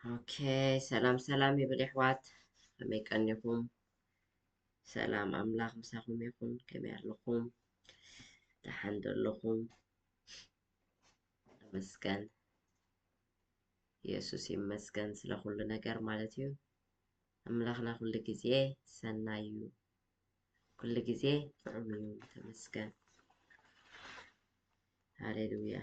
ኦኬ፣ ሰላም ሰላም ይብል የሕዋት፣ ከመይ ቀኒኹም? ሰላም ኣምላኽ ምሳኹም ይኹን። ከመይ ኣለኹም? ደሓን ዶ ኣለኹም? ተመስገን፣ ኢየሱስ ይመስገን ስለ ኩሉ ነገር ማለት እዩ። ኣምላኽና ኩሉ ግዜ ሰናይ እዩ፣ ኩሉ ግዜ ጥዑም እዩ። ተመስገን፣ ሃሌሉያ።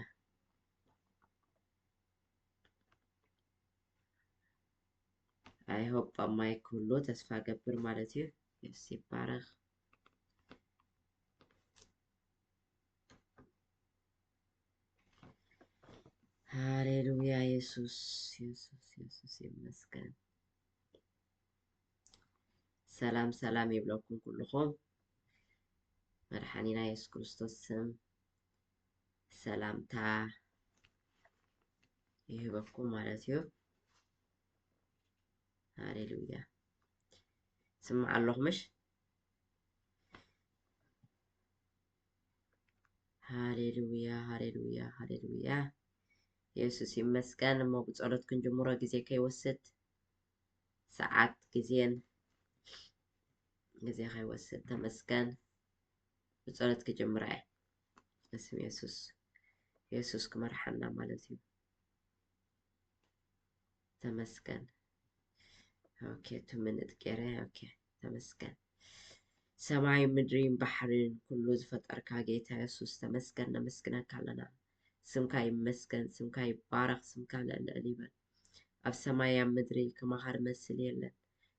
I hope ኣብ ማይክ ኩሉ ተስፋ ገብር ማለት እዩ። የሱስ ይባረኽ። ሃሌሉያ፣ የሱስ የሱስ የሱስ ይመስገን። ሰላም ሰላም ይብለኩም ኩልኹም። መድሓኒና የሱስ ክርስቶስ ስም ሰላምታ ይህበኩም ማለት እዩ። ሃሌሉያ። ስምዕ ኣለኹ ምሽ? ሃሌሉያ፣ ሃሌሉያ፣ ሃሌሉያ። የሱስ ይመስገን። እሞ ብጸሎት ክንጅምሮ ግዜ ከይወስድ፣ ሰዓት ግዜን ግዜ ከይወስድ፣ ተመስገን። ብጸሎት ክጅምራ እየ። በስም የሱስ፣ የሱስ ክመርሓና ማለት እዩ። ተመስገን። ኦኬ፣ ቱ ምንጥ ገይረ። ኦኬ፣ ተመስገን። ሰማይ ምድሪን ባሕርን ኩሉ ዝፈጠርካ ጌታ የሱስ ተመስገን፣ ነመስግነካ ኣለና። ስምካ ይመስገን፣ ስምካ ይባረኽ፣ ስምካ ልዕል ልዕል ይበል። ኣብ ሰማይ ኣብ ምድሪ ከማኻ ዝመስል የለን፣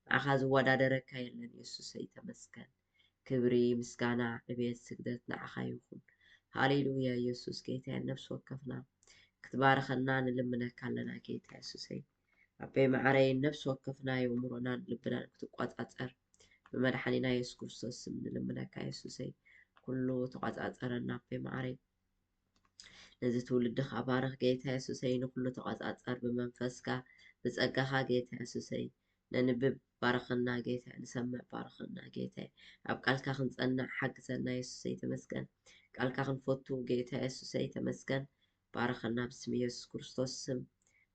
ንዓኻ ዝወዳደረካ የለን። የሱሰይ ተመስገን። ክብሪ፣ ምስጋና፣ ዕቤት፣ ስግደት ንዓኻ ይኹን። ሃሌሉያ የሱስ ጌታ፣ ነፍሲ ወከፍና ክትባርኸና ንልምነካ ኣለና ጌታ የሱሰይ። ኣቦይ መዓረይ፣ ነፍሲ ወከፍና የእምሮናን ልብናን ክትቆጻጸር ብመድሓኒና የሱስ ክርስቶስ ስም ንልምነካ የሱሰይ። ኩሉ ተቆጻጸረና ኣቦይ መዓረይ። ነዚ ትውልድኻ ባርኽ ጌታ የሱሰይ፣ ንኩሉ ተቆጻጸር ብመንፈስካ ብጸጋኻ ጌታ የሱሰይ። ነንብብ ባርኸና ጌታ፣ ንሰምዕ ባርኸና ጌታ፣ ኣብ ቃልካ ክንጸንዕ ሓግዘና የሱሰይ ተመስገን። ቃልካ ክንፈቱ ጌታ የሱሰይ ተመስገን። ባርኸና ብስም የሱስ ክርስቶስ ስም።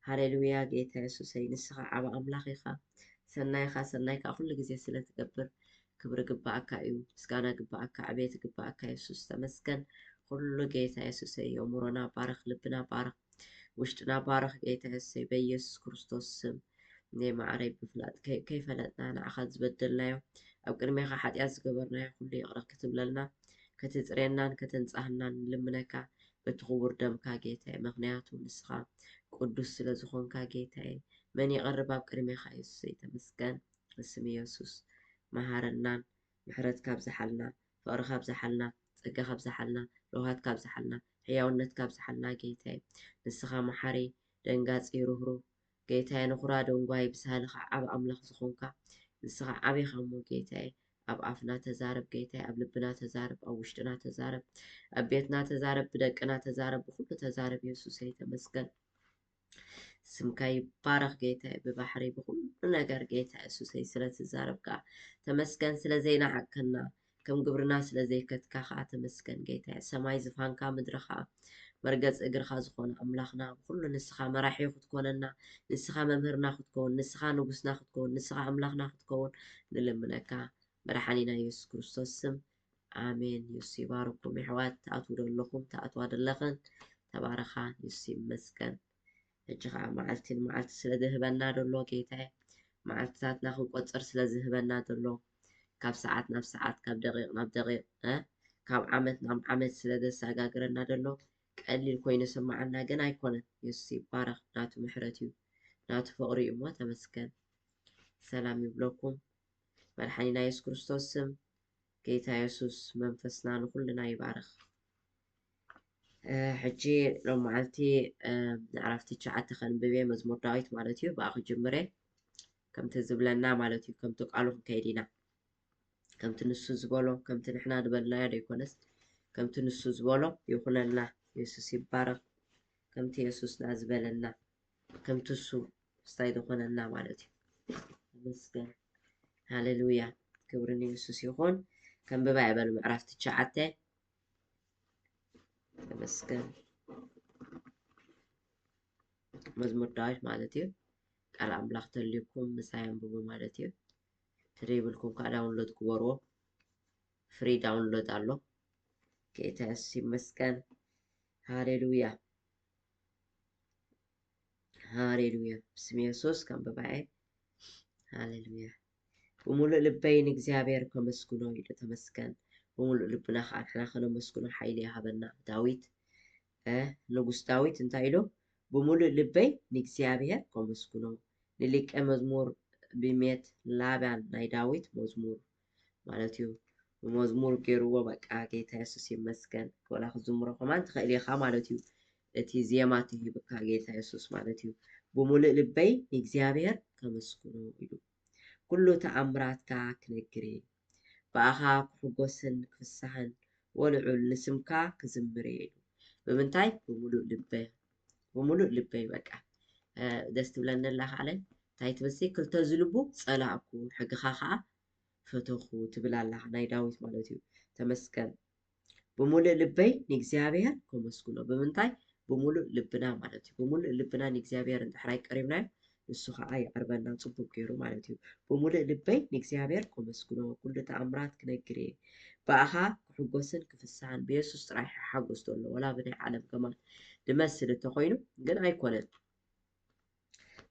ሃሌሉያ ጌታ የሱሰይ፣ ንስኻ ዓቢ ኣምላኽ ኢኻ። ሰናይኻ ሰናይ ከኣ ኩሉ ግዜ ስለ ትገብር ክብሪ ግባኣካ እዩ፣ ምስጋና ግባኣካ፣ ዕቤት ግባኣካ የሱስ ተመስገን። ኩሉ ጌታ የሱሰይ፣ የእምሮና ባርኽ፣ ልብና ባርኽ፣ ውሽጥና ባርኽ ጌታ የሱሰይ፣ በየሱስ ክርስቶስ ስም። ነይ ማዕረይ ብፍላጥ ከይ- ከይፈለጥና ንዓኻ ዝበደልናዮ፣ ኣብ ቅድሜኻ ሓጢኣት ዝገበርናዮ ኩሉ ይቕረ ክትብለልና፣ ክትጽሬናን ከተንጻህናን ንልምነካ በቲ ክቡር ደምካ ጌታዬ። ምኽንያቱ ንስኻ ቅዱስ ስለ ዝኾንካ ጌታዬ፣ መን ይቐርብ ኣብ ቅድሜኻ? የሱሰይ ተመስገን። ብስም የሱስ መሃረናን ምሕረትካ ኣብዝሓልና፣ ፍቕርካ ኣብዝሓልና፣ ጸጋካ ኣብዝሓልና፣ ለውሃትካ ኣብዝሓልና፣ ሕያውነትካ ኣብዝሓልና ጌታዬ። ንስኻ መሓሪ፣ ደንጋጺ፣ ርህሩህ ጌታዬ፣ ንኹራ ደንጓይ ብሳልኻ ዓቢ ኣምላኽ ዝኾንካ ንስኻ ዓቢ ኢኻ እሞ ጌታዬ፣ ኣብ ኣፍና ተዛረብ ጌታዬ፣ ኣብ ልብና ተዛረብ፣ ኣብ ውሽጥና ተዛረብ፣ ኣብ ቤትና ተዛረብ፣ ብደቅና ተዛረብ፣ ብኹሉ ተዛረብ የሱሰይ ተመስገን። ስምካ ይባረኽ ጌታዬ፣ ብባሕሪ ብኹሉ ነገር ጌታ የሱሰይ ስለ ትዛረብ ከኣ ተመስገን፣ ስለ ዘይነዓቅከና ከም ግብርና ስለ ዘይከትካ ከኣ ተመስገን ጌታዬ። ሰማይ ዝፋንካ ምድሪ ከኣ መርገጽ እግርኻ ዝኾነ ኣምላኽና ብኹሉ ንስኻ መራሒ ክትኮነና፣ ንስኻ መምህርና ክትከውን፣ ንስኻ ንጉስና ክትከውን፣ ንስኻ ኣምላኽና ክትከውን ንልምነካ መድሓኒና የሱስ ክርስቶስ ስም ኣሜን። የሱስ ይባርኩም የሕዋት፣ ትኣትዉ ዶ ኣለኹም፣ ትኣትዋ ዶ ኣለኽን? ተባረኻ፣ የሱስ ይመስገን። ሕጂ ኸዓ መዓልቲ ንመዓልቲ ስለ ዝህበና ደሎ ጌታዬ፣ መዓልትታትና ክንቆጽር ስለ ዝህበና ደሎ፣ ካብ ሰዓት ናብ ሰዓት፣ ካብ ደቂቕ ናብ ደቂቕ፣ እ፣ ካብ ዓመት ናብ ዓመት ስለ ዘሰጋግረና ደሎ ቀሊል ኮይኑ ይስምዓና ግን ኣይኮነን። የሱስ ይባረኽ፣ ናቱ ምሕረት እዩ፣ ናቱ ፍቕሪ እዩ እሞ ተመስገን። ሰላም ይብለኩም መድሓኒና የሱስ ክርስቶስ ስም። ጌታ የሱስ መንፈስና ንኹልና ይባርኽ። እ፣ ሕጂ ሎም መዓልቲ፣ እ፣ ምዕራፍ ትሽዓተ ከንብብ እየ፣ መዝሙር ዳዊት ማለት እዩ። ብኣ ክጅምር እየ። ከምቲ ዝብለና ማለት እዩ፣ ከምቲ ቃሉ ክንከይድ ኢና። ከምቲ ንሱ ዝበሎ፣ ከምቲ ንሕና ዝበልናዮ ዘይኮነስ፣ ከምቲ ንሱ ዝበሎ ይኹነልና። የሱስ ይባረኽ። ከምቲ የሱስና ዝበለና፣ ከምቲ እሱ ስታይ ዝኾነና ማለት እዩ። ተመስገን። ሃሌሉያ። ክብሪ ንየሱስ ይኹን። ከንብባ እየ በሉ ምዕራፍ ትሽዓተ። ተመስገን። መዝሙር ዳዊት ማለት እዩ። ቃል ኣምላኽ ተልዩኩም ምሳይ ኣንብቡ ማለት እዩ። ትደይብልኩም ከዓ ዳውንሎድ ግበርዎ። ፍሪ ዳውንሎድ ኣሎ። ጌታ የሱስ ይመስገን። ሃሌሉያ፣ ሃሌሉያ። ብስም የሱስ ከም ብባኤ። ሃሌሉያ። ብምሉእ ልበይ ንእግዚኣብሔር ከመስግኖ ኢሉ። ተመስገን። ብምሉእ ልብና ከዓ ንሕና ከነመስግኖ ሓይሊ ይሃበና። ዳዊት፣ ንጉስ ዳዊት እንታይ ኢሉ? "ብምሉእ ልበይ ንእግዚኣብሔር ከመስግኖ"። ንሊቀ መዝሙር ብሜት ላባን ናይ ዳዊት መዝሙር ማለት እዩ። መዝሙር ገይርዎ። በቃ ጌታ የሱስ ይመስገን። ወላ ክዝምሮ ከማን ትኽእል ኢኻ ማለት እዩ። እቲ ዜማ ተሂብካ ጌታ የሱስ ማለት እዩ። "ብምሉእ ልበይ ንእግዚኣብሔር ከመስግኖ" ኢሉ። "ኩሉ ተኣምራትካ ክነግር እየ፣ ብኣኻ ክሕጎስን ክፍሳህን ወልዑል ንስምካ ክዝምር እየ" ኢሉ። ብምንታይ? ብምሉእ ልበይ፣ ብምሉእ ልበይ በቃ። ደስ ትብለኒ ኣላ ካለ እንታይ ትብልሲ? "ክልተ ዝልቡ ጸላእኩ፣ ሕግኻ ኸዓ ፈተኹ" ትብል ኣላ ናይ ዳዊት ማለት እዩ። ተመስገን። "ብምሉእ ልበይ ንእግዚኣብሔር ከመስግኖ" ብምንታይ? ብምሉእ ልብና ማለት እዩ። ብምሉእ ልብና ንእግዚኣብሔር እንድሕራይ ቀሪብናዮ ንሱ ከዓ ይቐርበና ጽቡቅ ገይሩ ማለት እዩ። "ብምሉእ ልበይ ንእግዚኣብሔር ከመስግኖ፣ ኩሉ ተኣምራት ክነግር እየ፣ ብኣኻ ክሕጎስን ክፍሳህን" ብየሱስ ጥራይ ሓጎስ ዘሎ ወላ ብናይ ዓለም ከማን ንመስል እንተኾይኑ ግን ኣይኮነን።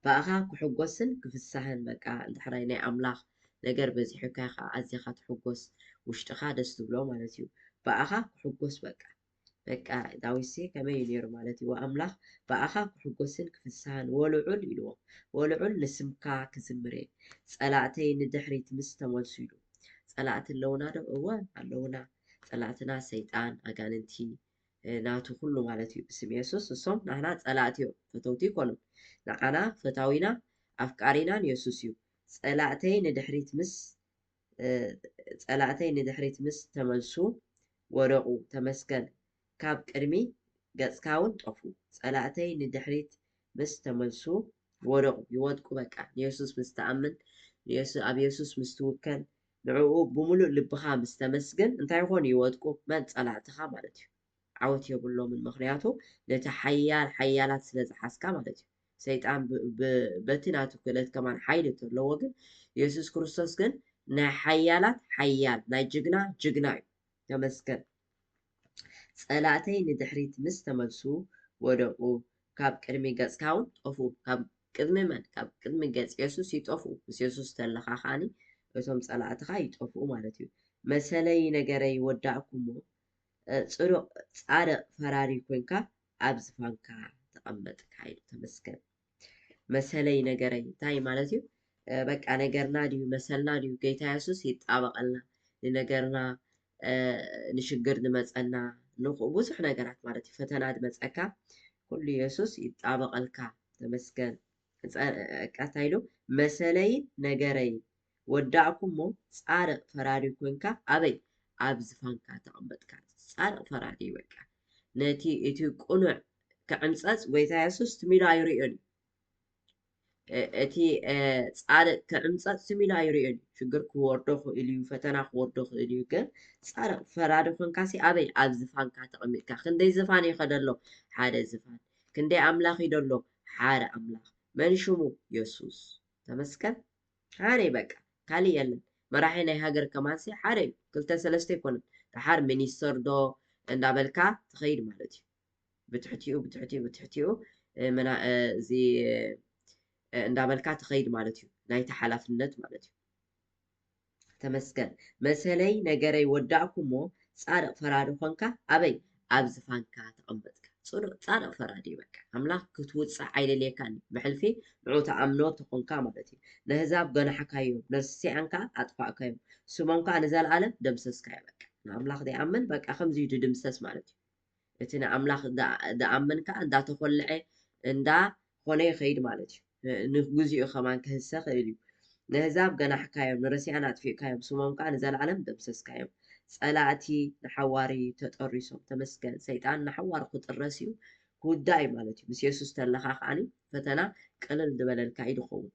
ብኣኻ ክሕጎስን ክፍሳህን በቃ እንድሕራይ ናይ ኣምላኽ ነገር በዚሑካ ኢኻ ኣዚኻ ትሕጎስ፣ ውሽጥኻ ደስ ትብሎ ማለት እዩ። ብኣኻ ክሕጎስ በቃ በቃ ዳዊትሲ ከመይ እዩ ነይሩ ማለት እዩ? ኣምላኽ ብኣኻ ክሕጎስን ክፍሳህን ወልዑል ኢልዎ። "ወልዑል ንስምካ ክዝምር እየ፣ ጸላእተይ ንድሕሪት ምስ ተመልሱ" ኢሉ። ጸላእቲ ኣለውና ዶ? እወ ኣለውና። ጸላእትና ሰይጣን፣ ኣጋንንቲ፣ ናቱ ኩሉ ማለት እዩ። ብስም የሱስ እሶም ናህና ጸላእቲ እዮም፣ ፈተውቲ ይኮኑን። ንዓና ፈታዊና ኣፍቃሪናን የሱስ እዩ። "ጸላእተይ ንድሕሪት ምስ ጸላእተይ ንድሕሪት ምስ ተመልሱ ወደቑ፣ ተመስገን፣ ካብ ቅድሚ ገጽካ እውን ጠፉ። ጸላእተይ ንድሕሪት ምስ ተመልሱ ወደቑ፣ ይወድቁ በቃ። ንየሱስ ምስ ትኣምን፣ ኣብ የሱስ ምስ ትውከል፣ ንዕኡ ብምሉእ ልብኻ ምስ ተመስግን እንታይ ይኾኑ? ይወድቁ። መን? ጸላእትኻ ማለት እዩ። ዓወት የብሎምን። ምኽንያቱ ነቲ ሓያል ሓያላት ስለ ዝሓዝካ ማለት እዩ። ሰይጣን በቲ ናቱ ክእለት ከማን ሓይሊ እንተለዎ ግን የሱስ ክርስቶስ ግን ናይ ሓያላት ሓያል ናይ ጅግና ጅግና እዩ። ተመስገን። ጸላእተይ ንድሕሪት ምስ ተመልሱ ወደቁ፣ ካብ ቅድሚ ገጽካ እውን ጠፍኡ። ካብ ቅድሚ መን? ካብ ቅድሚ ገጽ የሱስ ይጠፍኡ። ምስ የሱስ ተለኻ ከዓኒ እቶም ጸላእትኻ ይጠፍኡ ማለት እዩ። መሰለይ ነገረይ ወዳእኩሞ፣ ጽሩቕ ጻድቕ ፈራዲ ኮንካ ኣብ ዝፋንካ ተቐመጥካ ኢሉ። ተመስገን። መሰለይ ነገረይ እንታይ ማለት እዩ? በቃ ነገርና ድዩ መሰልና ድዩ? ጌታ የሱስ ይጣበቐልና ንነገርና፣ ንሽግር ንመፀና፣ ብዙሕ ነገራት ማለት እዩ። ፈተና ድመፀካ ኩሉ የሱስ ይጣበቐልካ። ተመስገን። ቀጣይ ኢሉ መሰለይ ነገረይ ወዳእኩሞ ጻድቕ ፈራዲ ኮንካ ኣበይ ኣብ ዝፋንካ ተቐመጥካ። ጻድቕ ፈራዲ በቃ ነቲ እቲ ቅኑዕ ክዕምጸጽ ጎይታ የሱስ ትም ኢሉ ኣይርእዮን እዩ። እቲ ጻድቕ ክዕምጸጽ ትም ኢሉ ኣይርእዮን እዩ። ሽግር ክወርዶ ክእል እዩ፣ ፈተና ክወርዶ ክእል እዩ። ግን ጻድቕ ፈራዲ ኮንካ ሲ ኣበይ ኣብ ዝፋንካ ተቐሚጥካ። ክንደይ ዝፋን እዩ ከደሎ? ሓደ ዝፋን። ክንደይ ኣምላኽ እዩ ደሎ? ሓደ ኣምላኽ። መን ሽሙ? የሱስ። ተመስገን። ሓደ እዩ በቃ፣ ካሊእ የለን። መራሒ ናይ ሃገር ከማንሲ ሓደ እዩ፣ ክልተ ሰለስተ ኣይኮነን። ደሓር ሚኒስተር ዶ እንዳበልካ ትኸይድ ማለት እዩ። ብትሕቲኡ ብትሕቲኡ ብትሕቲኡ እዚ እንዳበልካ ትኸይድ ማለት እዩ፣ ናይቲ ሓላፍነት ማለት እዩ። ተመስገን። መሰለይ ነገረይ ወዳእኩ እሞ ጻድቕ ፈራዲ ኾንካ ኣበይ ኣብ ዝፋንካ ተቐመጥካ። ጽኑዕ ጻድቕ ፈራዲ እዩ በቃ። ኣምላኽ ክትውጻዕ ኣይደልየካን እዩ። ብሕልፊ ንዑ ተኣምኖ ተኾንካ ማለት እዩ። ነህዛብ ገናሕካዮም፣ ነርስሲኣን ከኣ ኣጥፋእካዮም። ስሞም ከኣ ንዘለኣለም ደምሰስካዮ በቃ። ንኣምላኽ ዘይኣምን በቃ ከምዚ እዩ ድድምሰስ ማለት እዩ። እቲ ንኣምላኽ ዝኣምን ከኣ እንዳተኾልዐ እንዳኾነ ይኸይድ ማለት እዩ። ንግዚኡ ከማን ክህሰ ክእል እዩ። ነህዛብ ገናሕካዮም፣ ንረሲኣን ኣጥፊእካዮም፣ ስሞም ከኣ ንዘለኣለም ደምሰስካዮም። ጸላእቲ ንሓዋሪ ተጠሪሶም። ተመስገን። ሰይጣን ንሓዋሩ ክጥረስ እዩ፣ ክውዳእ እዩ ማለት እዩ። ምስ የሱስ ተለኻ ከኣኒ ፈተና ቅልል ዝበለልካ እዩ ድኸውን።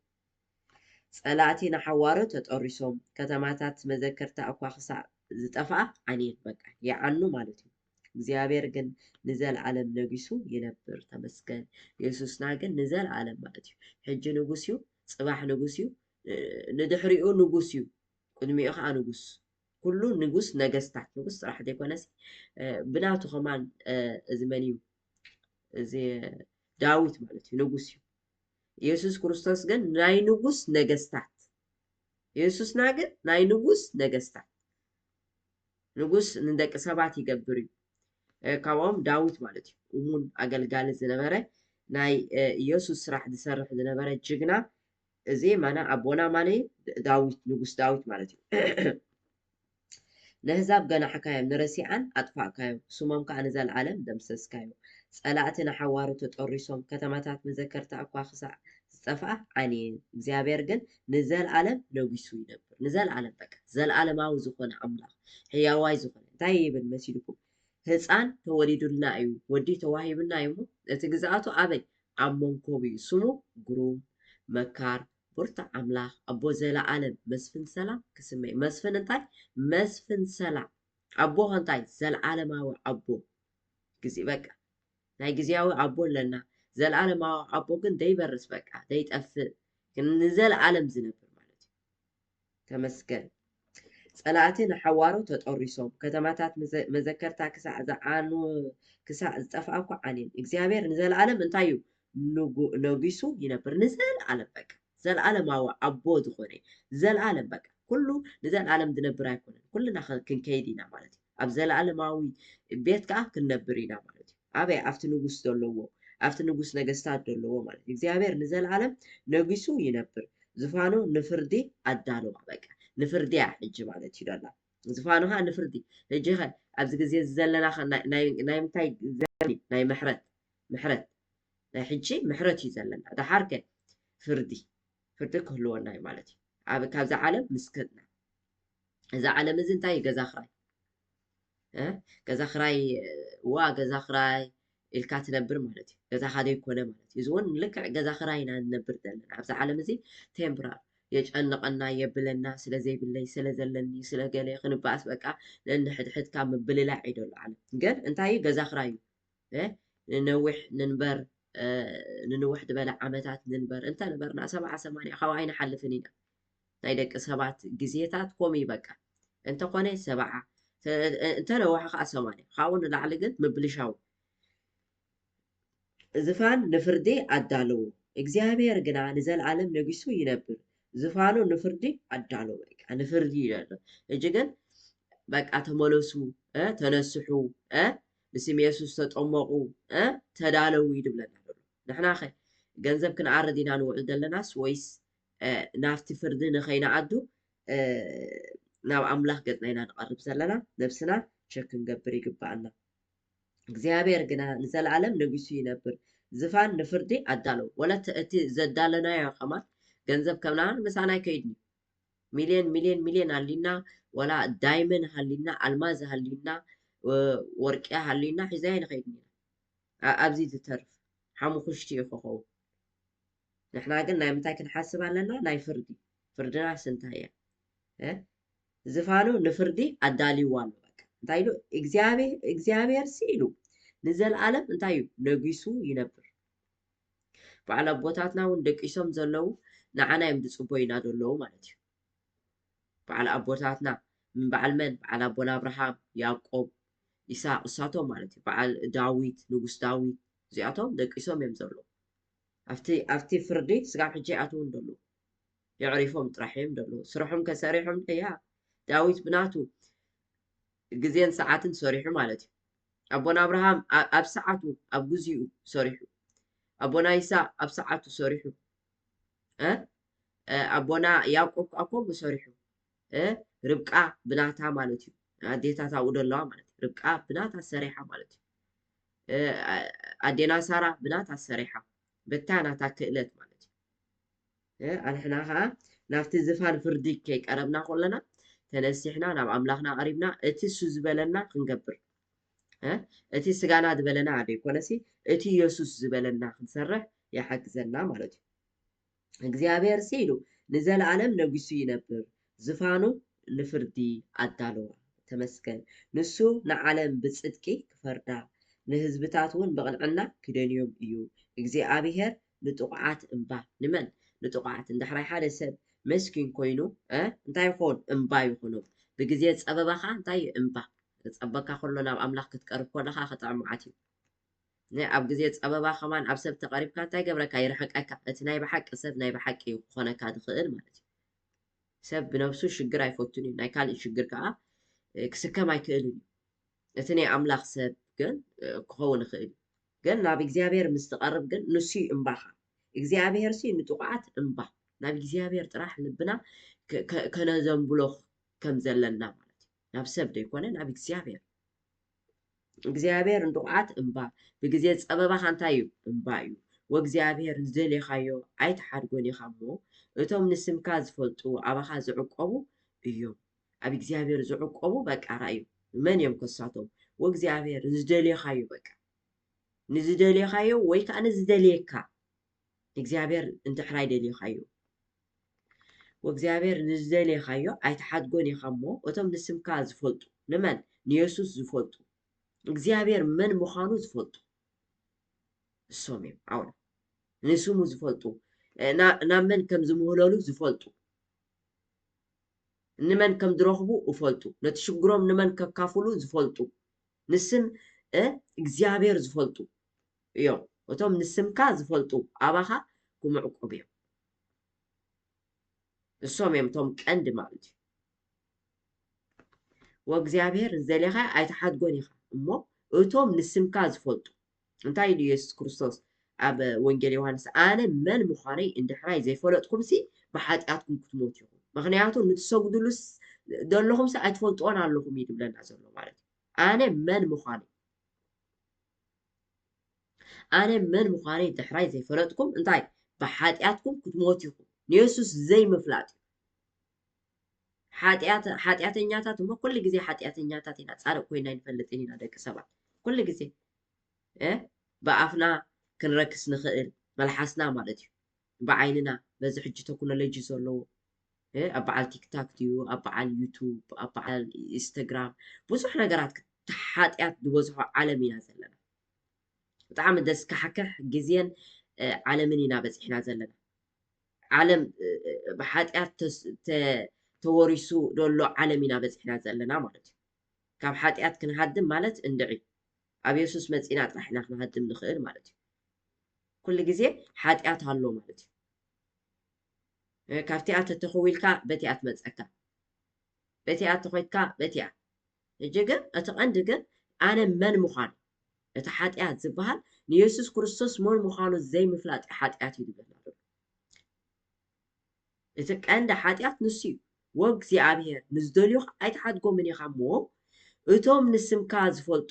ጸላእቲ ንሓዋሩ ተጠሪሶም፣ ከተማታት መዘከርታ እኳ ክሳዕ ዝጠፍኣ ዓንየን፣ በቃ ይዓኑ ማለት እዩ። እግዚኣብሔር ግን ንዘለዓለም ነጊሱ ይነብር። ተመስገን። የሱስና ግን ንዘለዓለም ማለት እዩ። ሕጂ ንጉስ እዩ፣ ጽባሕ ንጉስ እዩ፣ እ፣ ንድሕሪኡ ንጉስ እዩ፣ ቅድሚኡ ከዓ ንጉስ። ኩሉ ንጉስ ነገስታት፣ ንጉስ ጥራሕ ዘይኮነሲ፣ እ፣ ብናቱ ከማን፣ እ፣ እዚ መን እዩ? እዚ ዳዊት ማለት እዩ፣ ንጉስ እዩ። የሱስ ክርስቶስ ግን ናይ ንጉስ ነገስታት። የሱስና ግን ናይ ንጉስ ነገስታት። ንጉስ ንደቂ ሰባት ይገብር እዩ። እ፣ ካብኦም ዳዊት ማለት እዩ። እሙን ኣገልጋሊ ዝነበረ፣ ናይ፣ እ፣ የሱስ ስራሕ ዝሰርሕ ዝነበረ ጅግና። እዚ ማና ኣቦና ማነ ዳዊት፣ ንጉስ ዳዊት ማለት እዩ። ነህዛብ ገናሕካዮም፣ ንረሲዓን ኣጥፋእካዮም፣ ስሞም ከኣ ንዘለዓለም ደምሰስካዮ። ጸላእቲ ንሓዋሩ ተጠሪሶም፣ ከተማታት መዘከርታ እኳ ክሳዕ ዝጠፍኣ ዓንየን። እግዚኣብሔር ግን ንዘለዓለም ነጊሱ ይነብር። ንዘለዓለም በቃ፣ ዘለዓለማዊ ዝኾነ ኣምላኽ፣ ሕያዋይ ዝኾነ። እንታይ ይብል መሲልኩም? ህፃን ተወሊዱልና እዩ፣ ወዲ ተዋሂቡና እዩ እሞ፣ እቲ ግዝኣቱ ኣበይ? ኣብ መንኮብ እዩ። ስሙ ግሩም፣ መካር፣ ብርቱዕ ኣምላኽ፣ ኣቦ ዘለዓለም፣ መስፍን ሰላም ክስመ እዩ። መስፍን እንታይ? መስፍን ሰላም። ኣቦ ከ እንታይ? ዘለዓለማዊ ኣቦ። ግዜ በቃ፣ ናይ ግዜያዊ ኣቦ ኣለና። ዘለዓለማዊ ኣቦ ግን ደይበርስ በቃ፣ ደይጠፍእ፣ ግን ንዘለዓለም ዝነብር ማለት እዩ። ተመስገን። ጸላእቲ ንሓዋሩ ተጠሪሶም፣ ከተማታት መዘ-፣ መዘከርታ ክሳዕ ዝዓኑ፣ ክሳዕ ዝጠፍኣ እኳ ዓንየን። እግዚኣብሔር ንዘለዓለም እንታይ እዩ? ንጉ-፣ ነጊሱ ይነብር። ንዘለዓለም በቃ። ዘለዓለማዊ ኣቦ ዝኾነ። ዘለዓለም በቃ። ኩሉ ንዘለዓለም ዝነብር ኣይኮነን። ኩልና ከ-፣ ክንከይድ ኢና ማለት እዩ። ኣብ ዘለዓለማዊ ቤት ከኣ ክንነብር ኢና ማለት እዩ። ኣበይ? ኣብቲ ንጉስ ዘለዎ፣ ኣብቲ ንጉስ ነገስታት ዘለዎ ማለት እዩ። እግዚኣብሔር ንዘለዓለም ነጊሱ ይነብር። ዝፋኑ ንፍርዲ ኣዳለዋ። በቃ፣ ንፍርዲ እያ ሕጂ ማለት እዩ ደላ። ዝፋኑ ኸኣ ንፍርዲ። ሕጂ ኸ ኣብዚ ግዜ እዚ ዘለና ኸ ናይ፣ ናይ፣ ናይ ምንታይ ዘመን እዩ? ናይ ምሕረት፣ ምሕረት። ናይ ሕጂ ምሕረት እዩ ዘለና። ደሓር ከ ፍርዲ፣ ፍርዲ ክህልወና እዩ ማለት እዩ። ኣብ፣ ካብዛ ዓለም ምስ ከድና። እዛ ዓለም እዚ እንታይ እዩ? ገዛ ክራይ። እ? ገዛ ክራይ፣ ዋ፣ ገዛ ክራይ ኢልካ ትነብር ማለት እዩ። ገዛኻ ዘይኮነ ማለት እዩ። እዚ እውን ልክዕ ገዛ ክራይ ኢና ንነብር ዘለና። ኣብዛ ዓለም እዚ ቴምፖራሪ የጨንቐና፣ የብለና፣ ስለ ዘይብለይ፣ ስለ ዘለኒ፣ ስለ ገለ ክንበኣስ በቃ ነንሕድሕድካ ምብልላዕ እዩ ዘሎ ዓለም። ግን እንታይ እዩ? ገዛ ክራይ እዩ። እ? ንነዊሕ ንንበር፣ እ፣ ንንውሕ ዝበለ ዓመታት ንንበር። እንተነበርና ሰብዓ ሰማንያ ካብኡ ኣይንሓልፍን ኢና። ናይ ደቂ ሰባት ግዜታት ከምኡ እዩ በቃ። እንተኾነ ሰብዓ፣ ተ-፣ እንተነውሐ ከዓ ሰማንያ። ካብኡ ንላዕሊ ግን ምብልሻው። ዝፋን ንፍርዲ ኣዳለዎ፣ እግዚኣብሔር ግና ንዘለዓለም ነጊሱ ይነብር። ዝፋኑ ንፍርዲ ኣዳለዎ፣ በቃ ንፍርዲ እዩ ዘሎ። ሕጂ ግን በቃ ተመለሱ፣ እ፣ ተነስሑ፣ እ፣ ብስም የሱስ ተጠመቑ፣ እ፣ ተዳለዉ እዩ ዝብለና ዘሎ። ንሕና ኸ ገንዘብ ክንኣርድ ኢና ንውዕል ዘለናስ ወይስ፣ እ፣ ናብቲ ፍርዲ ንኸይንኣቱ፣ እ፣ ናብ ኣምላኽ ገጽና ኢና ንቐርብ ዘለና? ነብስና ቸክ ክንገብር ይግብኣና። እግዚኣብሔር ግና ንዘለዓለም ነጊሱ ይነብር፣ ዝፋን ንፍርዲ ኣዳለዉ። ወላ እቲ፣ እቲ ዘዳለናዮ ከማን ገንዘብ ከምና ምሳና ኣይከይድን እዩ። ሚልዮን፣ ሚልዮን፣ ሚልዮን ሃሊና፣ ወላ ዳይመን ሃሊና፣ ኣልማዝ ሃሊና፣ ወ-፣ ወርቂ ሃሊና ሒዘ ኣይንኸይድን ኢና። ኣ-፣ ኣብዚ ዝተርፍ ሓሙኽሽቲ እዩ ክኸውን። ንሕና ግን ናይ ምንታይ ክንሓስብ ኣለና? ናይ ፍርዲ። ፍርድናስ እንታይ እያ? እ? ዝፋኑ ንፍርዲ ኣዳልይዋ ኣሎ። በቃ። እንታይ ኢሉ? እግዚኣብሔር፣ እግዚኣብሔር ሲ ኢሉ ንዘለዓለም እንታይ እዩ? ነጊሱ ይነብር። በዓል ኣቦታትና እውን ደቂሶም ዘለዉ ንዓና እዮም ዝጽበዩና ዘለዉ ማለት እዩ። በዓል ኣቦታትና፣ ም-፣ በዓል መን? በዓል ኣቦና ኣብርሃም፣ ያዕቆብ፣ ይስሐቅ፣ እሳቶም ማለት እዩ። በዓል ዳዊት፣ ንጉስ ዳዊት፣ እዚኣቶም ደቂሶም እዮም ዘለዉ። ኣብቲ፣ ኣብቲ ፍርዲ ስጋብ ሕጂ ይኣትዉ ኣለዉ። የዕሪፎም ጥራሕ እዮም ዘለዉ። ስርሖም ከሰሪሖም እያ። ዳዊት ብናቱ ግዜን ሰዓትን ሰሪሑ ማለት እዩ። ኣቦና ኣብርሃም ኣ-፣ ኣብ ሰዓቱ፣ ኣብ ግዚኡ ሰሪሑ። ኣቦና ይስሐቅ ኣብ ሰዓቱ ሰሪሑ። እ? እ፣ ኣቦና ያዕቆብ ከኣ ከምኡ ሰሪሑ። እ፣ ርብቃ ብናታ ማለት እዩ። ኣዴታት ኣብኡ ዘለዋ ማለት እዩ። ርብቃ ብናታ ሰሪሓ ማለት እዩ። እ፣ ኣ-፣ ኣዴና ሳራ ብናታ ሰሪሓ። በታ ናታ ክእለት ማለት እዩ። እ፣ ኣንሕና ኸኣ ናብቲ ዝፋን ፍርዲ ከይቀረብና ከለና፣ ተነሲሕና ናብ ኣምላኽና ቀሪብና፣ እቲ እሱ ዝበለና ክንገብር። እ፣ እቲ ስጋና ዝበለና ዘይኮነሲ፣ እቲ የሱስ ዝበለና ክንሰርሕ ይሓግዘና ማለት እዩ። እግዚኣብሔር ሲ ኢሉ ንዘለዓለም ነጊሱ ይነብር፣ ዝፋኑ ንፍርዲ ኣዳለዋ። ተመስገን። ንሱ ንዓለም ብጽድቂ ክፈርዳ፣ ንህዝብታት እውን ብቕንዕና ክደንዮም እዩ። እግዚኣብሔር ንጥቑዓት እምባ። ንመን? ንጥቑዓት። እንድሕራይ ሓደ ሰብ መስኪን ኮይኑ፣ እ፣ እንታይ ይኾን? እምባ ይኹኖ። ብግዜ ጸበባኻ እንታይ እዩ? እምባ። ክጸበካ ከሎ ናብ ኣምላኽ ክትቀርብ ከለኻ ክጥዕም መዓት እዩ። ነ-፣ ኣብ ግዜ ጸበባ ከማን ኣብ ሰብ ተቐሪብካ እንታይ ገብረካ? ይርሕቀካ። እቲ ናይ ብሓቂ ሰብ ናይ ብሓቂ እዩ ክኾነካ ዝኽእል ማለት እዩ። ሰብ ብነብሱ ሽግር ኣይፈቱን እዩ። ናይ ካልእ ሽግር ከኣ፣ እ፣ ክስከም ኣይክእልን እዩ። እቲ ናይ ኣምላኽ ሰብ ግን፣ እ፣ ክኸውን ይኽእል እዩ። ግን ናብ እግዚኣብሔር ምስ ትቐርብ ግን ንሱ እዩ እምባኻ። እግዚኣብሔር ሲ ንጥቑዓት እምባ። ናብ እግዚኣብሔር ጥራሕ ልብና ከ-፣ ከ-፣ ከነዘንብሎ ከም ዘለና ማለት እዩ። ናብ ሰብ ዘይኮነ ናብ እግዚኣብሔር። እግዚኣብሔር ንጥቑዓት እምባ፣ ብግዜ ጸበባኻ እንታይ እዩ? እምባ እዩ። ወእግዚኣብሔር ዝደሌኻዮ ኣይትሓድጎን ኢኻ እሞ፣ እቶም ንስምካ ዝፈልጡ ኣባኻ ዝዕቆቡ እዮም። ኣብ እግዚኣብሔር ዝዕቆቡ በቃ ራእዩ። መን እዮም ከሳቶም? ወእግዚኣብሔር ንዝደሌኻዮ በቃ። ንዝደሌኻዮ ወይ ከኣ ንዝደልየካ። እግዚኣብሔር እንድሕራይ ደሊኻዮ። ወእግዚኣብሔር ንዝደሌኻዮ ኣይትሓድጎን ኢኻ እሞ፣ እቶም ንስምካ ዝፈልጡ፣ ንመን? ንየሱስ ዝፈልጡ፣ እግዚኣብሔር መን ምዃኑ ዝፈልጡ፣ እሶም እዮም። ኣውራ ንስሙ ዝፈልጡ፣ እ፣ ና-፣ ናብ መን ከም ዝምህለሉ ዝፈልጡ፣ ንመን ከም ዝረኽቡ እፈልጡ፣ ነቲ ሽግሮም ንመን ከካፍሉ ዝፈልጡ፣ ንስም፣ እ፣ እግዚኣብሔር ዝፈልጡ እዮም። እቶም ንስምካ ዝፈልጡ ኣባኻ ክምዕቆቡ እዮም። እሶም እዮም እቶም ቀንዲ ማለት እዩ። ወእግዚኣብሔር ንዝደሌኻ ኣይትሓድጎን ኢኻ እሞ፣ እቶም ንስምካ ዝፈልጡ፣ እንታይ ኢሉ የሱስ ክርስቶስ ኣብ ወንጌል ዮሃንስ? ኣነ መን ምዃነይ እንድሕራይ ዘይፈለጥኩምሲ፣ ብሓጢኣትኩም ክትሞቱ ኢኹም። ምኽንያቱ ንትሰግዱሉስ ዘለኹምሲ ኣይትፈልጥዎን ኣለኹም እዩ ዝብለና ዘሎ ማለት እዩ። ኣነ መን ምዃነይ፣ ኣነ መን ምዃነይ እንድሕራይ ዘይፈለጥኩም፣ እንታይ? ብሓጢኣትኩም ክትሞቱ ኢኹም። ንየሱስ ዘይምፍላጥ እዩ። ሓጢኣት-፣ ሓጢኣተኛታት እሞ ኩሉ ግዜ ሓጢኣተኛታት ኢና፣ ጻድቕ ኮይና ኣይንፈልጥን ኢና ደቂ ሰባት። ኩሉ ግዜ፣ እ፣ ብኣፍና ክንረክስ ንኽእል፣ መልሓስና ማለት እዩ። ብዓይንና፣ በዚ ሕጂ ቴክኖሎጂ ዘለዎ፣ እ፣ ኣብ በዓል ቲክታክ ድዩ፣ ኣብ በዓል ዩቱብ፣ ኣብ በዓል ኢንስተግራም፣ ብዙሕ ነገራት ክት-፣ ሓጢኣት ዝበዝሖ ዓለም ኢና ዘለና። ብጣዕሚ ዘስካሕክሕ ግዜን፣ እ፣ ዓለምን ኢና በጺሕና ዘለና። ዓለም፣ እ፣ እ፣ ብሓጢኣት ተስ-፣ ተ-፣ ተወሪሱ ዘሎ ዓለም ኢና በጺሕና ዘለና ማለት እዩ። ካብ ሓጢኣት ክንሃድም ማለት እንድዒ። ኣብ የሱስ መጺና ጥራሕ ኢና ክንሃድም ንኽእል ማለት እዩ። ኩሉ ግዜ ሓጢኣት ኣሎ ማለት እዩ። እ፣ ካብቲኣ ተተኸዊልካ በቲኣ ትመጸካ። በቲኣ ተኾይትካ በቲኣ። ሕጂ ግን እቲ ቀንዲ ግን ኣነ መን ምዃን፣ እቲ ሓጢኣት ዝበሃል ንየሱስ ክርስቶስ መን ምዃኑ ዘይምፍላጥ ሓጢኣት እዩ ዝብለና ዘሎ። እቲ ቀንዲ ሓጢኣት ንሱ እዩ። ወእግዚኣብሔር ንዝደልዩኻ ኣይትሓድጎምን ኢኻ እሞ፣ እቶም ንስምካ ዝፈልጡ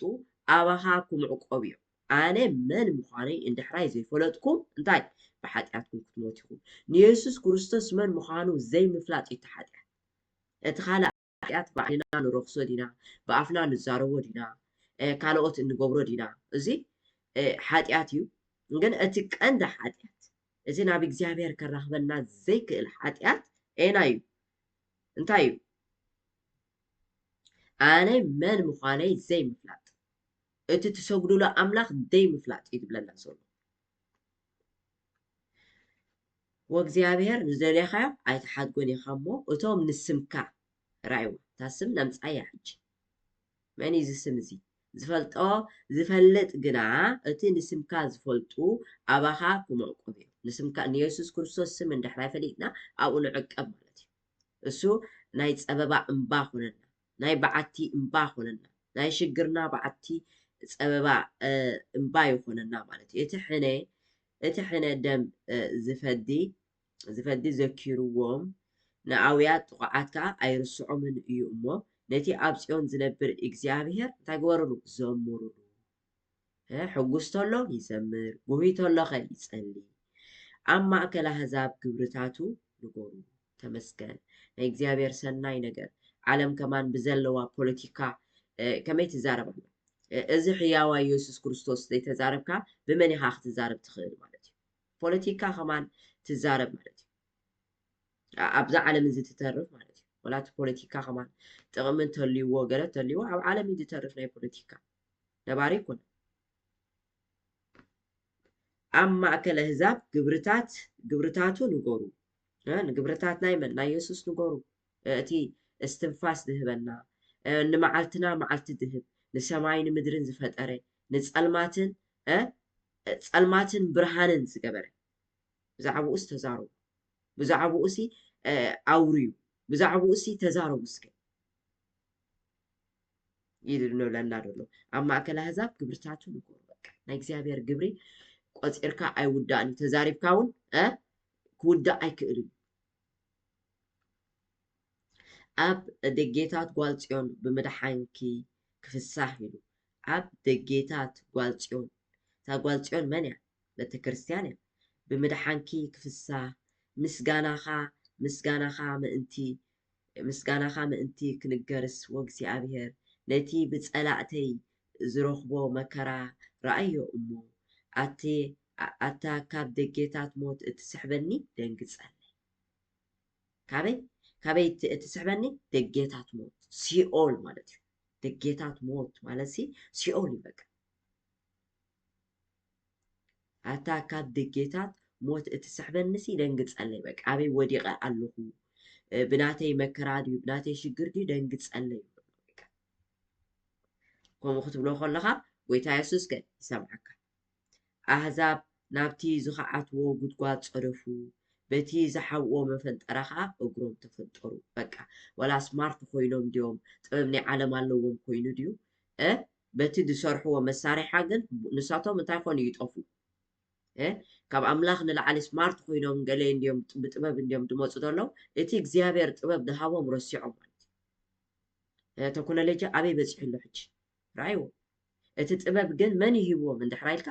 ኣባኻ ክምዕቆቡ እዮም። ኣነ መን ምዃነይ እንድሕራይ ዘይፈለጥኩም፣ እንታይ? ብሓጢኣትኩም ክትሞቱ ኢኹም። ንየሱስ ክርስቶስ መን ምዃኑ ዘይምፍላጥ እዩ እቲ ሓጢኣት። እቲ ካልእ ሓጢኣት ባዕልና ንረኽሶ ዲና፣ ብኣፍና ንዛረቦ ዲና፣ እ፣ ካልኦት እንገብሮ ዲና፣ እዚ፣ እ፣ ሓጢኣት እዩ። ግን እቲ ቀንዲ ሓጢኣት፣ እቲ ናብ እግዚኣብሔር ከራኽበና ዘይክእል ሓጢኣት ኤና እዩ። እንታይ እዩ? ኣነ መን ምዃነይ ዘይምፍላጥ፣ እቲ ትሰግዱሉ ኣምላኽ ዘይምፍላጥ እዩ ዝብለና ዘሎ። ወእግዚኣብሔር ንዝደለኻዮ ኣይትሓድጎን ኢኻ እሞ፣ እቶም ንስምካ፣ ራእይዋ፣ እታ ስም ነምጻያ ሕጂ። መን እዩ እዚ ስም እዚ? ዝፈልጦ፣ ዝፈልጥ ግና፣ እቲ ንስምካ ዝፈልጡ ኣባኻ ክምዕቆቡ እዮም። ንስምካ፣ ንየሱስ ክርስቶስ ስም እንድሕር ኣይፈሊጥና፣ ኣብኡ ንዕቀብ ማለት እዩ። እሱ ናይ ጸበባ እምባ ኮነና፣ ናይ በዓቲ እምባ ኮነና፣ ናይ ሽግርና በዓቲ ጸበባ፣ እ፣ እምባ ይኾነና ማለት እዩ። እቲ ሕነ፣ እቲ ሕነ ደም፣ እ፣ ዝፈዲ፣ ዝፈዲ ዘኪርዎም፣ ንኣውያት ጥቑዓት ከኣ ኣይርስዖምን እዩ እሞ፣ ነቲ ኣብ ጽዮን ዝነብር እግዚኣብሔር እንታይ ግበርሉ? ዘምርሉ። እ፣ ሕጉስ ተሎ ይዘምር፣ ጉህይ ተሎኸ ይጸሊ። ኣብ ማእከል ኣህዛብ ግብርታቱ ንገሩ። ተመስገን። ናይ እግዚኣብሔር ሰናይ ነገር። ዓለም ከማን ብዘለዋ ፖለቲካ፣ እ፣ ከመይ ትዛረብ ኣላ? እ፣ እዚ ሕያዋ ኢየሱስ ክርስቶስ ዘይተዛረብካ ብመን ኢኻ ክትዛረብ ትኽእል ማለት እዩ? ፖለቲካ ከማን ትዛረብ ማለት እዩ። ኣ-፣ ኣብዛ ዓለም እዚ ትተርፍ ማለት እዩ። ዋላ እቲ ፖለቲካ ከማን ጥቕሚ እንተልይዎ፣ ገለ እንተልይዎ፣ ኣብ ዓለም እዩ ዝተርፍ ናይ ፖለቲካ። ነባሪ ኣይኮነን። ኣብ ማእከል ኣህዛብ ግብርታት፣ ግብርታቱ ንገሩ። እ፣ ንግብርታት ናይ መን? ናይ የሱስ ንገሩ። እ፣ እቲ እስትንፋስ ዝህበና፣ እ፣ ንመዓልትና መዓልቲ ዝህብ፣ ንሰማይ ንምድርን ዝፈጠረ፣ ንጸልማትን፣ እ፣ ጸልማትን ብርሃንን ዝገበረ። ብዛዕባኡስ ተዛረቡ። ብዛዕባኡሲ፣ እ፣ ኣውርዩ። ብዛዕባኡሲ ተዛረቡ እስከ። ኢሉ ንብለና ዘሎ። ኣብ ማእከል ኣህዛብ ግብርታቱ ንገሩ። በቃ ናይ እግዚኣብሔር ግብሪ ቆጺርካ ኣይውዳእን እዩ። ተዛሪብካ እውን፣ እ፣ ክውዳእ ኣይክእልን እዩ። ኣብ ደጌታት ጓል ጽዮን ብምድሓንኪ ክፍሳህ ኢሉ። ኣብ ደጌታት ጓል ጽዮን። እታ ጓል ጽዮን መን እያ? ቤተ ክርስቲያን እያ። ብምድሓንኪ ክፍሳህ፣ ምስጋናኻ፣ ምስጋናኻ ምእንቲ፣ ምስጋናኻ ምእንቲ ክንገርስ ወእግዚኣብሔር፣ ነቲ ብጸላእተይ ዝረኽቦ መከራ ረኣዮ እሞ፣ ኣቲ-፣ ኣታ ካብ ደጌታት ሞት እትስሕበኒ ደንግጸለይ። ካበይ? ካበይ ት-፣ እትስሕበኒ? ደጌታት ሞት፣ ሲኦል ማለት እዩ። ደጌታት ሞት ማለት ሲ ሲኦል እዩ በቃ። ኣታ ካብ ደጌታት ሞት እትስሕበኒሲ ደንግጸለይ በቃ። ኣበይ ወዲቐ ኣለኹ? እ፣ ብናተይ መከራ ድዩ? ብናተይ ሽግር ድዩ? ደንግጸለይ ይብሎ በቃ። ከምኡ ክትብሎ ከለኻ፣ ጎይታ የሱስ ከ ይሰምዓካ። ኣህዛብ ናብቲ ዝኸዓትዎ ጉድጓድ ጸደፉ፣ በቲ ዝሓብእዎ መፈንጠራ ኸኣ እግሮም ተፈንጠሩ። በቃ፣ ወላ ስማርት ኮይኖም ድዮም፣ ጥበብ ናይ ዓለም ኣለዎም ኮይኑ ድዩ? እ፣ በቲ ዝሰርሕዎ መሳርያ ግን ንሳቶም እንታይ ኮኑ ይጠፉ። እ፣ ካብ ኣምላኽ ንላዕሊ ስማርት ኮይኖም ገለ እንድዮም፣ ብጥበብ እንድዮም ዝመጹ ዘለዉ፣ እቲ እግዚኣብሔር ጥበብ ዝሃቦም ረሲዖም ማለት እዩ። እ፣ ቴክኖሎጂ ኣበይ በጺሑ ኣሎ ሕጂ? ረኣይዎ። እቲ ጥበብ ግን መን ይሂብዎም እንድሕር ኢልካ፣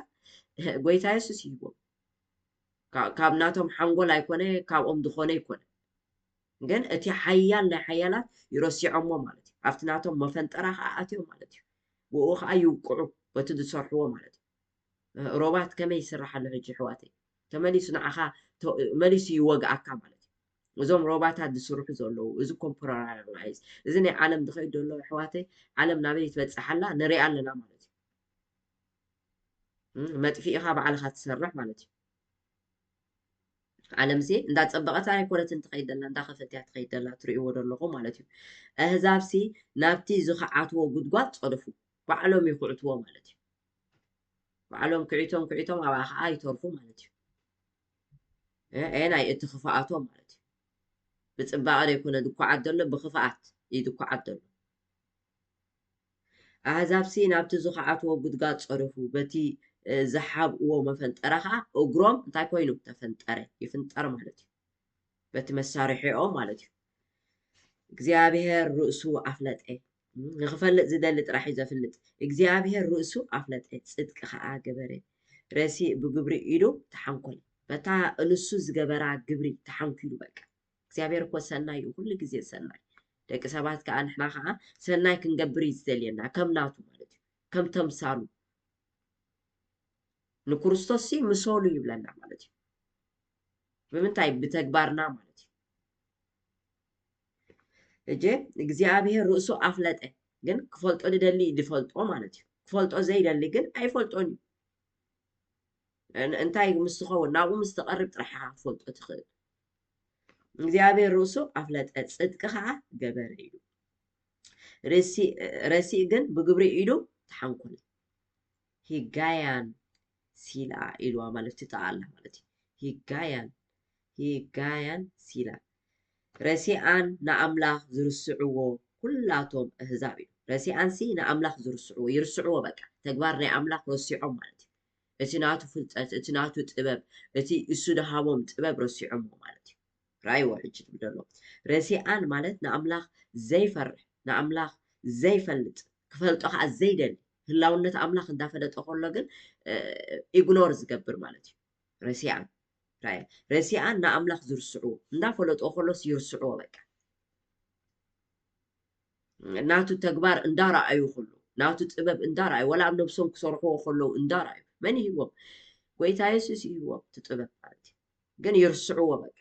ጎይታ የሱስ ይሂብዎም። ካ-፣ ካብ ናቶም ሓንጎል ኣይኮነ፣ ካብኦም ዝኾነ ኣይኮነ። ግን እቲ ሓያል ናይ ሓያላት ይረሲዖሞ ማለት እዩ። ኣብቲ ናቶም መፈንጠራ ኸዓ ኣትዮም ማለት እዩ። ብኡ ኸዓ ይውቅዑ በቲ ዝሰርሕዎ ማለት እዩ። እ፣ ሮባት ከመይ ይስራሕ ኣሎ ሕጂ ኣሕዋተይ? ተመሊሱ ንዓኻ ተ-፣ መሊሱ ይወግኣካ ማለት እዩ። እዞም ሮባታት ዝስርሑ ዘለዉ፣ እዚ ኮምፕሮራይዝ፣ እዚ ናይ ዓለም ዝኸይድ ዘሎ ኣሕዋተይ፣ ዓለም ናበይ ትበጽሕ ኣላ ንሪኣ ኣለና ማለት እዩ። እም፣ መጥፊኢኻ ባዕልኻ ትሰርሕ ማለት እዩ። ዓለምሲ እንዳጸበቐት ኣይኮነትን ትኸይድ ዘላ፣ እንዳኸፈት እያ ትኸይድ ዘላ፣ ትርእይዎ ዘለኹም ማለት እዩ። ኣህዛብሲ ናብቲ ዝኸዓትዎ ጉድጓድ ጸደፉ፣ ባዕሎም ይኹዕትዎ ማለት እዩ። ባዕሎም ክዒቶም ክዒቶም ኣብኣ ኸዓ ይተርፉ ማለት እዩ። እ፣ ኤ፣ ናይ እቲ ክፍኣቶም ማለት እዩ። ብጽባቐ ዘይኮነ ዝኳዓት ዘሎ፣ ብኽፍኣት እዩ ዝኳዓት ዘሎ። ኣህዛብሲ ናብቲ ዝኸዓትዎ ጉድጓድ ጸደፉ፣ በቲ፣ እ፣ ዝሓብእዎ መፈንጠራ ኸዓ እግሮም እንታይ ኮይኑ? ተፈንጠረ፣ ይፍንጠር ማለት እዩ። በቲ መሳርሒኦም ማለት እዩ። እግዚኣብሔር ርእሱ ኣፍለጠ። ንኽፈልጥ ዝደሊ ጥራሕ እዩ ዘፍልጥ። እግዚኣብሔር ርእሱ ኣፍለጠ፣ ጽድቂ ኸዓ ገበረ። ረሲእ ብግብሪ ኢዱ ተሓንኮለ። በታ ንሱ ዝገበራ ግብሪ ተሓንኪሉ በቃ። እግዚኣብሔር እኮ ሰናይ እዩ፣ ኩሉ ግዜ ሰናይ። ደቂ ሰባት ከኣ ንሕና ከኣ ሰናይ ክንገብር እዩ ዝደልየና፣ ከም ናቱ ማለት እዩ፣ ከም ተምሳሉ። ንክርስቶስ ሲ ምሰሉ ይብለና ማለት እዩ። ብምንታይ? ብተግባርና ማለት እዩ። እጀ እግዚኣብሔር ርእሱ ኣፍለጠ፣ ግን ክፈልጦ ዝደሊ ዝፈልጦ ማለት እዩ። ክፈልጦ ዘይደሊ ግን ኣይፈልጦን እዩ። ን-፣ እንታይ ምስ ትኸውን ናብኡ ምስ ትቐርብ ጥራሕ ኢኻ ክትፈልጦ ትኽእል። እግዚኣብሔር ርእሱ ኣፍለጠ፣ ጽድቂ ኸዓ ገበረ ኢሉ። ረሲእ፣ ረሲእ ግን ብግብሪ ኢዱ ተሓንኮለ። ሂጋያን ሲላ ኢልዋ ማለት ትጠኣላ ማለት እዩ። ሂጋያን፣ ሂጋያን ሲላ። ረሲኣን ንኣምላኽ ዝርስዕዎ ኩላቶም ኣህዛብ እዩ። ረሲኣንሲ ንኣምላኽ ዝርስዕዎ፣ ይርስዕዎ በቃ። ተግባር ናይ ኣምላኽ ረሲዖም ማለት እዩ። እቲ ናቱ ፍልጠት፣ እቲ ናቱ ጥበብ፣ እቲ እሱ ድሃቦም ጥበብ ረሲዖሞ ማለት እዩ። ራእይዎ ሕጂ ትብል ዘሎ። ረሲኣን ማለት ንኣምላኽ ዘይፈርሕ፣ ንኣምላኽ ዘይፈልጥ፣ ክፈልጦ ከዓ ዘይደሊ፣ ህላውነት ኣምላኽ እንዳፈለጠ ከሎ ግን፣ እ፣ ኢግኖር ዝገብር ማለት እዩ። ረሲኣን። ራእየ። ረሲኣን ንኣምላኽ ዝርስዕዎ፣ እንዳፈለጦ ከሎስ ይርስዕዎ በቃ። ናቱ ተግባር እንዳረኣዩ ከለዉ፣ ናቱ ጥበብ እንዳረኣዩ፣ ወላ ኣብ ነብሶም ክሰርሕዎ ከለዉ እንዳረኣዩ፣ መን ይህቦም? ጎይታ የሱስ ይህቦም እቲ ጥበብ ማለት እዩ። ግን ይርስዕዎ በቃ።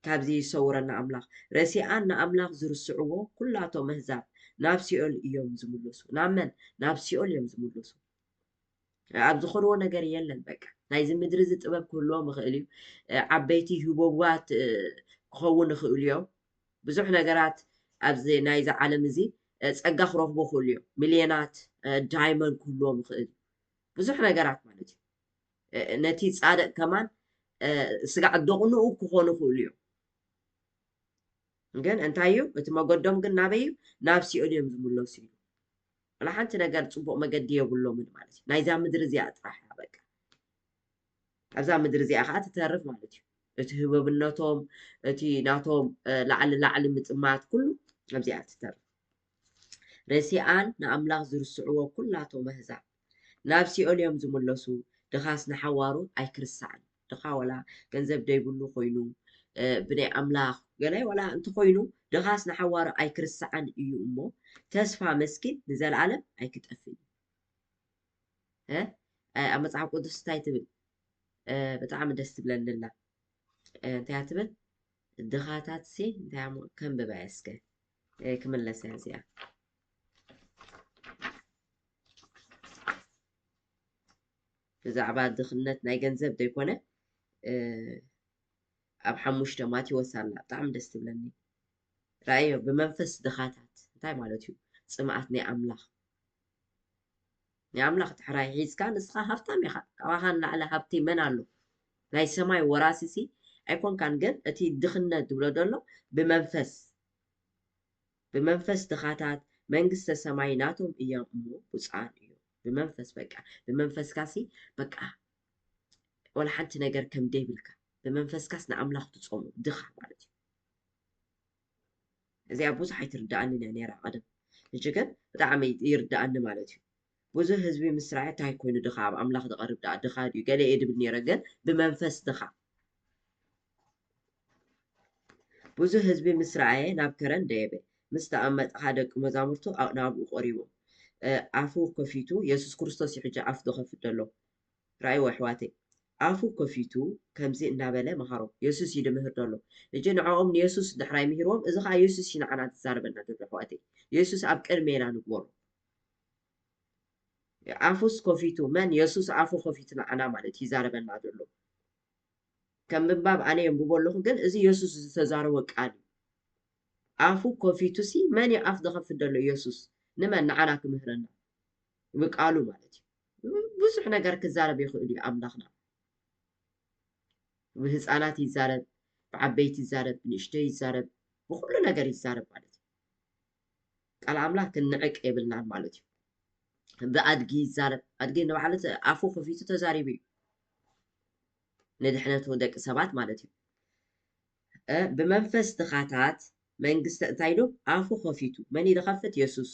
ካብዚ ይሰውረና ኣምላኽ። ረሲኣን ንኣምላኽ ዝርስዕዎ ኩላቶም ኣህዛብ ናብ ሲኦል እዮም ዝምለሱ። ናብ መን? ናብ ሲኦል እዮም ዝምለሱ። ኣብ ዝኸድዎ ነገር የለን። በቃ ናይዚ ምድሪ እዚ ጥበብ ክህልዎም ይኽእል እዩ። ዓበይቲ ህቦባት ክኸውን ይኽእሉ እዮም። ብዙሕ ነገራት ኣብዚ ናይዚ ዓለም እዚ ጸጋ ክረኽቡ ይኽእሉ እዮም። ሚልዮናት ዳይመንድ ክህልዎም ይኽእል እዩ። ብዙሕ ነገራት ማለት እዩ። ነቲ ጻድቕ ከማን ስጋዕ ደቕንኡ ክኾኑ ይኽእሉ እዮም። ግን እንታይ እዩ እቲ መገዶም ግን ናበይ እዩ? ናብ ሲኦል እዮም ዝምለሱ እዩ። ወላ ሓንቲ ነገር ጽቡቕ መገዲ የብሎምን ማለት እዩ። ናይዛ ምድሪ እዚኣ ጥራሕ እያ በቃ። ኣብዛ ምድሪ እዚኣ ከዓ ትተርፍ ማለት እዩ። እቲ ህበብነቶም፣ እቲ ናቶም ላዕሊ ላዕሊ ምጥማት ኩሉ ኣብዚኣ ትተርፍ። ረሲኣን ንኣምላኽ ዝርስዕዎ ኩላቶም ኣህዛብ ናብ ሲኦል እዮም ዝምለሱ። ድኻስ ንሓዋሩ ኣይክርሳዕን። ድኻ ወላ ገንዘብ ደይብሉ ኮይኑ ብናይ ኣምላኽ ገለ ወላ እንተኾይኑ ድኻስ ንሓዋሩ ኣይክርሳዕን እዩ እሞ ተስፋ መስኪን ንዘለኣለም ኣይክጠፍእን እዩ። ኣብ መፅሓፍ ቅዱስ እንታይ ትብል? ብጣዕሚ ደስ ትብለኒ ኣላ። እንታይ ትብል? ድኻታት ሲ እንታይ ከንብባ እስከ ክምለስ እያ እዚኣ። ብዛዕባ ድኽነት ናይ ገንዘብ ዘይኮነ ኣብ ሓሙሽተ ማቴዎስ ኣላ። ብጣዕሚ ደስ ትብለኒ። ራእዮ ብመንፈስ ድኻታት እንታይ ማለት እዩ? ፅምኣት ናይ ኣምላኽ ናይ ኣምላኽ ጥሕራይ ሒዝካ ንስኻ ሃብታም ኢኻ። ካባኻ ንላዕሊ ሃብቲ መን ኣሎ? ናይ ሰማይ ወራሲሲ ኣይኮንካን። ግን እቲ ድኽነት ዝብሎ ዘሎ ብመንፈስ ብመንፈስ ድኻታት መንግስተ ሰማይ ናቶም እዮም እሞ ብፁዓን እዮም። ብመንፈስ በቃ ብመንፈስካሲ በቃ ወላ ሓንቲ ነገር ከም ደይብልካ ብመንፈስካስ ንኣምላኽ ትጾሙ ድኻ ማለት እዩ። እዚኣ ብዙሕ ኣይትርድኣንን እያ ነይራ ቀደም። ሕጂ ግን ብጣዕሚ ይርድኣኒ ማለት እዩ። ብዙሕ ህዝቢ ምስ ረኣየ እንታይ ኮይኑ ድኻ ኣብ ኣምላኽ ዝቐርብ ደኣ ድኻ ድዩ ገለ እየ ድብል ነይረ ግን ብመንፈስ ድኻ ብዙሕ ህዝቢ ምስ ረኣየ ናብ ከረን ደየበ። ምስ ተቐመጠ ሓደ ደቂ መዛሙርቱ ናብኡ ቀሪቦም ኣፉ ከፊቱ የሱስ ክርስቶስ እዩ ሕጂ ኣፉ ዝኸፍት ዘሎ። ረኣይዎ ኣሕዋተይ፣ ኣፉ ከፊቱ ከምዚ እናበለ መሃሮም። የሱስ እዩ ድምህር ዘሎ። ሕጂ ንዕኦም ንየሱስ ድሕራይ ምሂርዎም፣ እዚ ኸዓ የሱስ እዩ ንዓና ዝዛረበና ዘሎ ኣሕዋተይ። የሱስ ኣብ ቅድሜና ንግበሮ። ኣፉስ ከፊቱ፣ መን? የሱስ ኣፉ ከፊቱ ንዓና ማለት እዩ ይዛረበና ዘሎ። ከም ምንባብ ኣነ የንብቦ ኣለኹ፣ ግን እዚ የሱስ ዝተዛረቦ ቃል እዩ። ኣፉ ከፊቱ ሲ መን እዩ ኣፍ ዝኸፍት ዘሎ? የሱስ። ንመን? ንዓና ክምህረና። ብቃሉ ማለት እዩ። ብዙሕ ነገር ክዛረብ ይኽእል እዩ ኣምላኽና። ብህፃናት ይዛረብ፣ ብዓበይቲ ይዛረብ፣ ብንእሽተይ ይዛረብ፣ ብኩሉ ነገር ይዛረብ ማለት እዩ። ቃል ኣምላኽ ክንንዕቅ የብልናን ማለት እዩ። ብኣድጊ ይዛረብ፣ ኣድጊ ንባዕሉ ኣፉ ከፊቱ ተዛሪቡ እዩ። ንድሕነቱ ደቂ ሰባት ማለት እዩ። ብመንፈስ ድኻታት መንግስተ እንታይ ኢሉ ኣፉ ከፊቱ መን እዩ ዝኸፍት? የሱስ።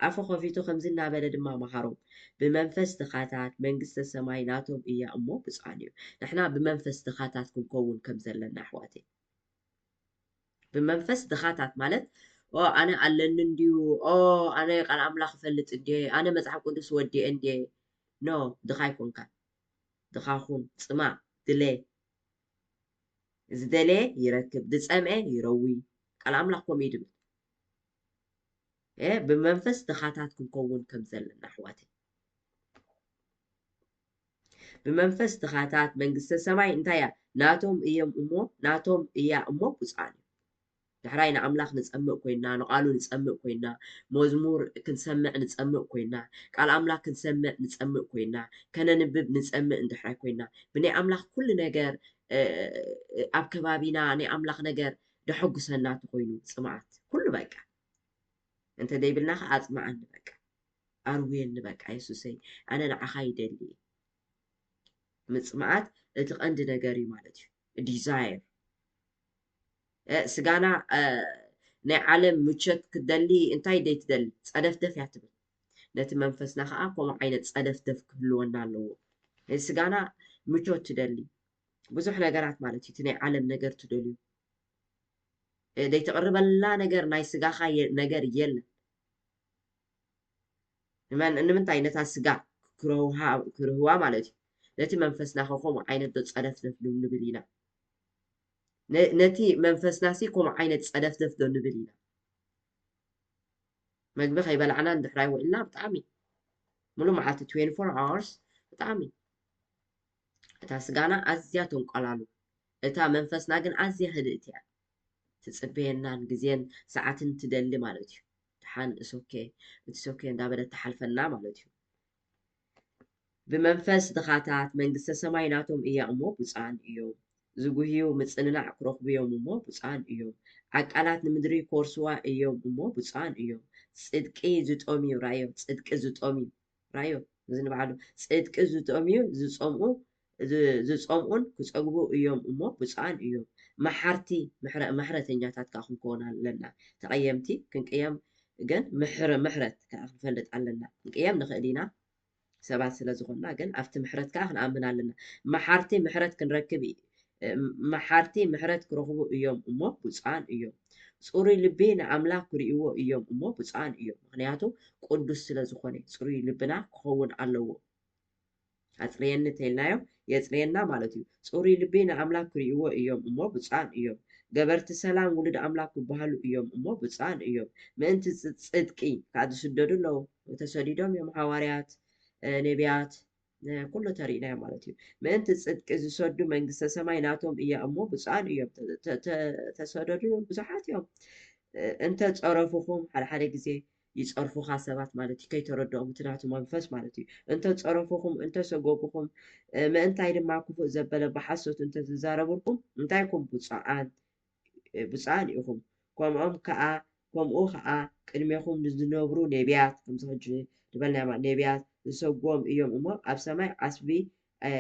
ኣፉ ከፊቱ ከምዚ እናበለ ድማ መሃሮም፣ ብመንፈስ ድኻታት መንግስተ ሰማይ ናቶም እያ እሞ ብፁዓን እዩ። ንሕና ብመንፈስ ድኻታት ክንከውን ከም ዘለና ኣሕዋተይ። ብመንፈስ ድኻታት ማለት ኦ ኣነ ኣለኒ እንድዩ፣ ኦ ኣነ ቃል ኣምላኽ እፈልጥ እንድየ፣ ኣነ መጽሓፍ ቅዱስ ወዲኤ እንድየ። ኖ፣ ድኻ ኣይኮንካን። ድኻ ኩን፣ ጽማእ፣ ድለ። ዝደለየ ይረክብ፣ ዝጸምአ ይረዊ። ቃል ኣምላኽ ከምኡ እዩ ድብል። ብመንፈስ ድኻታት ክንከውን ከም ዘለና ኣሕዋተይ። ብመንፈስ ድኻታት መንግስተ ሰማይ እንታይ እያ? ናቶም እዮም እሞ ናቶም እያ እሞ ብፁዓን እዮም። ድሕራይ ንኣምላኽ ንጸምእ ኮይና ንቓሉ ንጸምእ ኮይና መዝሙር ክንሰምዕ ንጸምእ ኮይና ቃል ኣምላኽ ክንሰምዕ ንጸምእ ኮይና ከነንብብ ንጸምእ እንድሕራይ ኮይና ብናይ ኣምላኽ ኩሉ ነገር ኣብ ከባቢና ናይ ኣምላኽ ነገር ደሐጉሰና ተኮይኑ ጽምኣት ኩሉ በቃ እንተ ደይብልና ከዓ ኣጽምኣኒ በቃ ኣርውየኒ በቃ የሱሰይ ኣነ ንዓኻ ይደሊ ምጽምኣት እቲ ቀንዲ ነገር እዩ ማለት እዩ። ዲዛይር ስጋና ናይ ዓለም ምቸት ክትደሊ እንታይ ደይ ትደሊ ጸደፍደፍ እያ ትብል። ነቲ መንፈስና ከዓ ከምኡ ዓይነት ጸደፍደፍ ክህልወና ኣለዎ። ስጋና ምቾት ትደሊ ብዙሕ ነገራት ማለት እዩ። እቲ ናይ ዓለም ነገር ትደልዩ ደይተቕርበላ ነገር ናይ ስጋኻ ነገር የለን። ንምንታይ ነታ ስጋ ክርህዋ ማለት እዩ። ነቲ መንፈስና ከ ከምኡ ዓይነት ዶ ጸደፍደፍ ዶ ንብል ኢና። ነቲ መንፈስናሲ ከምኡ ዓይነት ጸደፍደፍ ዶ ንብል ኢና? መግቢ ከይበላዕና እንድሕራይ ውዒልና ብጣዕሚ ሙሉ መዓልቲ twenty-four hours ብጣዕሚ እታ ስጋና ኣዝያ ተንቆላሉ፣ እታ መንፈስና ግን ኣዝያ ህድእቲ እያ። ትጽበየናን ግዜን ሰዓትን ትደሊ ማለት እዩ። ደሓን እሶኬ እቲ ሶኬ እንዳበለት ትሓልፈና ማለት እዩ። ብመንፈስ ድኻታት መንግስተ ሰማይ ናቶም እያ እሞ ብፁዓን እዮም። ዝጉህዩ ምጽንናዕ ክረኽቡ እዮም እሞ ብፁዓን እዮም። ዓቃላት ንምድሪ ክወርስዋ እዮም እሞ ብፁዓን እዮም። ጽድቂ ዝጠምዩ ራዮ፣ ጽድቂ ዝጠምዩ ራዮ፣ እዚ ንባዕሉ ጽድቂ ዝጠምዩ ዝጸምኡ ዝ- ዝጸምኡን ክጸግቡ እዮም እሞ ብፁዓን እዮም። መሓርቲ ምሕረ- ምሕረተኛታት ከዓ ክንከውን ኣለና። ተቐየምቲ ክንቅየም ግን ምሕረ- ምሕረት ከዓ ክንፈልጥ ኣለና። ክንቅየም ንኽእል ኢና ሰባት ስለ ዝኾንና፣ ግን ኣብቲ ምሕረት ከዓ ክንኣምን ኣለና። መሓርቲ ምሕረት ክንረክብ እ- መሓርቲ ምሕረት ክረኽቡ እዮም እሞ ብፁዓን እዮም። ጽሩይ ልቢ ንኣምላኽ ክርእይዎ እዮም እሞ ብፁዓን እዮም። ምኽንያቱ ቅዱስ ስለ ዝኾነ ጽሩይ ልብና ክኸውን ኣለዎ። ኣጽርየኒ እንተኢልናዮ የጽርየና ማለት እዩ። ጽሩይ ልቢ ንኣምላኽ ክርእይዎ እዮም እሞ ብፁዓን እዮም። ገበርቲ ሰላም ውሉድ ኣምላኽ ክበሃሉ እዮም እሞ ብፁዓን እዮም። ምእንቲ ጽ- ጽድቂ ከዓ ዝስደዱ ኣለዉ። ተሰዲዶም እዮም ሓዋርያት፣ እ፣ ነቢያት፣ እ፣ ኩሉ ተሪእናዮ ማለት እዩ። ምእንቲ ጽድቂ ዝሰዱ መንግስተ ሰማይ ናቶም እያ እሞ ብፁዓን እዮም። ተ- ተ- ተ- ተሰደዱ ብዙሓት እዮም። እ፣ እንተ ጸረፉኹም ሓደ ሓደ ግዜ ይጸርፉኻ ሰባት ማለት እዩ፣ ከይተረድኦም እቲ ናቱ መንፈስ ማለት እዩ። እንተ ጸረፉኹም፣ እንተ ሰጎጉኹም፣ እ፣ ምእንታይ ድማ ክፉእ ዘበለ ብሓሶት እንተ ዝዛረቡልኩም፣ እንታይ ኢኹም ብፁዓን፣ እ፣ ብፁዓን ኢኹም። ከምኦም ከኣ፣ ከምኡ ኸኣ ቅድሜኹም ንዝነብሩ ነቢያት፣ ከምዚ ሕጂ ዝበልናዮ ማለት ነቢያት ዝሰጎም እዮም እሞ፣ ኣብ ሰማይ ዓስቢ፣ እ፣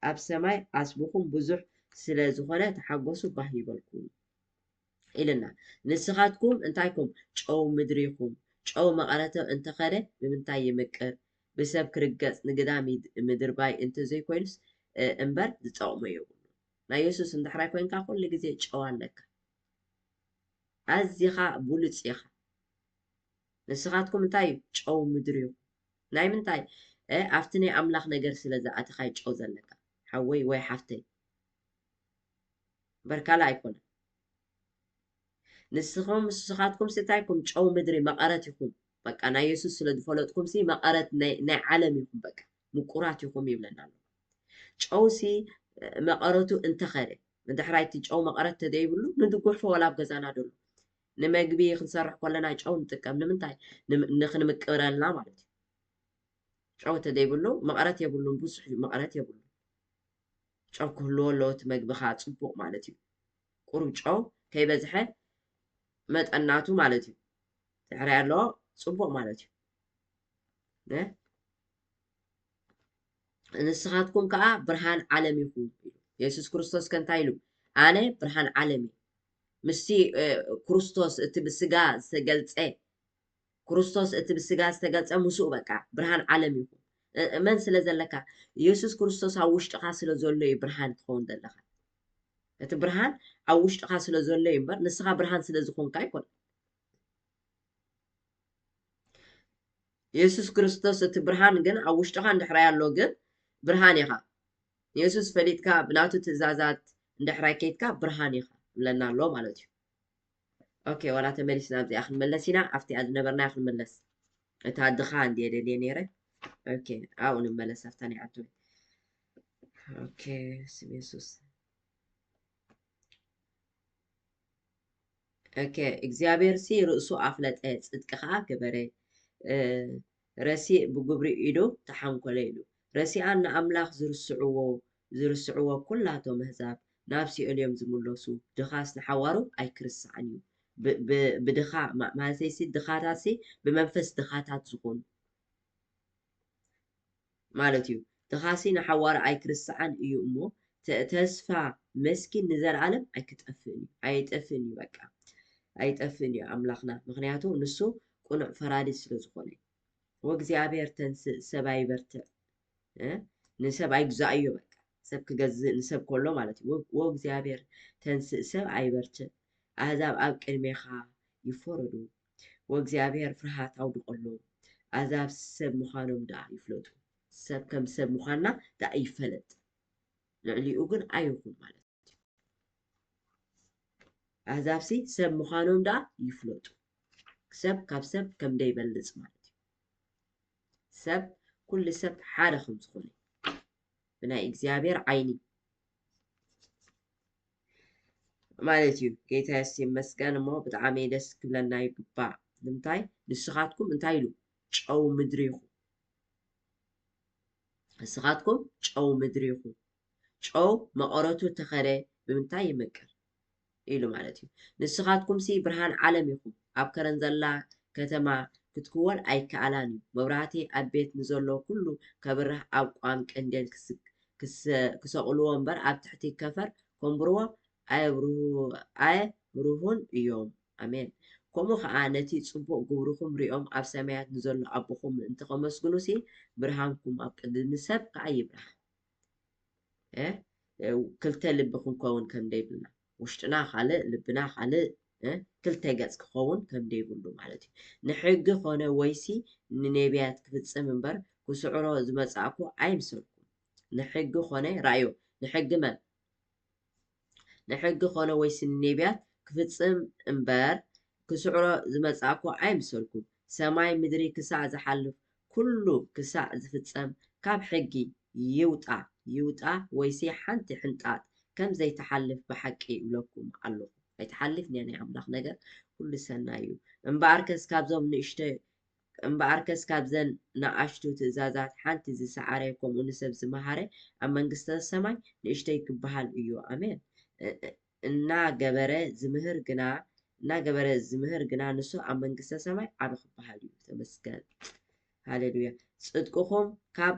ኣብ ሰማይ ዓስብኹም ብዙሕ ስለ ዝኾነ ተሓጎሱ ባህ ይበልኩም። ኢልና። ንስኻትኩም እንታይ ኢኹም? ጨው ምድሪ ኢኹም። ጨው መቐረተ እንተኸደ ብምንታይ ይምቅር? ብሰብ ክርገጽ ንግዳም ይድ- ምድርባይ እንተዘይኮይኑስ እ፣ እምበር ዝጠቕሞ የብሉን። ናይ የሱስ እንድሕራይ ኮይንካ ኩሉ ግዜ ጨው ኣለካ። ኣዚኻ ብሉጽ ኢኻ። ንስኻትኩም እንታይ እዩ? ጨው ምድሪ ኢኹም። ናይ ምንታይ? እ፣ ኣብቲ ናይ ኣምላኽ ነገር ስለ ዝኣተኻ እዩ ጨው ዘለካ። ሓወይ ወይ ሓፍተይ። እምበር ካልእ ኣይኮነን። ንስኹም ንስኻትኩም ሲ እንታይ ኢኹም? ጨው ምድሪ መቐረት ኢኹም። በቃ ናይ የሱስ ስለ ዝፈለጥኩም ሲ መቐረት ናይ ናይ ዓለም ኢኹም። በቃ ምቁራት ኢኹም ይብለና ኣሎ። ጨው ሲ መቐረቱ እንተኸደ፣ ንድሕራይ እቲ ጨው መቐረት ተዘይብሉ ንድጉሕፎ ወላ ኣብ ገዛና ደሎ። ንመግቢ ክንሰርሕ ከለና ጨው ንጥቀም። ንምንታይ? ንም- ንኽንምቅረልና ማለት እዩ። ጨው ተዘይብሉ መቐረት የብሉን። ብዙሕ እዩ መቐረት የብሉን። ጨው ክህልዎ ኣለዎ እቲ መግብኻ ጽቡቕ ማለት እዩ። ቁሩብ ጨው ከይበዝሐ መጠናቱ ማለት እዩ። ድሕሪ ኣለዎ ጽቡቕ ማለት እዩ። እ? ንስኻትኩም ከኣ ብርሃን ዓለም ኢኹም ኢሉ። የሱስ ክርስቶስ ከ እንታይ ኢሉ? ኣነ ብርሃን ዓለም እየ። ምስቲ እ፣ ክርስቶስ እቲ ብስጋ ዝተገልጸ ክርስቶስ እቲ ብስጋ ዝተገልጸ ምስኡ በቃ ብርሃን ዓለም ኢኹም። እ፣ እመን ስለ ዘለካ የሱስ ክርስቶስ ኣብ ውሽጥኻ ስለ ዘሎ እዩ ብርሃን ትኸውን ዘለኻ። እቲ ብርሃን ኣብ ውሽጥኻ ስለ ዘሎ እዩ እምበር ንስኻ ብርሃን ስለ ዝኾንካ ኣይኮነን። የሱስ ክርስቶስ እቲ ብርሃን ግን ኣብ ውሽጥኻ እንድሕራይ ኣሎ ግን ብርሃን ኢኻ። ንየሱስ ፈሊጥካ ብናቱ ትእዛዛት እንድሕራይ ከይድካ ብርሃን ኢኻ ይብለና ኣሎ ማለት እዩ። ኦኬ፣ ዋላ ተመሊስና ኣብዚኣ ክንመለስ ኢና፣ ኣብቲኣ ዝነበርናያ ክንመለስ። እታ ድኻ እንድየ ደልየ ነይረ። ኦኬ፣ ኣብኡ ንመለስ ኣብታ ናይ ዓቶ። ኦኬ፣ ስም የሱስ። ኦኬ፣ እግዚኣብሔር ሲ ርእሱ ኣፍለጠ፣ ጽድቂ ኸዓ ገበረ። እ፣ ረሲእ ብግብሪ ኢዱ ተሓንኮለ ኢሉ። ረሲኣን ንኣምላኽ ዝርስዕዎ፣ ዝርስዕዎ ኩላቶም ኣህዛብ ናብ ሲኦል እዮም ዝምለሱ። ድኻስ ንሓዋሩ ኣይክርስዓን እዩ። ብ- ብ- ብድኻ ማ- ማለተይሲ ድኻታትሲ ብመንፈስ ድኻታት ዝኾኑ ማለት እዩ። ድኻሲ ንሓዋሩ ኣይክርስዓን እዩ እሞ ተ- ተስፋ መስኪን ንዘለኣለም ኣይክጠፍእን እዩ። ኣይጠፍእን እዩ በቃ። ኣይጠፍእን እዩ ኣምላኽና። ምኽንያቱ ንሱ ቅኑዕ ፈራዲ ስለ ዝኾነ። ወእግዚኣብሔር ተንስእ ሰብ ኣይበርትዕ። እ? ንሰብ ኣይግዛእዮ በቃ። ሰብ ክገዝእ ንሰብ ከሎ ማለት እዩ። ወ- ወእግዚኣብሔር ተንስእ ሰብ ኣይበርትዕ። ኣህዛብ ኣብ ቅድሜኻ ይፈረዱ። ወእግዚኣብሔር ፍርሃት ኣውድቐሎም። ኣህዛብ ሰብ ምዃኖም ደኣ ይፍለጡ። ሰብ ከም ሰብ ምዃንና ደኣ ይፈለጥ። ልዕሊኡ ግን ኣይኹን ማለት እዩ። ኣህዛብሲ ሰብ ምዃኖም ደኣ ይፍለጡ። ሰብ ካብ ሰብ ከም ደይበልጽ ማለት እዩ። ሰብ፣ ኩሉ ሰብ ሓደ ከም ዝኾነ ብናይ እግዚኣብሔር ዓይኒ ማለት እዩ። ጌታ የሱስ ይመስገን። እሞ ብጣዕሚ ደስ ክብለና ይግባእ። ንምንታይ? ንስኻትኩም እንታይ ኢሉ? ጨው ምድሪ ኢኹም። ንስኻትኩም ጨው ምድሪ ኢኹም። ጨው መቐረቱ ተኸደ ብምንታይ ይመቅር? ኢሉ ማለት እዩ። ንስኻትኩምሲ ብርሃን ዓለም ኢኹም። ኣብ ከረን ዘላ ከተማ ክትክወል ኣይከኣላን እዩ። መብራህቲ ኣብ ቤት ንዘሎ ኩሉ ከብርህ ኣብ ቋም ቀንዴል ክስ-፣ ክሰ-፣ ክሰቕልዎ እምበር ኣብ ትሕቲ ከፈር ከንብርዎ ኣየብርሁ-፣ ኣየብርሁን እዮም። ኣሜን። ከምኡ ኸዓ ነቲ ጽቡቕ ግብርኹም ሪኦም ኣብ ሰማያት ንዘሎ ኣቦኹም ምእንቲ ከመስግኑሲ ብርሃንኩም ኣብ ቅድሚ ሰብ ከኣ ይብራህ። እ፣ እ፣ ክልተ ልቢ ክንከውን ከም ደይብልና፣ ውሽጥና ካልእ፣ ልብና ካልእ፣ እ፣ ክልተ ገጽ ክኸውን ከም ደይብሉ ማለት እዩ። ንሕጊ ኾነ ወይሲ ንነቢያት ክፍጽም እምበር፣ ክስዕሮ ዝመጻእኩ ኣይምሰልኩም። ንሕጊ ኾነ፣ ራእዮ፣ ንሕጊ መን? ንሕጊ ኾነ ወይሲ ንነቢያት ክፍጽም እምበር፣ ክስዕሮ ዝመጻእኩ ኣይምሰልኩም። ሰማይ ምድሪ ክሳዕ ዝሓልፍ፣ ኩሉ ክሳዕ ዝፍጸም፣ ካብ ሕጊ ይውጣ ይውጣ ወይሲ ሓንቲ ሕንጣጥ ከም ዘይትሓልፍ ብሓቂ እብለኩም ኣለኹ። ኣይትሓልፍን እያ ናይ ኣምላኽ ነገር፣ ኩሉ ሰናይ እዩ። እምበኣርከስ ካብዞም ንእሽተ-፣ እምበኣርከስ ካብዘን ንኣሽቱ ትእዛዛት ሓንቲ ዝሰዓረ፣ ከምኡ ንሰብ ዝመሃረ፣ ኣብ መንግስተ ሰማይ ንእሽተይ ክበሃል እዩ። ኣሜን። እ-፣ እ-፣ እናገበረ ዝምህር ግና፣ እናገበረ ዝምህር ግና ንሱ ኣብ መንግስተ ሰማይ ዓቢ ክበሃል እዩ። ተመስገን። ሃሌሉያ። ጽድቅኹም ካብ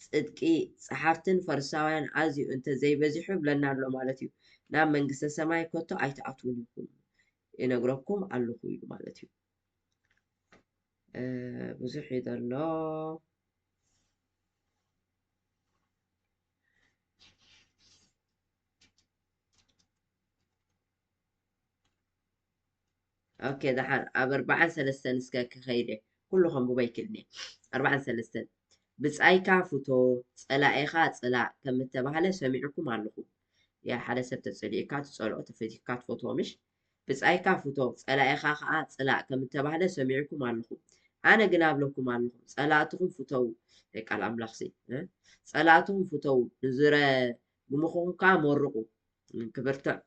ጽድቂ ጸሓፍትን ፈሪሳውያን ኣዝዩ እንተ ዘይበዚሑ፣ ይብለና ኣሎ ማለት እዩ፣ ናብ መንግስተ ሰማይ ከቶ ኣይትኣትዉን ኢኹም፣ ይነግረኩም ኣለኹ ኢሉ ማለት እዩ። እ፣ ብዙሕ እዩ ዘሎ። ኦኬ፣ ደሓን ኣብ ኣርባዓን ሰለስተን እስከ ክኸይድ እየ። ኩሉ ከንብቦ ኣይክእልን እየ። ኣርባዓን ሰለስተን። ብጻይካ ፍቶ፣ ጸላኢኻ ጽላእ ከም እተባህለ ሰሚዕኩም ኣለኹም። ያ፣ ሓደ ሰብ ተጸሊእካ ትጸልኦ፣ ተፈቲካ ትፈትዎ፣ ምሽ? ብጻይካ ፍቶ፣ ጸላኢኻ ኸኣ ጽላእ ከም እተባህለ ሰሚዕኩም ኣለኹም። ኣነ ግና እብለኩም ኣለኹ፣ ጸላእትኹም ፍተዉ። ናይ ቃል ኣምላኽሲ፣ እ? ጸላእትኹም ፍተዉ፣ ንዝረግምኹም ከኣ መርቑ። ክብርትዕ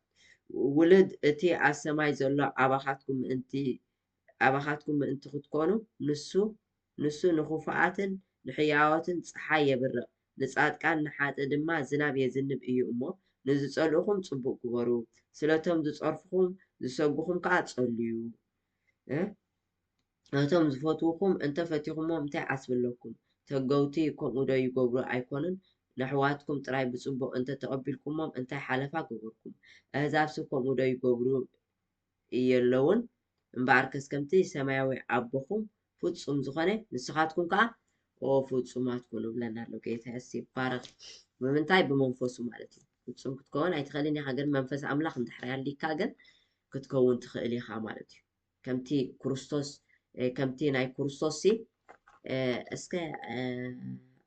ውሉድ እቲ ኣብ ሰማይ ዘሎ ኣባኻትኩም ምእንቲ፣ ኣባኻትኩም ምእንቲ ክትኮኑ፣ ንሱ፣ ንሱ ንኽፉኣትን ንሕያዎትን ጸሓይ የብርቕ፣ ንጻድቃን ንሓጥእ ድማ ዝናብ የዝንብ እዩ እሞ፣ ንዝጸልኡኹም ጽቡቕ ግበሩ፣ ስለቶም ዝጸርፉኹም፣ ዝሰጉኹም ከኣ ጸልዩ። እ? ነቶም ዝፈትዉኹም እንተ ፈቲኹሞም እንታይ ዓስቢ ኣለኩም? ተገውቲ ከምኡ ዶ ይገብሩ ኣይኮኑን? ነሕዋትኩም ጥራይ ብጽቡቕ እንተ ተቐቢልኩሞም እንታይ ሓለፋ ገበርኩም? ኣህዛብሲ ከምኡ ዶ ይገብሩ እየለውን? እምበኣርከስ ከምቲ ሰማያዊ ኣቦኹም ፍጹም ዝኾነ ንስኻትኩም ከኣ ኦ ፍጹማት ኩኑ ብለና ኣሎ። ጌታ የሱስ ይባረኽ። ብምንታይ? ብመንፈሱ ማለት እዩ። ፍጹም ክትከውን ኣይትኽእልን ኢኻ፣ ግን መንፈስ ኣምላኽ እንድሕር ሃልይካ ግን ክትከውን ትኽእል ኢኻ ማለት እዩ። ከምቲ ክርስቶስ፣ እ፣ ከምቲ ናይ ክርስቶስ ሲ፣ እ፣ እስከ፣ እ፣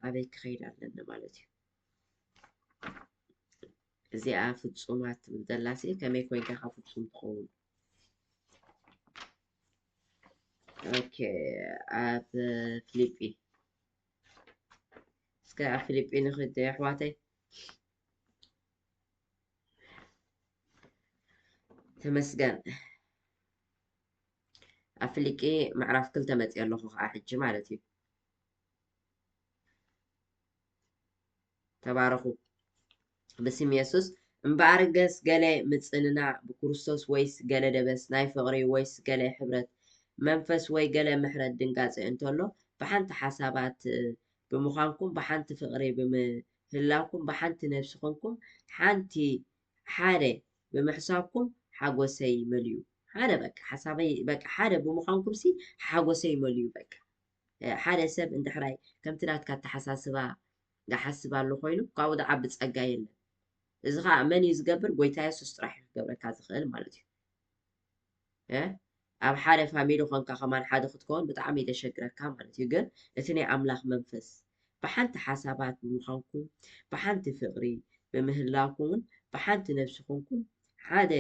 ኣበይ ክኸይድ ኣለኒ ማለት እዩ? እዚኣ ፍጹማት ትብል ዘላ ሲ ከመይ ኮይንካ ኢኻ ፍጹም ትኸውን? ኦኬ፣ ኣብ ፊልጲ፣ እስከ ኣብ ፊልጲ ንኽድ ኣሕዋተይ። ተመስገን። ኣብ ፊልጲ ምዕራፍ ክልተ መጽእ ኣለኹ ኸዓ ሕጂ ማለት እዩ። ተባረኹ። ብስም የሱስ። እምበኣርገስ ገለ ምጽንናዕ ብክርስቶስ ወይስ ገለ ደበስ ናይ ፍቕሪ ወይስ ገለ ሕብረት መንፈስ ወይ ገለ ምሕረት ድንጋጸ እንተሎ፣ ብሓንቲ ሓሳባት ብምዃንኩም፣ ብሓንቲ ፍቕሪ ብምህላውኩም፣ ብሓንቲ ነፍሲ ኾንኩም፣ ሓንቲ ሓደ ብምሕሳብኩም ሓጎሰይ መልዩ። ሓደ በቃ ሓሳበይ በቃ ሓደ ብምዃንኩም ሲ ሓጎሰይ መልዩ በቃ። እ፣ ሓደ ሰብ እንድሕራይ ከምቲ ናትካ ኣተሓሳስባ ይሓስብ ኣሎ ኮይኑ፣ ካብኡ ዝዓቢ ጸጋ የለን። እዚ ኸኣ መን እዩ ዝገብር? ጎይታ የሱስ ጥራሕ እዩ ክገብረካ ዝኽእል ማለት እዩ። እ፣ ኣብ ሓደ ፋሚሊ ኾንካ ከማን ሓደ ክትከውን ብጣዕሚ እዩ ዘሸግረካ ማለት እዩ። ግን እቲ ናይ ኣምላኽ መንፈስ ብሓንቲ ሓሳባት ብምዃንኩም፣ ብሓንቲ ፍቕሪ ብምህላውኩምን ብሓንቲ ነፍሲ ኾንኩም ሓደ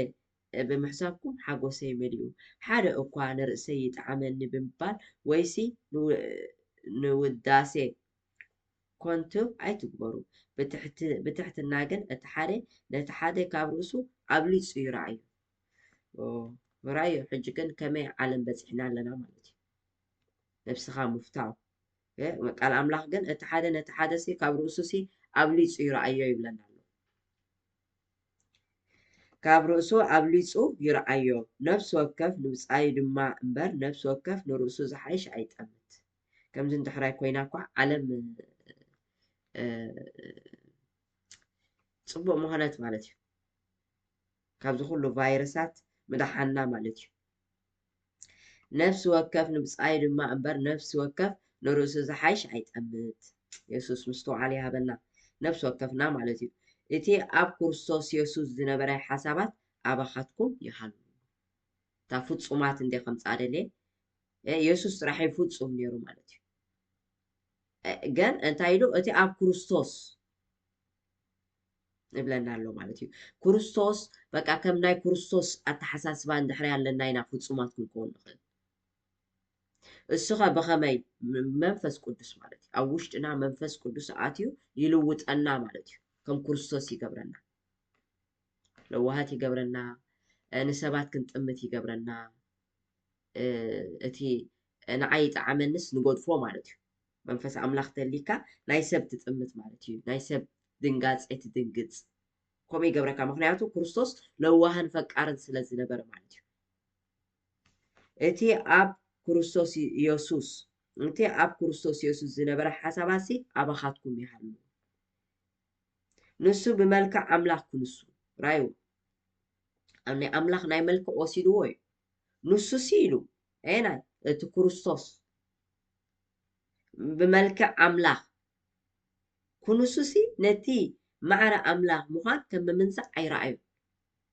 ብምሕሳብኩም ሓጎሰይ መሊኡ። ሓደ እኳ ንርእሰይ ይጥዓመኒ ብምባል ወይሲ ንው-፣ ንውዳሴ ኮንቱ ኣይትግበሩ። ብትሕት-፣ ብትሕትና ግን እቲ ሓደ ነቲ ሓደ ካብ ርእሱ ኣብሊጹ ይርኣዮ። ኦ፣ ርኣዮ፣ ሕጂ ግን ከመይ ዓለም በጺሕና ኣለና ማለት እዩ። ነብስኻ ምፍታው። እ፣ ቃል ኣምላኽ ግን እቲ ሓደ ነቲ ሓደ ሲ ካብ ርእሱ ሲ ኣብሊጹ ይርኣዮ ይብለና ኣሎ። ካብ ርእሱ ኣብሊጹ ይርኣዮ። ነፍሲ ወከፍ ንብጻዩ ድማ እምበር፣ ነፍሲ ወከፍ ንርእሱ ዝሓይሽ ኣይጠምት። ከምዚ እንድሕራይ ኮይና እኳ ዓለም፣ እ፣ ጽቡቕ ምኾነት ማለት እዩ። ካብዚ ኩሉ ቫይረሳት ምድሓና ማለት እዩ። ነፍሲ ወከፍ ንብጻዩ ድማ እምበር፣ ነፍሲ ወከፍ ንርእሱ ዝሓይሽ ኣይጠምት። የሱስ ምስትውዓል ይሃበና። ነፍሲ ወከፍና ማለት እዩ። እቲ ኣብ ክርስቶስ የሱስ ዝነበረ ሓሳባት ኣባኻትኩም ይሃሉ። እታ ፍጹማት እንደ ከምጻ ደልየ፣ እ፣ የሱስ ጥራሕ እዩ ፍጹም ነይሩ ማለት እዩ። እ፣ ግን እንታይ ኢሉ? እቲ ኣብ ክርስቶስ ይብለና ኣሎ ማለት እዩ። ክርስቶስ፣ በቃ፣ ከም ናይ ክርስቶስ ኣተሓሳስባ እንድሕሪ ኣለና ኢና ፍጹማት ክንከውን ንኽእል። እሱ ኸ ብኸመይ? ም-፣ መንፈስ ቅዱስ ማለት እዩ። ኣብ ውሽጥና መንፈስ ቅዱስ ኣትዩ ይልውጠና ማለት እዩ። ከም ክርስቶስ ይገብረና። ለዋሃት ይገብረና፣ እ፣ ንሰባት ክንጥምት ይገብረና። እ፣ እቲ፣ እ፣ ንዓይ ይጠዓመንስ ንገድፎ ማለት እዩ። መንፈስ ኣምላኽ ተሊካ ናይ ሰብ ትጥምት ማለት እዩ። ናይ ሰብ ድንጋጼ ትድንግጽ። ከምኡ ይገብረካ። ምኽንያቱ ክርስቶስ ለዋህን ፈቃርን ስለ ዝነበረ ማለት እዩ። እቲ ኣብ ክርስቶስ የሱስ፣ እቲ ኣብ ክርስቶስ የሱስ ዝነበረ ሓሳባሲ ኣባኻትኩም ይሃሉ። ንሱ ብመልክዕ ኣምላኽ ክንሱ፣ ራዩ፣ ኣብ ናይ ኣምላኽ ናይ መልክዕ ወሲድዎ እዩ። ንሱ ሲ ኢሉ፣ ኤናይ፣ እቲ ክርስቶስ ብመልክዕ ኣምላኽ ክንሱሲ ነቲ ማዕረ ኣምላኽ ምዃን ከም ምምንዛዕ ኣይረኣዩ።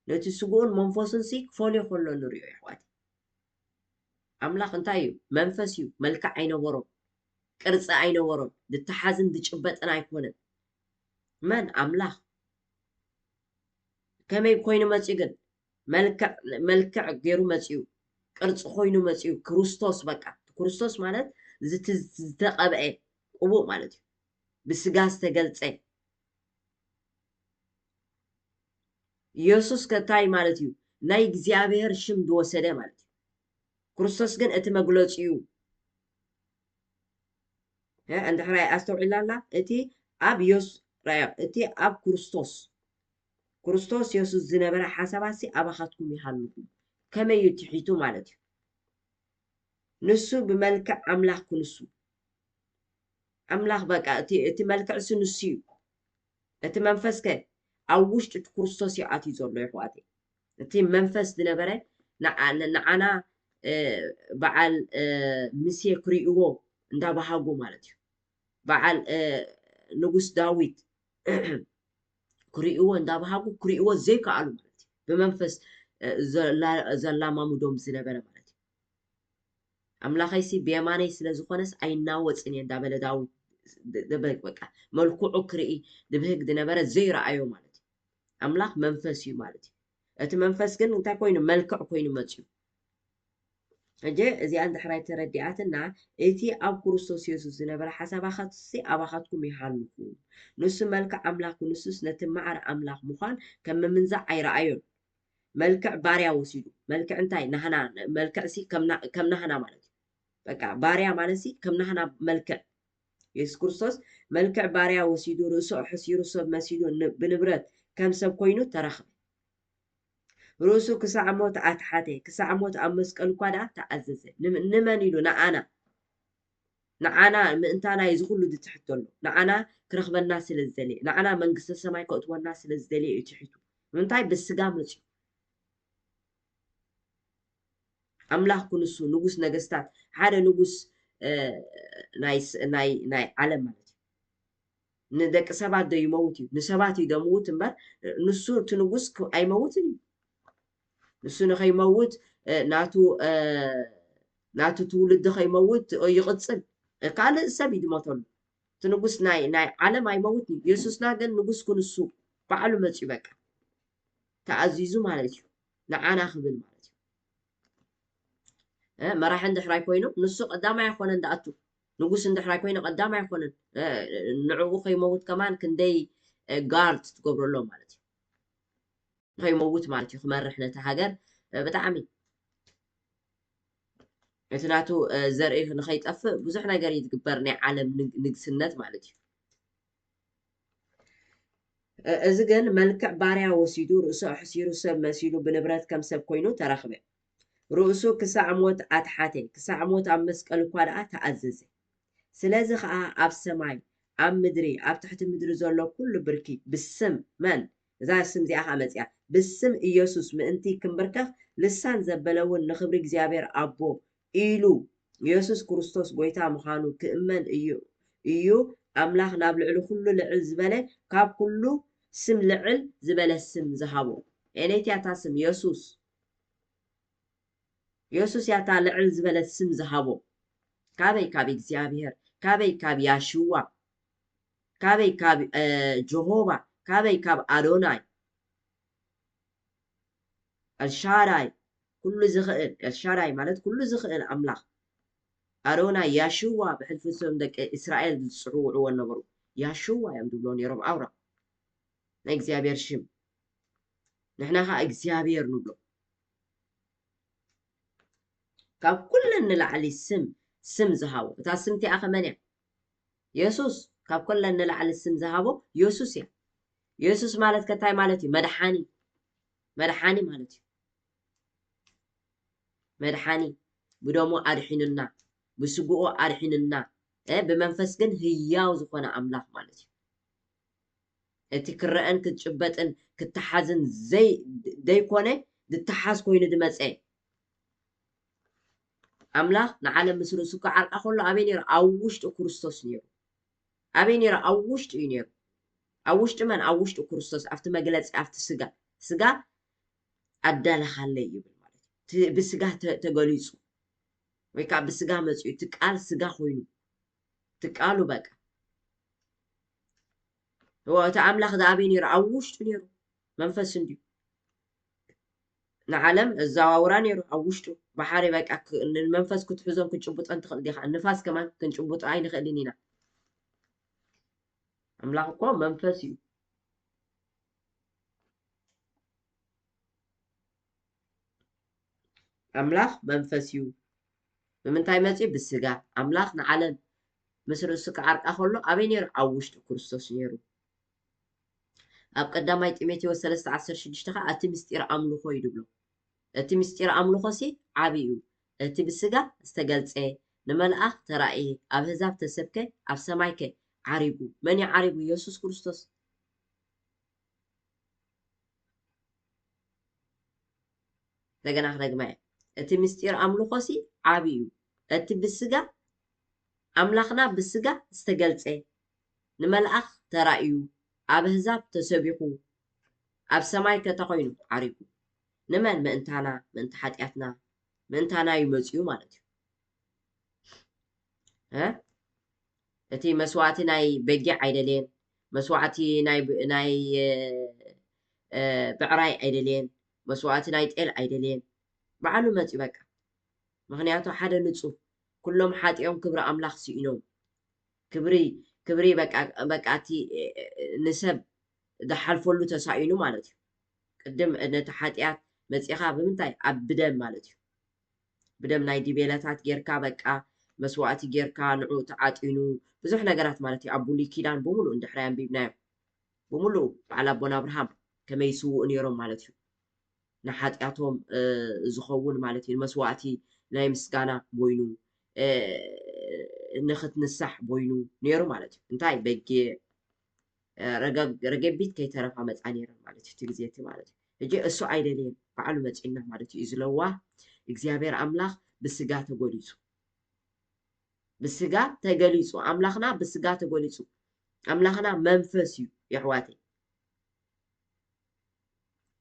ነቲ ስግኡን መንፈሱን ሲ ክፈልዮ ከሎ ንሪኦ፣ የሕዋት። ኣምላኽ እንታይ እዩ? መንፈስ እዩ። መልክዕ ኣይነበሮን፣ ቅርጺ ኣይነበሮን፣ ዝተሓዝን ዝጭበጥን ኣይኮነን። መን? ኣምላኽ። ከመይ ኮይኑ መጺኡ ግን? መልክዕ፣ መልክዕ ገይሩ መጺኡ፣ ቅርጺ ኮይኑ መጺኡ። ክርስቶስ፣ በቃ፣ ክርስቶስ ማለት ዝት-፣ ዝተቐብአ ቅቡእ ማለት እዩ። ብስጋ ዝተገልጸ። ኢየሱስ ከ እንታይ ማለት እዩ? ናይ እግዚኣብሔር ሽም ዝወሰደ ማለት እዩ። ክርስቶስ ግን እቲ መግለጺኡ። እ፣ እንድሕራይ ኣስተውዒላ ኣላ፣ እቲ ኣብ የሱ-፣ ራዮ፣ እቲ ኣብ ክርስቶስ፣ ክርስቶስ የሱስ ዝነበረ ሓሳባሲ ኣባኻትኩም ይሃልኹም። ከመይ እዩ ትሒቱ ማለት እዩ? ንሱ ብመልክዕ ኣምላኽ ክንሱ። ኣምላኽ በቃ፣ እቲ፣ እቲ መልክዕሲ ንሱ እዩ። እቲ መንፈስ ከ ኣብ ውሽጢ እቲ ክርስቶስ እዩ ኣትዩ ዘሎ፣ የሕዋተይ። እቲ መንፈስ ዝነበረ ንዓ-፣ ንዓና፣ እ፣ በዓል፣ እ፣ ምሴ ክርእይዎ እንዳበሃጉ ማለት እዩ። በዓል፣ እ፣ ንጉስ ዳዊት ክርእይዎ እንዳበሃጉ ክርእይዎ ዘይከኣሉ ማለት እዩ። ብመንፈስ፣ እ፣ ዘላ-፣ ዘላማምዶም ዝነበረ ማለት እዩ። ኣምላኸይሲ ብየማነይ ስለ ዝኾነስ ኣይናወጽን እየ እንዳበለ ዳዊት ደ-፣ ደበ-፣ በቃ መልክዑ ክርኢ ድብህግ ዝነበረ ዘይረኣዮ ማለት እዩ። ኣምላኽ መንፈስ እዩ ማለት እዩ። እቲ መንፈስ ግን እንታይ ኮይኑ? መልክዕ ኮይኑ መጽዩ። ሕጂ እዚኣ እንድሕራይ ተረዲኣትና፣ እቲ ኣብ ክርስቶስ የሱስ ዝነበረ ሓሳባኻትሲ ኣባኻትኩም ይሃልኹ። ንሱ መልክዕ ኣምላኽ ክንሱስ ነቲ ማዕረ ኣምላኽ ምዃን ከም ምምንዛዕ ኣይረኣዮን። መልክዕ ባርያ ወሲዱ። መልክዕ እንታይ? ናህና፣ መልክዕሲ ከም ና-፣ ከም ናህና ማለት እዩ። በቃ ባርያ ማለትሲ ከም ናህና መልክዕ። የሱስ ክርስቶስ መልክዕ ባርያ ወሲዱ፣ ርእሱ ኣሕሲሩ፣ ሰብ መሲሉ፣ ን-፣ ብንብረት ከም ሰብ ኮይኑ ተረኽበ። ርእሱ ክሳዕ ሞት ኣትሓተ፣ ክሳዕ ሞት ኣብ መስቀል እኳ ደኣ ተኣዘዘ። ንም-፣ ንመን ኢሉ? ንዓና። ንዓና ምእንታና እዩ እዚ ኩሉ ዝትሕት ዘሎ። ንዓና ክረኽበና ስለ ዝደለየ፣ ንዓና መንግስተ ሰማይ ከእትወና ስለ ዝደለየ እዩ ትሒቱ። ንምንታይ? ብስጋ መጽዩ። ኣምላኽ ክንሱ፣ ንጉስ ነገስታት፣ ሓደ ንጉስ፣ እ፣ ናይ ስ-፣ ናይ፣ ናይ ዓለም ማለት እዩ። ንደቂ ሰባት ዶ ይመውት እዩ? ንሰባት እዩ ደምውት እምበር፣ ንሱ እቲ ንጉስ ክ-፣ ኣይመውትን እዩ። ንሱ ንኸይመውት፣ እ፣ ናቱ፣ እ፣ ናቱ ትውልዲ ከይመውት፣ እ፣ ይቕጽል። እ፣ ካልእ ሰብ እዩ ዝሞተሉ። እቲ ንጉስ ናይ፣ ናይ ዓለም ኣይመውትን እዩ። የሱስና ግን ንጉስ ክንሱ ባዕሉ መጽዩ በቃ። ተኣዚዙ ማለት እዩ። ንዓና ክብል ማለት እዩ። እ፣ መራሒ እንድሕራይ ኮይኑ ንሱ ቀዳማይ ኣይኮነን ዝኣቱ። ንጉስ እንድሕራይ ኮይኑ ቀዳማይ ኣይኮነን። እ፣ ንዕኡ ከይመውት ከማን ክንደይ፣ እ፣ ጋርድ ትገብረሎ ማለት እዩ። ከይመውት ማለት እዩ፣ ክመርሕ ነቲ ሃገር። እ፣ ብጣዕሚ እቲ ናቱ፣ እ፣ ዘርኢ ንኸይጠፍእ ብዙሕ ነገር እዩ ዝግበር፣ ናይ ዓለም ንግ-፣ ንግስነት ማለት እዩ። እ-፣ እዚ ግን መልክዕ ባርያ ወሲዱ፣ ርእሱ ኣሕሲሩ፣ ሰብ መሲሉ፣ ብንብረት ከም ሰብ ኮይኑ ተረኽበ። ርእሱ ክሳዕ ሞት ኣትሓተ፣ ክሳዕ ሞት ኣብ መስቀል እኳ ደኣ ተኣዘዘ። ስለዚ ኸኣ ኣብ ሰማይ፣ ኣብ ምድሪ፣ ኣብ ትሕቲ ምድሪ ዘሎ ኩሉ ብርኪ ብስም መን? እዛ ስም እዚኣ ኸኣ መጺኣ። ብስም ኢየሱስ ምእንቲ ክንብርከኽ፣ ልሳን ዘበለ እውን ንኽብሪ እግዚኣብሔር ኣቦ ኢሉ ኢየሱስ ክርስቶስ ጐይታ ምዃኑ ክእመን እዩ፣ እዩ ኣምላኽ ናብ ልዕሊ ኩሉ ልዕል ዝበለ፣ ካብ ኩሉ ስም ልዕል ዝበለ ስም ዝሃቦ። ኤነይትያ እታ ስም የሱስ። የሱስ እያ እታ ልዕል ዝበለ ስም ዝሃቦ። ካበይ? ካብ እግዚኣብሔር። ካበይ? ካብ ያሽዋ። ካበይ? ካብ፣ እ፣ ጀሆባ። ካበይ? ካብ ኣዶናይ። ኤልሻዳይ፣ ኩሉ ዝኽእል። ኤልሻዳይ ማለት ኩሉ ዝኽእል ኣምላኽ። ኣዶናይ፣ ያሽዋ ብሕልፊ እቶም ደቂ እስራኤል ዝጽውዕዎ ነበሩ። ያሽዋ እዮም ዝብሎ ነይሮም ኣውራ። ናይ እግዚኣብሔር ሽም። ንሕና ኸኣ እግዚኣብሔር ንብሎ። ካብ ኩለን ንላዕሊ ስም፣ ስም ዝሃቦ። እታ ስም እቲኣ ከመን እያ? የሱስ። ካብ ኩለን ንላዕሊ ስም ዝሃቦ የሱስ እያ። የሱስ ማለት ከ እንታይ ማለት እዩ? መድሓኒ። መድሓኒ ማለት እዩ። መድሓኒ። ብደሙ ኣድሒኑና፣ ብስግኡ ኣድሒኑና፣ እ፣ ብመንፈስ ግን ህያው ዝኾነ ኣምላኽ ማለት እዩ። እቲ ክረአን ክትጭበጥን ክተሓዝን ዘይ-፣ ዘይኮነ፣ ዝተሓዝ ኮይኑ ዝመጸ። ኣምላኽ ንዓለም ምስ ርእሱ ክዓርቃ ከሎ ኣበይ ነይሩ? ኣብ ውሽጡ ክርስቶስ ነይሩ። ኣበይ ነይሩ? ኣብ ውሽጡ እዩ ነይሩ። ኣብ ውሽጡ መን? ኣብ ውሽጡ ክርስቶስ። ኣብቲ መግለጺ፣ ኣብቲ ስጋ። ስጋ ኣዳለኻለይ ይብል ማለት እዩ። እቲ ብስጋ ተ-፣ ተገሊጹ። ወይ ከዓ ብስጋ መጺኡ። እቲ ቃል ስጋ ኮይኑ። እቲ ቃሉ በቃ። እዎ፣ እቲ ኣምላኽ ደኣ ኣበይ ነይሩ? ኣብ ውሽጡ ነይሩ። መንፈስ እንድዩ። ንዓለም እዘዋውራ ነይሩ ኣብ ውሽጡ። ባሕሪ በቃ ክ-፣ ንመንፈስ ክትሕዞን ክትጭብጦን ትኽእል ዲኻ? ንፋስ ከማን ክንጭብጦ ኣይንኽእልን ኢና። ኣምላኽ እኮ መንፈስ እዩ። ኣምላኽ መንፈስ እዩ። ብምንታይ መጺኡ? ብስጋ። ኣምላኽ ንዓለም ምስ ርእሱ ክዓርቃ ከሎ ኣበይ ነይሩ? ኣብ ውሽጢ ክርስቶስ ነይሩ። ኣብ ቀዳማይ ጢሞቴዎስ ሰለስተ ዓሰርተ ሽዱሽተ ኸዓ እቲ ምስጢር ኣምልኾ እዩ ዝብሎ። እቲ ምስጢር ኣምልኾሲ ዓቢ እዩ። እቲ ብስጋ ዝተገልጸ፣ ንመልኣኽ ተራእየ፣ ኣብ ኣህዛብ ተሰብከ፣ ኣብ ሰማይከ ዓሪጉ። መን እዩ ዓሪጉ? የሱስ ክርስቶስ። እንደገና ክደግማ እየ። እቲ ምስጢር ኣምልኾሲ ዓቢ እዩ። እቲ ብስጋ፣ ኣምላኽና ብስጋ ዝተገልጸ፣ ንመልኣኽ ተራእዩ፣ ኣብ ኣህዛብ ተሰቢኹ፣ ኣብ ሰማይ ከ ተኾይኑ ዓሪጉ። ንመን? ምእንታና፣ ምእንቲ ሓጢኣትና፣ ምእንታና እዩ መጺኡ ማለት እዩ። እ? እቲ መስዋዕቲ ናይ በጊዕ ኣይደልየን፣ መስዋዕቲ ናይ ብ-፣ ናይ፣ እ፣ እ፣ ብዕራይ ኣይደልየን፣ መስዋዕቲ ናይ ጤል ኣይደልየን። ባዕሉ መጺኡ በቃ። ምኽንያቱ ሓደ ንጹህ፣ ኩሎም ሓጢኦም ክብሪ ኣምላኽ ስኢኖም። ክብሪ፣ ክብሪ በቃ፣ በቃ እቲ፣ እ፣ እ፣ ንሰብ ዝሓልፈሉ ተሳኢኑ ማለት እዩ። ቅድም ነቲ ሓጢኣት መጺኻ ብምንታይ? ኣብ ብደም ማለት እዩ። ብደም ናይ ዲቤላታት ጌርካ በቃ መስዋዕቲ ጌርካ ንዕኡ ተዓጢኑ ብዙሕ ነገራት ማለት እዩ። ኣብ ብሉይ ኪዳን ብምሉእ እንድሕሪ ኣንቢብናዮ ብምሉእ በዓል ኣቦና ኣብርሃም ከመይ ይስውኡ ነይሮም ማለት እዩ። ንሓጢኣቶም፣ እ፣ ዝኸውን ማለት እዩ። ንመስዋዕቲ ናይ ምስጋና ቦይኑ፣ እ፣ ንኽትንሳሕ ቦይኑ ነይሩ ማለት እዩ። እንታይ በጊዕ፣ እ፣ ረገ-፣ ረገቢት ከይተረፋ መጻ ነይረን ማለት እዩ። እቲ ግዜ እቲ ማለት እዩ። ሕጂ እሱ ኣይደልየን፣ ባዕሉ መጺና ማለት እዩ። እዚ ለዋህ እግዚኣብሔር ኣምላኽ ብስጋ ተገሊጹ። ብስጋ ተገሊጹ። ኣምላኽና ብስጋ ተገሊጹ። ኣምላኽና መንፈስ እዩ፣ የሕዋተይ።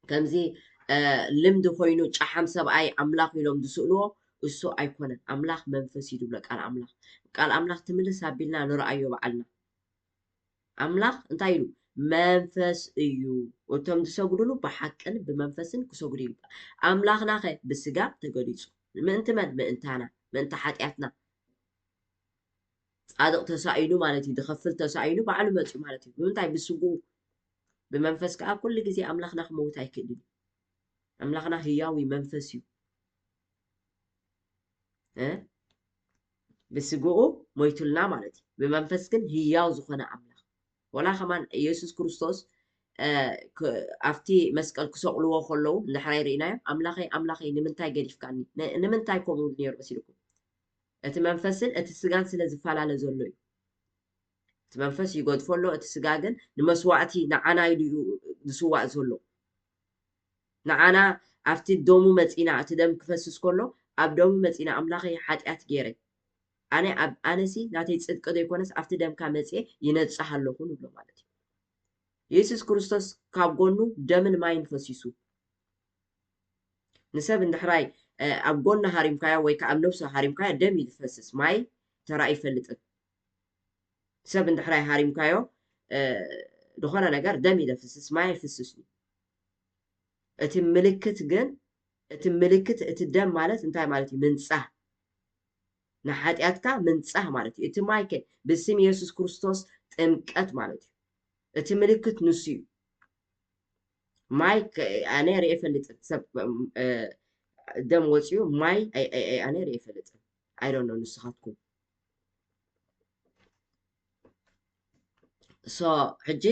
ከምዚ፣ እ፣ ልምዲ ኮይኑ ጨሓም ሰብኣይ ኣምላኽ ኢሎም ዝስእልዎ እሱ ኣይኮነን። ኣምላኽ መንፈስ እዩ ዝብሎ ቃል ኣምላኽ። ቃል ኣምላኽ ትምልስ ኣቢልና ንረኣዮ በዓልና። ኣምላኽ እንታይ ኢሉ? መንፈስ እዩ። እቶም ዝሰግዱሉ ብሓቅን ብመንፈስን ክሰግዱ ይግባእ። ኣምላኽናኸ ብስጋ ተገሊጹ። ምእንቲ መን? ምእንታና፣ ምእንቲ ሓጢኣትና። ጻድቕ ተሳኢሉ ማለት እዩ፣ ዝኸፍል ተሳኢሉ ባዕሉ መጺኡ ማለት እዩ። ብምንታይ? ብስግኡ። ብመንፈስ ከኣ ኩሉ ግዜ ኣምላኽና ክመውት ኣይክእልን እዩ። ኣምላኽና ህያው እዩ፣ መንፈስ እዩ። እ? ብስግኡ ሞይቱልና ማለት እዩ። ብመንፈስ ግን ህያው ዝኾነ ኣምላኽ። ወላ ከማን ኢየሱስ ክርስቶስ፣ እ፣ ክ-፣ ኣብቲ መስቀል ክሰቕልዎ ከለዉ እንድሕር ርኢናዮ፣ "ኣምላኸይ፣ ኣምላኸይ፣ ንምንታይ ገዲፍካኒ?" ን-፣ ንምንታይ ከምኡ ነይሩ መሲልኩም? እቲ መንፈስን እቲ ስጋን ስለ ዝፈላለ ዘሎ እዩ። እቲ መንፈስ ይገድፎ ኣሎ፣ እቲ ስጋ ግን ንመስዋዕቲ ንዓና ኢሉ እዩ ዝስዋእ ዘሎ። ንዓና ኣብቲ ደሙ መጺና፣ እቲ ደም ክፈስስ ከሎ፣ ኣብ ደሙ መጺና፣ "ኣምላኸይ፣ ሓጢኣት ገይረ። ኣነ ኣብ፣ ኣነሲ ናተይ ጽድቂ ዘይኮነስ ኣብቲ ደምካ መጽየ ይነጽህ ኣለኹ" ንብሎ ማለት እዩ። የሱስ ክርስቶስ ካብ ጎኑ ደምን ማይን ፈሲሱ። ንሰብ እንድሕራይ፣ እ፣ ኣብ ጎኑ ሃሪምካዮ ወይ ከኣ ኣብ ነብሱ ሃሪምካዮ ደም እዩ ዝፈስስ፣ ማይ ተራእዩ ኣይፈልጥን። ሰብ እንድሕራይ ሃሪምካዮ፣ እ፣ ዝኾነ ነገር ደም እዩ ዘፍስስ፣ ማይ ኣይፍስስን እዩ። እቲ ምልክት ግን፣ እቲ ምልክት፣ እቲ ደም ማለት እንታይ ማለት እዩ? ምንጻህ። ንሓጢኣትካ ምንጻህ ማለት እዩ። እቲ ማይ ከ ብስም የሱስ ክርስቶስ ጥምቀት ማለት እዩ። እቲ ምልክት ንሱ እዩ። ማይ ከ-፣ ኣነ ርእየ እፈልጥን። ሰብ፣ እ፣ ደም ወጺኡ ማይ ኣይ-፣ ኣይ-፣ ኣይ-፣ ኣነ ርእየ እፈልጥን። I don't know ንስኻትኩም። So፣ ሕጂ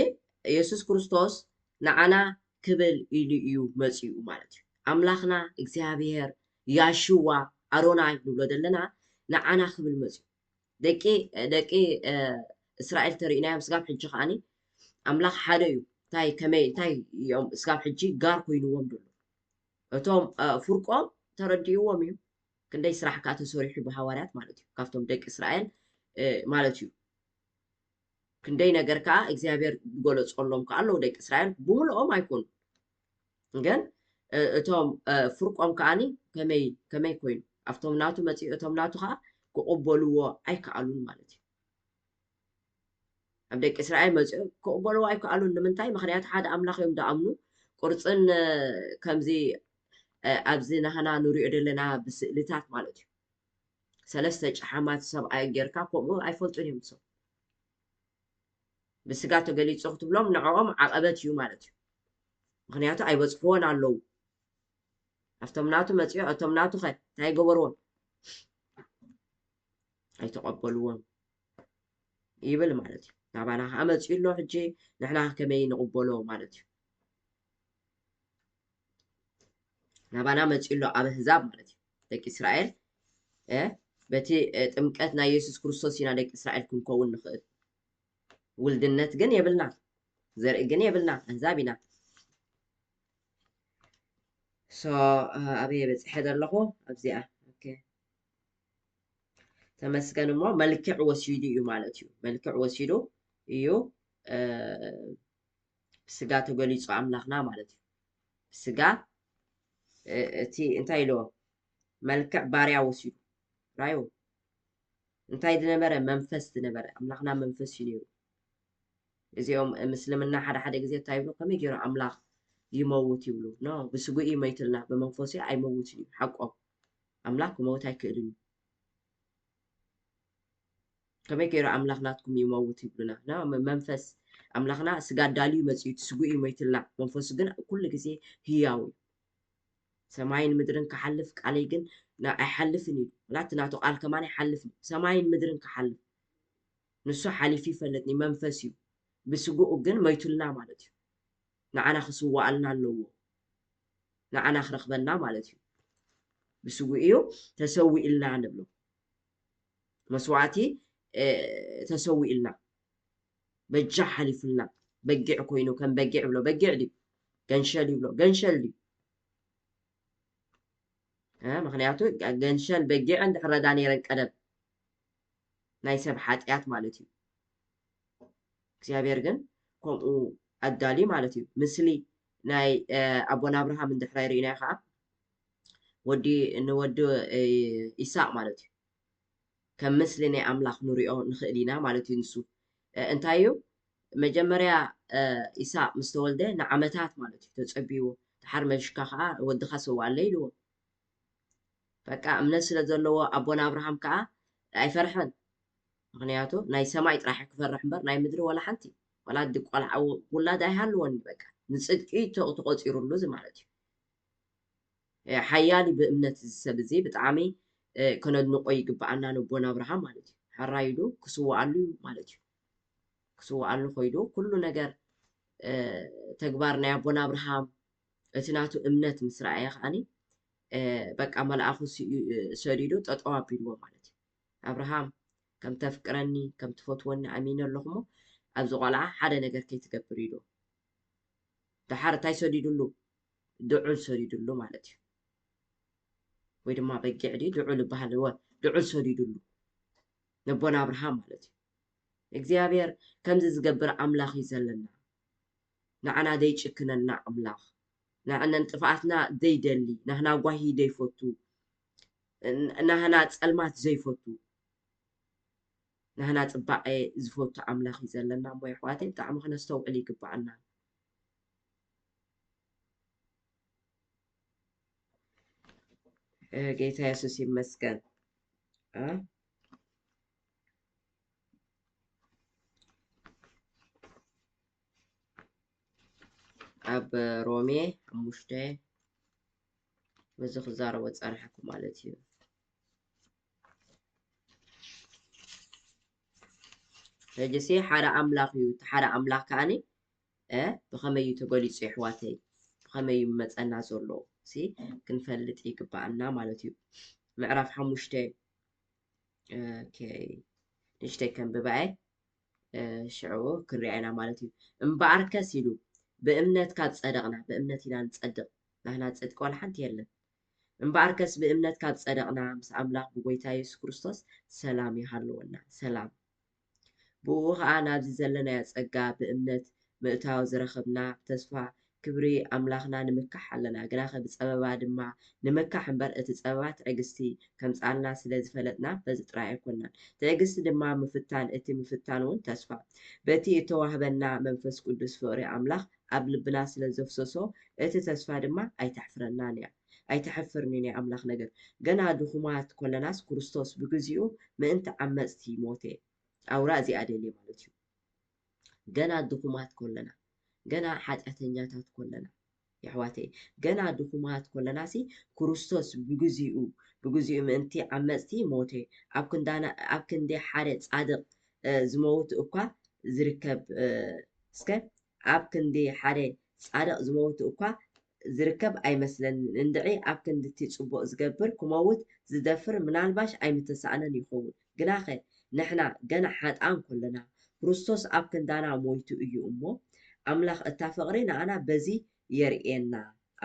የሱስ ክርስቶስ ንዓና ክብል ኢሉ እዩ መጺኡ ማለት እዩ። ኣምላኽና እግዚኣብሔር፣ ያሽዋ፣ ኣሮናይ ንብሎ ዘለና ንዓና ክብል መጺኡ። ደቂ፣ ደቂ፣ እ፣ እስራኤል ተሪእናዮም ስጋብ ሕጂ ከኣኒ ኣምላኽ ሓደ እዩ። እንታይ፣ ከመይ፣ እንታይ እዮም ስጋብ ሕጂ ጋር ኮይንዎም ዘሎ? እቶም፣ እ፣ ፍርቆም ተረዲእዎም እዩ። ክንደይ ስራሕ ከኣ ተሰሪሑ ብሃዋርያት ማለት እዩ። ካብቶም ደቂ እስራኤል፣ እ፣ ማለት እዩ። ክንደይ ነገር ከኣ እግዚኣብሔር ዝገለጸሎም ከኣ ኣለዉ። ደቂ እስራኤል ብምልኦም ኣይኮኑን። ግን፣ እ፣ እቶም፣ እ፣ ፍርቆም ከኣኒ ከመይ፣ ከመይ ኮይኑ? ኣብቶም ናቱ መጺኡ እቶም ናቱ ከኣ ክቕበልዎ ኣይከኣሉን ማለት እዩ። ኣብ ደቂ እስራኤል መጺኡ ክቕበልዎ ኣይከኣሉን። ንምንታይ? ምኽንያቱ ሓደ ኣምላኽ እዮም ዝኣምኑ። ቅርጽን፣ እ፣ ከምዚ፣ እ፣ ኣብዚ ናህና ንሪኦ ዘለና ብስእልታት ማለት እዩ። ሰለስተ ጨሓማት ሰብኣይ ጌርካ ከምኡ ኣይፈልጡን እዮም እሶም። ብስጋ ተገሊጹ ክትብሎም ንዕኦም ዓቐበት እዩ ማለት እዩ። ምኽንያቱ ኣይበጽሕዎን ኣለዉ። ኣብቶም ናቱ መጺኦ፣ እቶም ናቱ ኸ እንታይ ገበርዎም? ኣይተቐበልዎም ይብል ማለት እዩ። ናባና ኸዓ መጺኡ ኣሎ፣ ሕጂ ንሕና ከመይ ንቕበሎ ማለት እዩ። ናባና መጺኡ ኣሎ ኣብ ኣህዛብ ማለት እዩ። ደቂ እስራኤል፣ እ፣ በቲ፣ እ፣ ጥምቀት ናይ የሱስ ክርስቶስ ኢና ደቂ እስራኤል ክንከውን ንኽእል። ውልድነት ግን የብልና፣ ዘርኢ ግን የብልና፣ ኣህዛብ ኢና። So፣ እ፣ ኣበይ በጺሐ ዘለኹ? ኣብዚኣ። ኦኬ። ተመስገን እሞ መልክዕ ወሲዱ እዩ ማለት እዩ። መልክዕ ወሲዱ እዩ፣ እ፣ ብስጋ ተገሊጹ ኣምላኽና ማለት እዩ። ብስጋ፣ እ፣ እቲ እንታይ ኢልዎ? መልክዕ ባርያ ወሲዱ። ራዩ። እንታይ ዝነበረ? መንፈስ ዝነበረ። ኣምላኽና መንፈስ እዩ ነይሩ። እዚኦም ምስልምና ሓደ ሓደ ግዜ እንታይ ይብሉ? ከመይ ገይሩ ኣምላኽ ይመውት ይብሉ። ኖ፣ ብስጉኡ ይመይትልና፣ ብመንፈሱ ኣይመውትን እዩ። ሓቆም። ኣምላኽ ክመውት ኣይክእልን እዩ። ከመይ ገይሩ ኣምላኽ ናትኩም ይመውት ይብሉና? ኖ፣ መ-፣ መንፈስ ኣምላኽና ስጋ ዳልዩ መጺኡ፣ እቲ ስጉኡ ይመይትልና፣ መንፈሱ ግን ኩሉ ግዜ ህያው እዩ። ሰማይን ምድርን ክሓልፍ ቃለይ ግን ና-፣ ኣይሓልፍን እዩ። ዋላ እቲ ናቱ ቃል ከማን ኣይሓልፍን እዩ። ሰማይን ምድርን ክሓልፍ ንሱ ሓሊፉ ይፈልጥ እዩ፣ መንፈስ እዩ። ብስጉኡ ግን መይቱልና ማለት እዩ። ንዓና ክስዋኣልና ኣለዎ። ንዓና ክረኽበና ማለት እዩ። ብስጉኡ እዩ ተሰዊእልና ንብሎ። መስዋዕቲ፣ እ፣ ተሰዊእልና። በጃ ሓሊፉልና። በጊዕ ኮይኑ ከም በጊዕ ይብሎ። በጊዕ ድዩ? ገንሸል ይብሎ። ገንሸል ድዩ? እ፣ ምኽንያቱ ገንሸል በጊዕ እንድሕር ረዳ ነይረን ቀደም ናይ ሰብ ሓጢኣት ማለት እዩ። እግዚኣብሔር ግን ከምኡ ኣዳልዩ ማለት እዩ። ምስሊ ናይ፣ እ፣ ኣቦና ኣብርሃም እንድሕር ርኢናዮ ከዓ ወዲ፣ ንወዲ፣ እ፣ ይስሐቅ ማለት እዩ። ከም ምስሊ ናይ ኣምላኽ ንሪኦ ንኽእል ኢና ማለት እዩ። ንሱ፣ እ፣ እንታይ እዩ? መጀመርያ ኢሳቅ ምስ ተወልደ ንዓመታት ማለት እዩ ተጸቢዎ። ድሓር መሽካ ከዓ ወድኻ ሰውኣለይ ኢልዎ። በቃ እምነት ስለ ዘለዎ ኣቦና ኣብርሃም ከዓ ኣይፈርሐን። ምክንያቱ ናይ ሰማይ ጥራሕ ክፈርሕ እምበር ናይ ምድሪ ወላ ሓንቲ፣ ወላ ድቆልዓ ውላድ ኣይሃልወኒ። በቃ ንፅድቂ ተቆፂሩሉ እዚ ማለት እዩ። ሓያል ብእምነት እዚ ሰብ እዚ ብጣዕሚ ከነድንቆ ይግበኣና፣ ንቦና ኣብርሃም ማለት እዩ። ሕራይ ኢሉ ክስወኣሉ ማለት እዩ። ክስወኣሉ ኮይዱ ኩሉ ነገር ተግባር ናይ ኣቦና ኣብርሃም እቲ ናቱ እምነት ምስ ረኣየ ከዓኒ በቃ መልኣኹ ሰዲዱ ጠጠው ኣቢልዎ ማለት እዩ። ኣብርሃም ከም ተፍቅረኒ ከም ትፈትወኒ ኣሚነ ኣለኹ እሞ ኣብዚ ቆልዓ ሓደ ነገር ከይትገብር ኢሉ። ደሓር እንታይ ሰዲዱሉ? ድዑል ሰዲዱሉ ማለት እዩ። ወይ ድማ በጊዕ ድዩ ድዑል ይበሃል? እወ፣ ድዑል ሰዲዱሉ ነቦና ኣብርሃም ማለት እዩ። እግዚኣብሔር ከምዚ ዝገብር ኣምላኽ እዩ ዘለና። ንዓና ዘይጭክነልና ኣምላኽ፣ ንዓና ጥፍኣትና ዘይደሊ፣ ናህና ጓሂ ዘይፈቱ፣ ናህና ጸልማት ዘይፈቱ፣ ናህና ጽባቐ ዝፈቱ ኣምላኽ እዩ ዘለና። እሞ የሕዋተይ ብጣዕሚ ክነስተውዕል ይግባኣና። ጌታ የሱስ ይመስገን። ኣብ ሮሜ ሓሙሽተ በዚ ክዛረቦ ጸንሐኩ ማለት እዩ። ሕጂ ሲ ሓደ ኣምላኽ እዩ። እቲ ሓደ ኣምላኽ ከዓኒ እ ብኸመይ እዩ ተገሊጹ የሕዋተይ? ብኸመይ እዩ መጸና ዘሎ ሲ ክንፈልጥ ይግባኣና ማለት እዩ። ምዕራፍ ሓሙሽተ ንእሽተይ ከንብባየ ሽዑ ክንሪኣ ኢና ማለት እዩ። እምበኣርከስ ኢሉ ብእምነት ካብ ጸደቕና፣ ብእምነት ኢና ንጸድቕ፣ ናህና ጽድቂ ዋላ ሓንቲ የለን። እምበኣርከስ ብእምነት ካብ ጸደቕና ምስ ኣምላኽ ብጎይታ የሱስ ክርስቶስ ሰላም ይሃልወና። ሰላም ብኡ ኸዓ ናብዚ ዘለናዮ ጸጋ ብእምነት ምእታው ዝረኸብና ብተስፋ ክብሪ ኣምላኽና ንምካሕ ኣለና። ግናኸ ብጸበባ ድማ ንምካሕ እምበር እቲ ጸበባ ትዕግስቲ ከምጽኣልና ስለ ዝፈለጥና በዚ ጥራይ ኣይኮናን። ትዕግስቲ ድማ ምፍታን፣ እቲ ምፍታን እውን ተስፋ። በቲ እተዋህበና መንፈስ ቅዱስ ፍቕሪ ኣምላኽ ኣብ ልብና ስለ ዘፍሰሶ እቲ ተስፋ ድማ ኣይተሕፍረናን እያ። ኣይተሕፍርንን እያ ኣምላኽ ነገር። ገና ድኹማት ኮለናስ ክርስቶስ ብግዚኡ ምእንቲ ዓመጽቲ ሞተ። ኣውራ እዚኣ ደልየ ማለት እዩ። ገና ድኹማት ኮለና፣ ገና ሓጢኣተኛታት ኮለና፣ የሕዋተይ፣ ገና ድኹማት ኮለናሲ ክርስቶስ ብግዚኡ፣ ብግዚኡ ምእንቲ ዓመጽቲ ሞተ። ኣብ ክንዳና፣ ኣብ ክንዲ ሓደ ጻድቕ ዝመውት እኳ ዝርከብ፣ እስከ ኣብ ክንዲ ሓደ ጻድቕ ዝመውት እኳ ዝርከብ ኣይመስለንን። እንድዒ ኣብ ክንዲ እቲ ጽቡቕ ዝገብር ክመውት ዝደፍር ምናልባሽ ኣይምተሳእነን ይኸውን። ግናኸ ንሕና ገና ሓጥኣን ኮለና ክርስቶስ ኣብ ክንዳና ሞይቱ እዩ እሞ፣ ኣምላኽ እታ ፍቕሪ ንኣና በዚ የርእየና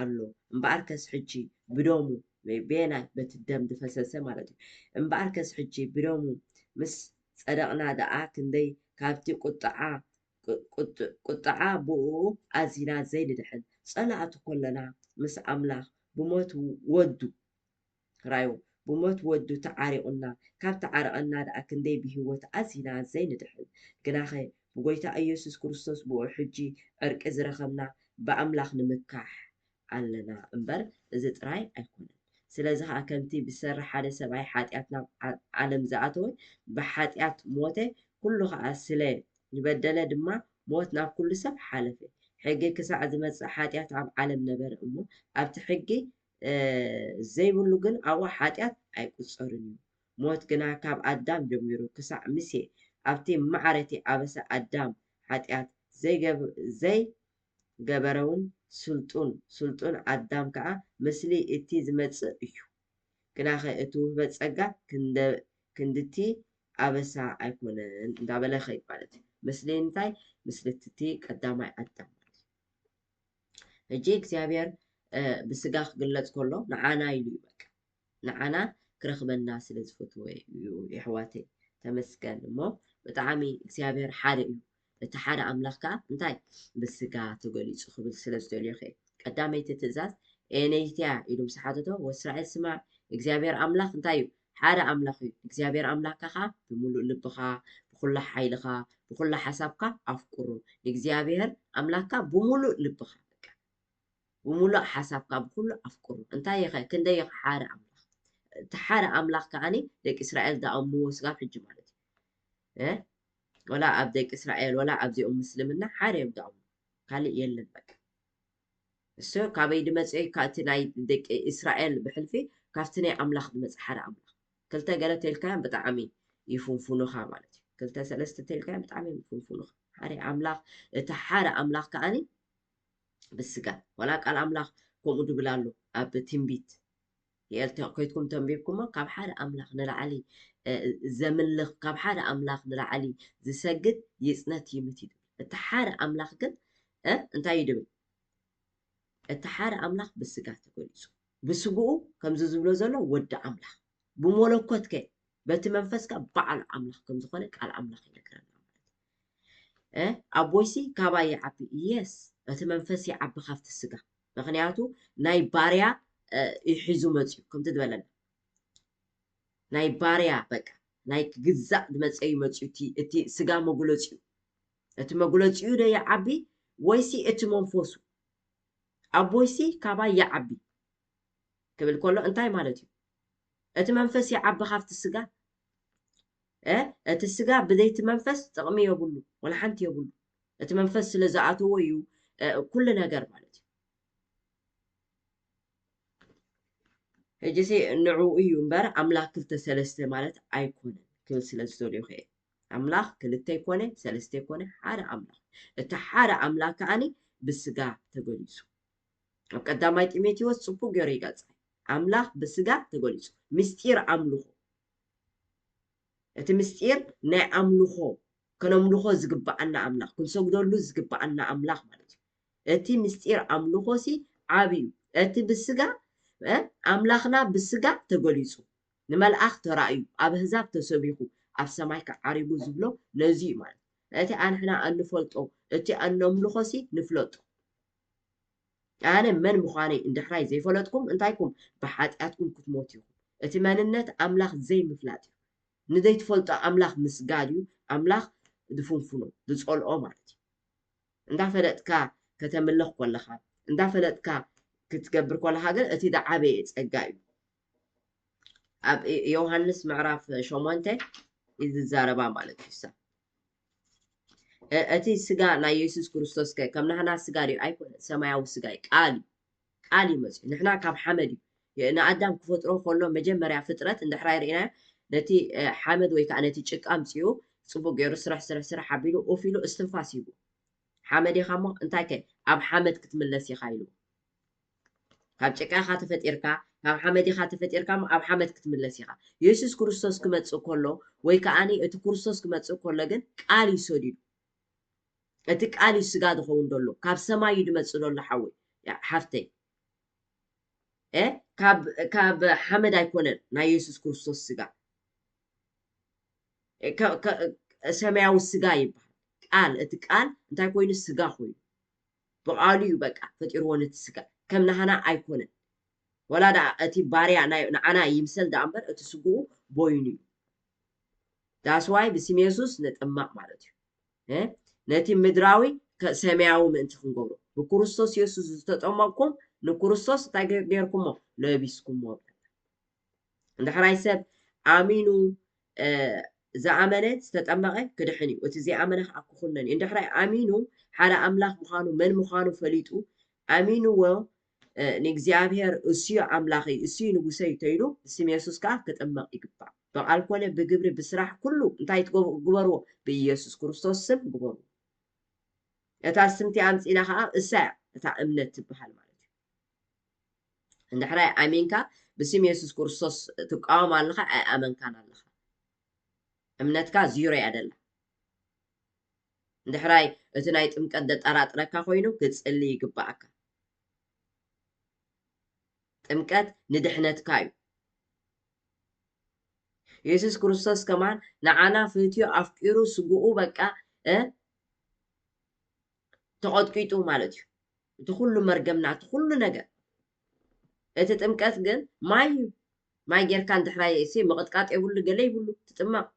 ኣሎ። እምበኣርከስ ሕጂ ብደሙ፣ በየናይ? በቲ ደም ዝፈሰሰ ማለት እዩ። እምበኣርከስ ሕጂ ብደሙ ምስ ጸደቕና ደኣ ክንደይ ካብቲ ቁጥዓ ቁጥዓ ብኡ ኣዚና ዘይንድሕን ጸላእቱ ኮለና ምስ ኣምላኽ ብሞት ወዱ ራዩ ብሞት ወዱ ተዓሪቑና፣ ካብ ተዓረቐና ደኣ ክንደይ ብህይወት ኣዚና ዘይንድሕን። ግናኸ ብጎይታ ኢየሱስ ክርስቶስ ብኡ ሕጂ ዕርቂ ዝረኸብና ብኣምላኽ ንምካሕ ኣለና እምበር እዚ ጥራይ ኣይኮነን። ስለዚ ኸዓ ከምቲ ብሰሪ ሓደ ሰብኣይ ሓጢኣት ናብ ዓለም ዝኣተወ ብሓጢኣት ሞተ፣ ኩሉ ኸዓ ስለ ዝበደለ ድማ ሞት ናብ ኩሉ ሰብ ሓለፈ። ሕጊ ክሳዕ ዝመጽእ ሓጢኣት ኣብ ዓለም ነበረ እሞ ኣብቲ ሕጊ ዘይብሉ ግን ኣብኡ ሓጢኣት ኣይቁጸርን እዩ። ሞት ግና ካብ ኣዳም ጀሚሩ ክሳዕ ምሴ ኣብቲ ማዕረቲ ኣበሳ ኣዳም ሓጢኣት ዘይገበረውን ስልጡን ስልጡን ኣዳም ከኣ ምስሊ እቲ ዝመጽእ እዩ። ግናኸ እቲ ውህበት ጸጋ ክንድቲ ኣበሳ ኣይኮነን እንዳበለ ኸይድ ማለት እዩ። ምስሊ እንታይ? ምስልትቲ ቀዳማይ ኣዳም ማለት እዩ። ሕጂ እግዚኣብሔር ብስጋ ክግለጽ ከሎ ንዓና ኢሉ እዩ። በቃ ንዓና ክረኽበና ስለ ዝፈትዎ እዩ። የሕዋተይ ተመስገን። እሞ ብጣዕሚ እግዚኣብሔር ሓደ እዩ። እቲ ሓደ ኣምላኽ ከዓ እንታይ ብስጋ ተገሊጹ ክብል ስለ ዝደልዮ ኸ ቀዳመይቲ ትእዛዝ ኤነይትያ ኢሉ ምስ ሓተቶ፣ ወእስራኤል ስማዕ እግዚኣብሔር ኣምላኽ እንታይ እዩ? ሓደ ኣምላኽ እዩ። እግዚኣብሔር ኣምላኽካ ከዓ ብምሉእ ልብኻ፣ ብኩሉ ሓይልኻ፣ ብኩሉ ሓሳብካ ኣፍቅሮ። ንእግዚኣብሔር ኣምላኽካ ብምሉእ ልብኻ፣ በቃ፣ ብምሉእ ሓሳብካ፣ ብኩሉ ኣፍቅሮ። እንታይ ኢኸ? ክንደይ ኢኸ ሓደ ኣምላኽ? እቲ ሓደ ኣምላኽ ከዓኒ ደቂ እስራኤል ዝኣምንዎ ስጋብ ሕጂ ማለት እዩ። እ? ወላ ኣብ ደቂ እስራኤል፣ ወላ ኣብዚኦም ምስልምና ሓደ እዮም ዝኣምኑ። ካልእ የለን በቃ። እሱ ካበይ ድመጽእ? ካብቲ ናይ ደቂ እስራኤል ብሕልፊ ካብቲ ናይ ኣምላኽ ድመጽእ ሓደ ኣምላኽ። ክልተ ገለ ተልካዮም ብጣዕሚ ይፍንፉኑኻ ማለት እዩ። ክልተ ሰለስተ ተልካዮም ብጣዕሚ ይፍንፉኑኻ። ሓደ ኣምላኽ፣ እቲ ሓደ ኣምላኽ ከዓኒ ብስጋ። ወላ ቃል ኣምላኽ ከምኡ ድብል ኣሎ ኣብ ትንቢት የኤል ተ-፣ ኮይትኩም ተንቢብኩሞ፣ ካብ ሓደ ኣምላኽ ንላዕሊ፣ እ፣ ዘምልኽ፣ ካብ ሓደ ኣምላኽ ንላዕሊ ዝሰግድ ይጽነት ይምት እዩ ድብል። እቲ ሓደ ኣምላኽ ግን፣ እ፣ እንታይ እዩ ድብል? እቲ ሓደ ኣምላኽ ብስጋ ተገሊጹ። ብስግኡ ከምዚ ዝብሎ ዘሎ ወዲ ኣምላኽ። ብመለኮት ከ በቲ መንፈስ ከ በዓል ኣምላኽ ከም ዝኾነ ቃል ኣምላኽ ይነግረና ማለት እዩ። እ፣ ኣቦይሲ ካባይ ይዓቢ። የስ፣ እቲ መንፈስ ይዓቢ ካብቲ ስጋ። ምኽንያቱ ናይ ባርያ፣ እ፣ እዩ ሒዙ መጽዩ፣ ከምቲ ዝበለና። ናይ ባርያ በቃ፣ ናይ ክግዛእ ዝመጸ እዩ መጽዩ። እቲ፣ እቲ ስጋ መጉለጺኡ። እቲ መጉለጺኡ ዶ ይዓቢ ወይሲ እቲ መንፈሱ? ኣቦይሲ ካባይ ይዓቢ ክብል ከሎ እንታይ ማለት እዩ? እቲ መንፈስ ይዓቢ ካብቲ ስጋ። እ፣ እቲ ስጋ ብዘይቲ መንፈስ ጥቕሚ የብሉ፣ ወላ ሓንቲ የብሉ። እቲ መንፈስ ስለ ዝኣተዎ እዩ፣ እ፣ ኩሉ ነገር ማለት እዩ። ሕጂሲ ንዕኡ እዩ እምበር ኣምላኽ ክልተ ሰለስተ ማለት ኣይኮነን ክብል ስለ ዝደልዩ ከ፣ ኣምላኽ ክልተ ይኮነ፣ ሰለስተ ይኮነ፣ ሓደ ኣምላኽ። እቲ ሓደ ኣምላኽ ከዓኒ ብስጋ ተገሊጹ። ኣብ ቀዳማይ ጢሞቴዎስ ጽቡቕ ገይሩ ይገልጻ። ኣምላኽ ብስጋ ተገሊጹ። ምስጢር ኣምልኾ። እቲ ምስጢር ናይ ኣምልኾ፣ ከነምልኾ ዝግብኣና ኣምላኽ፣ ክንሰግደሉ ዝግብኣና ኣምላኽ ማለት እዩ። እቲ ምስጢር ኣምልኾ ሲ ዓቢ እዩ። እቲ ብስጋ፣ እ፣ ኣምላኽና ብስጋ ተገሊጹ፣ ንመልኣኽ ተራእዩ፣ ኣብ ኣህዛብ ተሰቢኹ፣ ኣብ ሰማይ ከዓሪጉ ዝብሎ ነዚ እዩ ማለት እዩ። እቲ ኣንሕና እንፈልጦ፣ እቲ እነምልኾ ሲ ንፍለጦ። ኣነ መን ምዃነይ እንድሕራይ ዘይፈለጥኩም፣ እንታይኩም ብሓጢኣትኩም ክትሞቱ ኢኹም። እቲ መንነት ኣምላኽ ዘይምፍላጥ እዩ። ንዘይትፈልጦ ኣምላኽ ምስጋድ እዩ፣ ኣምላኽ ዝፍንፍኖ፣ ዝጸልኦ ማለት እዩ። እንዳፈለጥካ ከተምልኽ ከለኻ፣ እንዳፈለጥካ ክትገብር ከለኻ ግን እቲ ዝዓበየ ጸጋ እዩ። ኣብ ዮሃንስ ምዕራፍ ሸሞንተ እዩ ዝዛረባ ማለት እዩ። እ-፣ እቲ ስጋ ናይ የሱስ ክርስቶስ ከ ከም ናህና ስጋ ድዩ? ኣይኮነን። ሰማያዊ ስጋ እዩ። ቃል እዩ። ቃል እዩ መጽዩ። ንሕና ካብ ሓመድ እዩ። የ-፣ ንኣዳም ክፈጥሮ ከሎ መጀመርያ ፍጥረት እንድሕራይ ርኢናዮ፣ ነቲ፣ እ፣ ሓመድ ወይ ከዓ ነቲ ጭቃ ኣምጽኡ፣ ጽቡቕ ገይሩ ስራሕ፣ ስራሕ፣ ስራሕ ኣቢሉ፣ ኡፍ ኢሉ እስትንፋስ ሂቡ። ሓመድ ኢኻ እሞ እንታይ ከ ኣብ ሓመድ ክትምለስ ኢኻ ኢሉ። ካብ ጭቃ ኢኻ ተፈጢርካ፣ ካብ ሓመድ ኢኻ ተፈጢርካ እሞ ኣብ ሓመድ ክትምለስ ኢኻ። የሱስ ክርስቶስ ክመጽእ ከሎ ወይ ከዓኒ እቲ ክርስቶስ ክመጽእ ከሎ ግን ቃል እዩ ሰዲዱ። እቲ ቃል እዩ ስጋ ዝኸውን ዘሎ። ካብ ሰማይ እዩ ዝመጽእ ዘሎ ሓወይ፣ ያ-፣ ሓፍተይ። እ፣ ካብ፣ ካብ ሓመድ ኣይኮነን ናይ የሱስ ክርስቶስ ስጋ። እ፣ ከ-፣ ከ-፣ ሰማያዊ ስጋ ይበሃል። ቃል፣ እቲ ቃል እንታይ ኮይኑ? ስጋ ኮይኑ። ብቃሉ እዩ በቃ ፈጢርዎ ነቲ ስጋ። ከም ናህና ኣይኮነን። ወላ ደኣ እቲ ባርያ ናይ፣ ንዓና ይምሰል ደኣ እምበር እቲ ስግኡ ቦይኑ እዩ። That's why ብስም የሱስ ንጥመቕ ማለት እዩ። እ? ነቲ ምድራዊ ከ-፣ ሰማያዊ ምእንቲ ክንገብሮ። ብክርስቶስ የሱስ ዝተጠመቕኩም ንክርስቶስ እንታይ ገ-፣ ገይርኩሞ? ለቢስኩሞ። እንድሕራይ ሰብ ኣሚኑ፣ እ፣ ዝኣመነ ዝተጠመቐ ክድሕን እዩ። እቲ ዘይኣመነ ከዓ ክኹነን እዩ። እንድሕራይ ኣሚኑ ሓደ ኣምላኽ ምዃኑ፣ መን ምዃኑ ፈሊጡ፣ ኣሚንዎ፣ እ፣ ንእግዚኣብሔር እሱዩ ኣምላኸይ፣ እሱዩ ንጉሰይ ተይሉ፣ ብስም የሱስ ከዓ ክጥመቕ ይግባእ። ብቓል ኮነ ብግብሪ ብስራሕ ኩሉ እንታይ ትገብ-፣ ግበርዎ? ብኢየሱስ ክርስቶስ ስም ግበርዎ። እታ ስምቲ ኣምጺእና ከዓ እሳ እያ እታ እምነት ትበሃል ማለት እዩ። እንድሕራይ ኣሚንካ ብስም የሱስ ክርስቶስ ትቃወም ኣለኻ፣ ኣይኣመንካን ኣለኻ። እምነትካ ዚሮ እያ ደላ። እንድሕራይ እቲ ናይ ጥምቀት ደጠራጥረካ ኮይኑ ክትጽሊ ይግባኣካ። ጥምቀት ንድሕነትካ እዩ። የሱስ ክርስቶስ ከማን ንዓና ፈትዩ ኣፍቂሩ ስግኡ በቃ፣ እ፣ ተቐጥቂጡ ማለት እዩ። እቲ ኩሉ መርገምና፣ እቲ ኩሉ ነገር። እቲ ጥምቀት ግን ማይ እዩ። ማይ ጌርካ እንድሕራይ እሲ ምቕጥቃጥ የብሉ፣ ገለ ይብሉ፣ ትጥመቕ።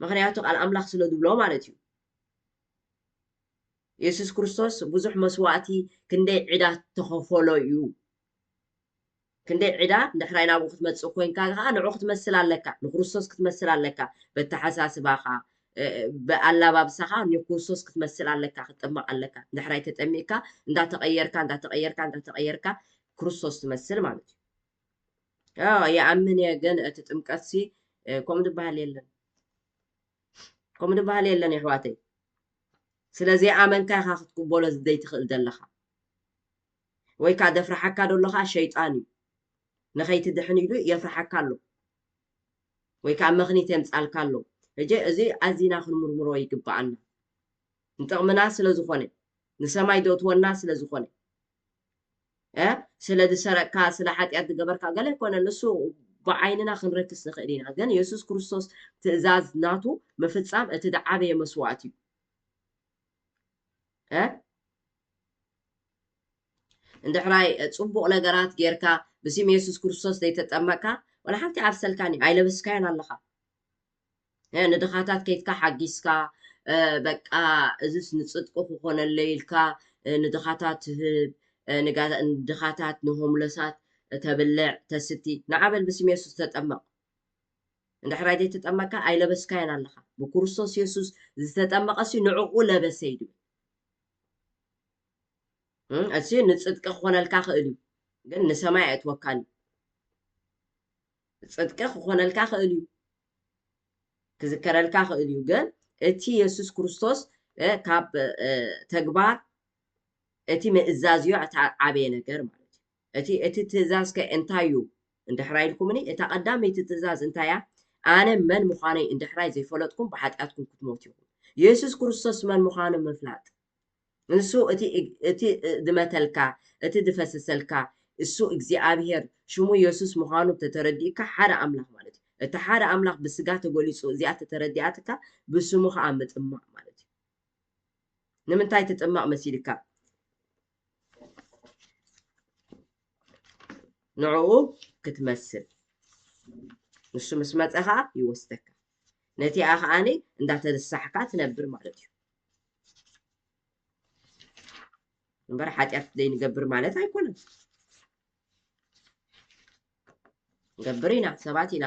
ምኽንያቱ ቃል ኣምላኽ ስለ ዝብሎ ማለት እዩ። የሱስ ክርስቶስ ብዙሕ መስዋእቲ ክንደይ ዕዳ ተኸፈሎ እዩ። ክንደይ ዕዳ እንድሕራይ ናብኡ ክትመጽእ ኮይንካ ከዓ ንዑ ክትመስል ኣለካ፣ ንክርስቶስ ክትመስል ኣለካ። በተሓሳስባኻ፣ እ፣ ብኣላባብሳኻ ንክርስቶስ ክትመስል ኣለካ፣ ክትጥመቕ ኣለካ። እንድሕራይ ተጠሚቕካ እንዳተቐየርካ፣ እንዳተቐየርካ፣ እንዳተቐየርካ ክርስቶስ ትመስል ማለት እዩ። ኣዎ፣ ይኣምን እየ፣ ግን እቲ ጥምቀትሲ፣ እ፣ ከምኡ ዝበሃል የለን። ከምኡ ዝበሃል የለን የሕዋተይ። ስለ ዘይኣመንካ ኢኻ ክትቅበሎ ዘይትኽእል ዘለኻ። ወይ ከዓ ደፍርሓካ ደሎ ከዓ ሸይጣን እዩ። ንኸይትድሕን ኢሉ የፍርሓካ ኣሎ። ወይ ከዓ መኽኒት የምጻልካ ኣሎ። ሕጂ እዚ ኣዚና ክንምርምሮ ይግብኣና። ንጥቕምና ስለ ዝኾነ፣ ንሰማይ ዘእትወና ስለ ዝኾነ፣ እ፣ ስለ ዝሰረቅካ፣ ስለ ሓጢኣት ዝገበርካ ገለ ኣይኮነን። ንሱ ብዓይንና ክንረክስ ንኽእል ኢና። ግን የሱስ ክርስቶስ ትእዛዝ ናቱ ምፍጻም እቲ ዝዓበየ መስዋእቲ እዩ። እ? እንድሕራይ ጽቡቕ ነገራት ጌርካ ብስም የሱስ ክርስቶስ ዘይተጠመቕካ፣ ዋላ ሓንቲ ኣብሰልካን እዩ፣ ኣይለበስካዮን ኣለኻ። እ፣ ንድኻታት ከይድካ ሓጊዝካ፣ እ፣ በቃ እዝስ ንጽድቂ ክኾነለይ ኢልካ፣ እ፣ ንድኻታት ትህብ፣ እ፣ ንጋ-፣ ንድኻታት ንሆምለሳት ተብልዕ፣ ተስቲ። ንዓ በል ብስም የሱስ ተጠመቕ። እንድሕራይ ዘይተጠመቕካ ኣይለበስካዮን ኣለኻ። ብክርስቶስ የሱስ ዝተጠመቐሲ ንዕኡ ለበሰ እዩ ዝብል። እም፣ እሲ ንጽድቂ ክኾነልካ ክእል እዩ፣ ግን ንሰማይ ኣየእትወካን እዩ። ጽድቂ ክኾነልካ ክእል እዩ፣ ክዝከረልካ ክእል እዩ፣ ግን እቲ የሱስ ክርስቶስ፣ እ፣ ካብ፣ እ፣ ተግባር እቲ ምእዛዝ እዩ፣ እቲ ዓበየ ነገር ማለት እዩ። እቲ፣ እቲ ትእዛዝ ከ እንታይ እዩ? እንድሕራይ ኢልኩምኒ፣ እታ ቀዳመይቲ ትእዛዝ እንታይ እያ? ኣነ መን ምዃነይ እንድሕራይ ዘይፈለጥኩም፣ ብሓጢኣትኩም ክትሞቱ ኢኹም። የሱስ ክርስቶስ መን ምዃኑ ምፍላጥ። ንሱ እቲ፣ እቲ ዝመተልካ፣ እቲ ዝፈሰሰልካ፣ እሱ እግዚኣብሔር፣ ሽሙ የሱስ ምዃኑ ተተረዲእካ፣ ሓደ ኣምላኽ ማለት እዩ። እቲ ሓደ ኣምላኽ ብስጋ ተገሊጹ፣ እዚኣ ተተረዲኣትካ፣ ብስሙ ኸዓ ምጥማቕ ማለት እዩ። ንምንታይ ትጥመቕ መሲልካ? ንዕኡ ክትመስል። ንሱ ምስ መጸ ኸዓ ይወስደካ። ነቲኣ ኸዓኒ እንዳተነሳሕካ ትነብር ማለት እዩ። እምበር ሓጢኣት ዘይንገብር ማለት ኣይኮነን። ንገብር ኢና፣ ሰባት ኢና።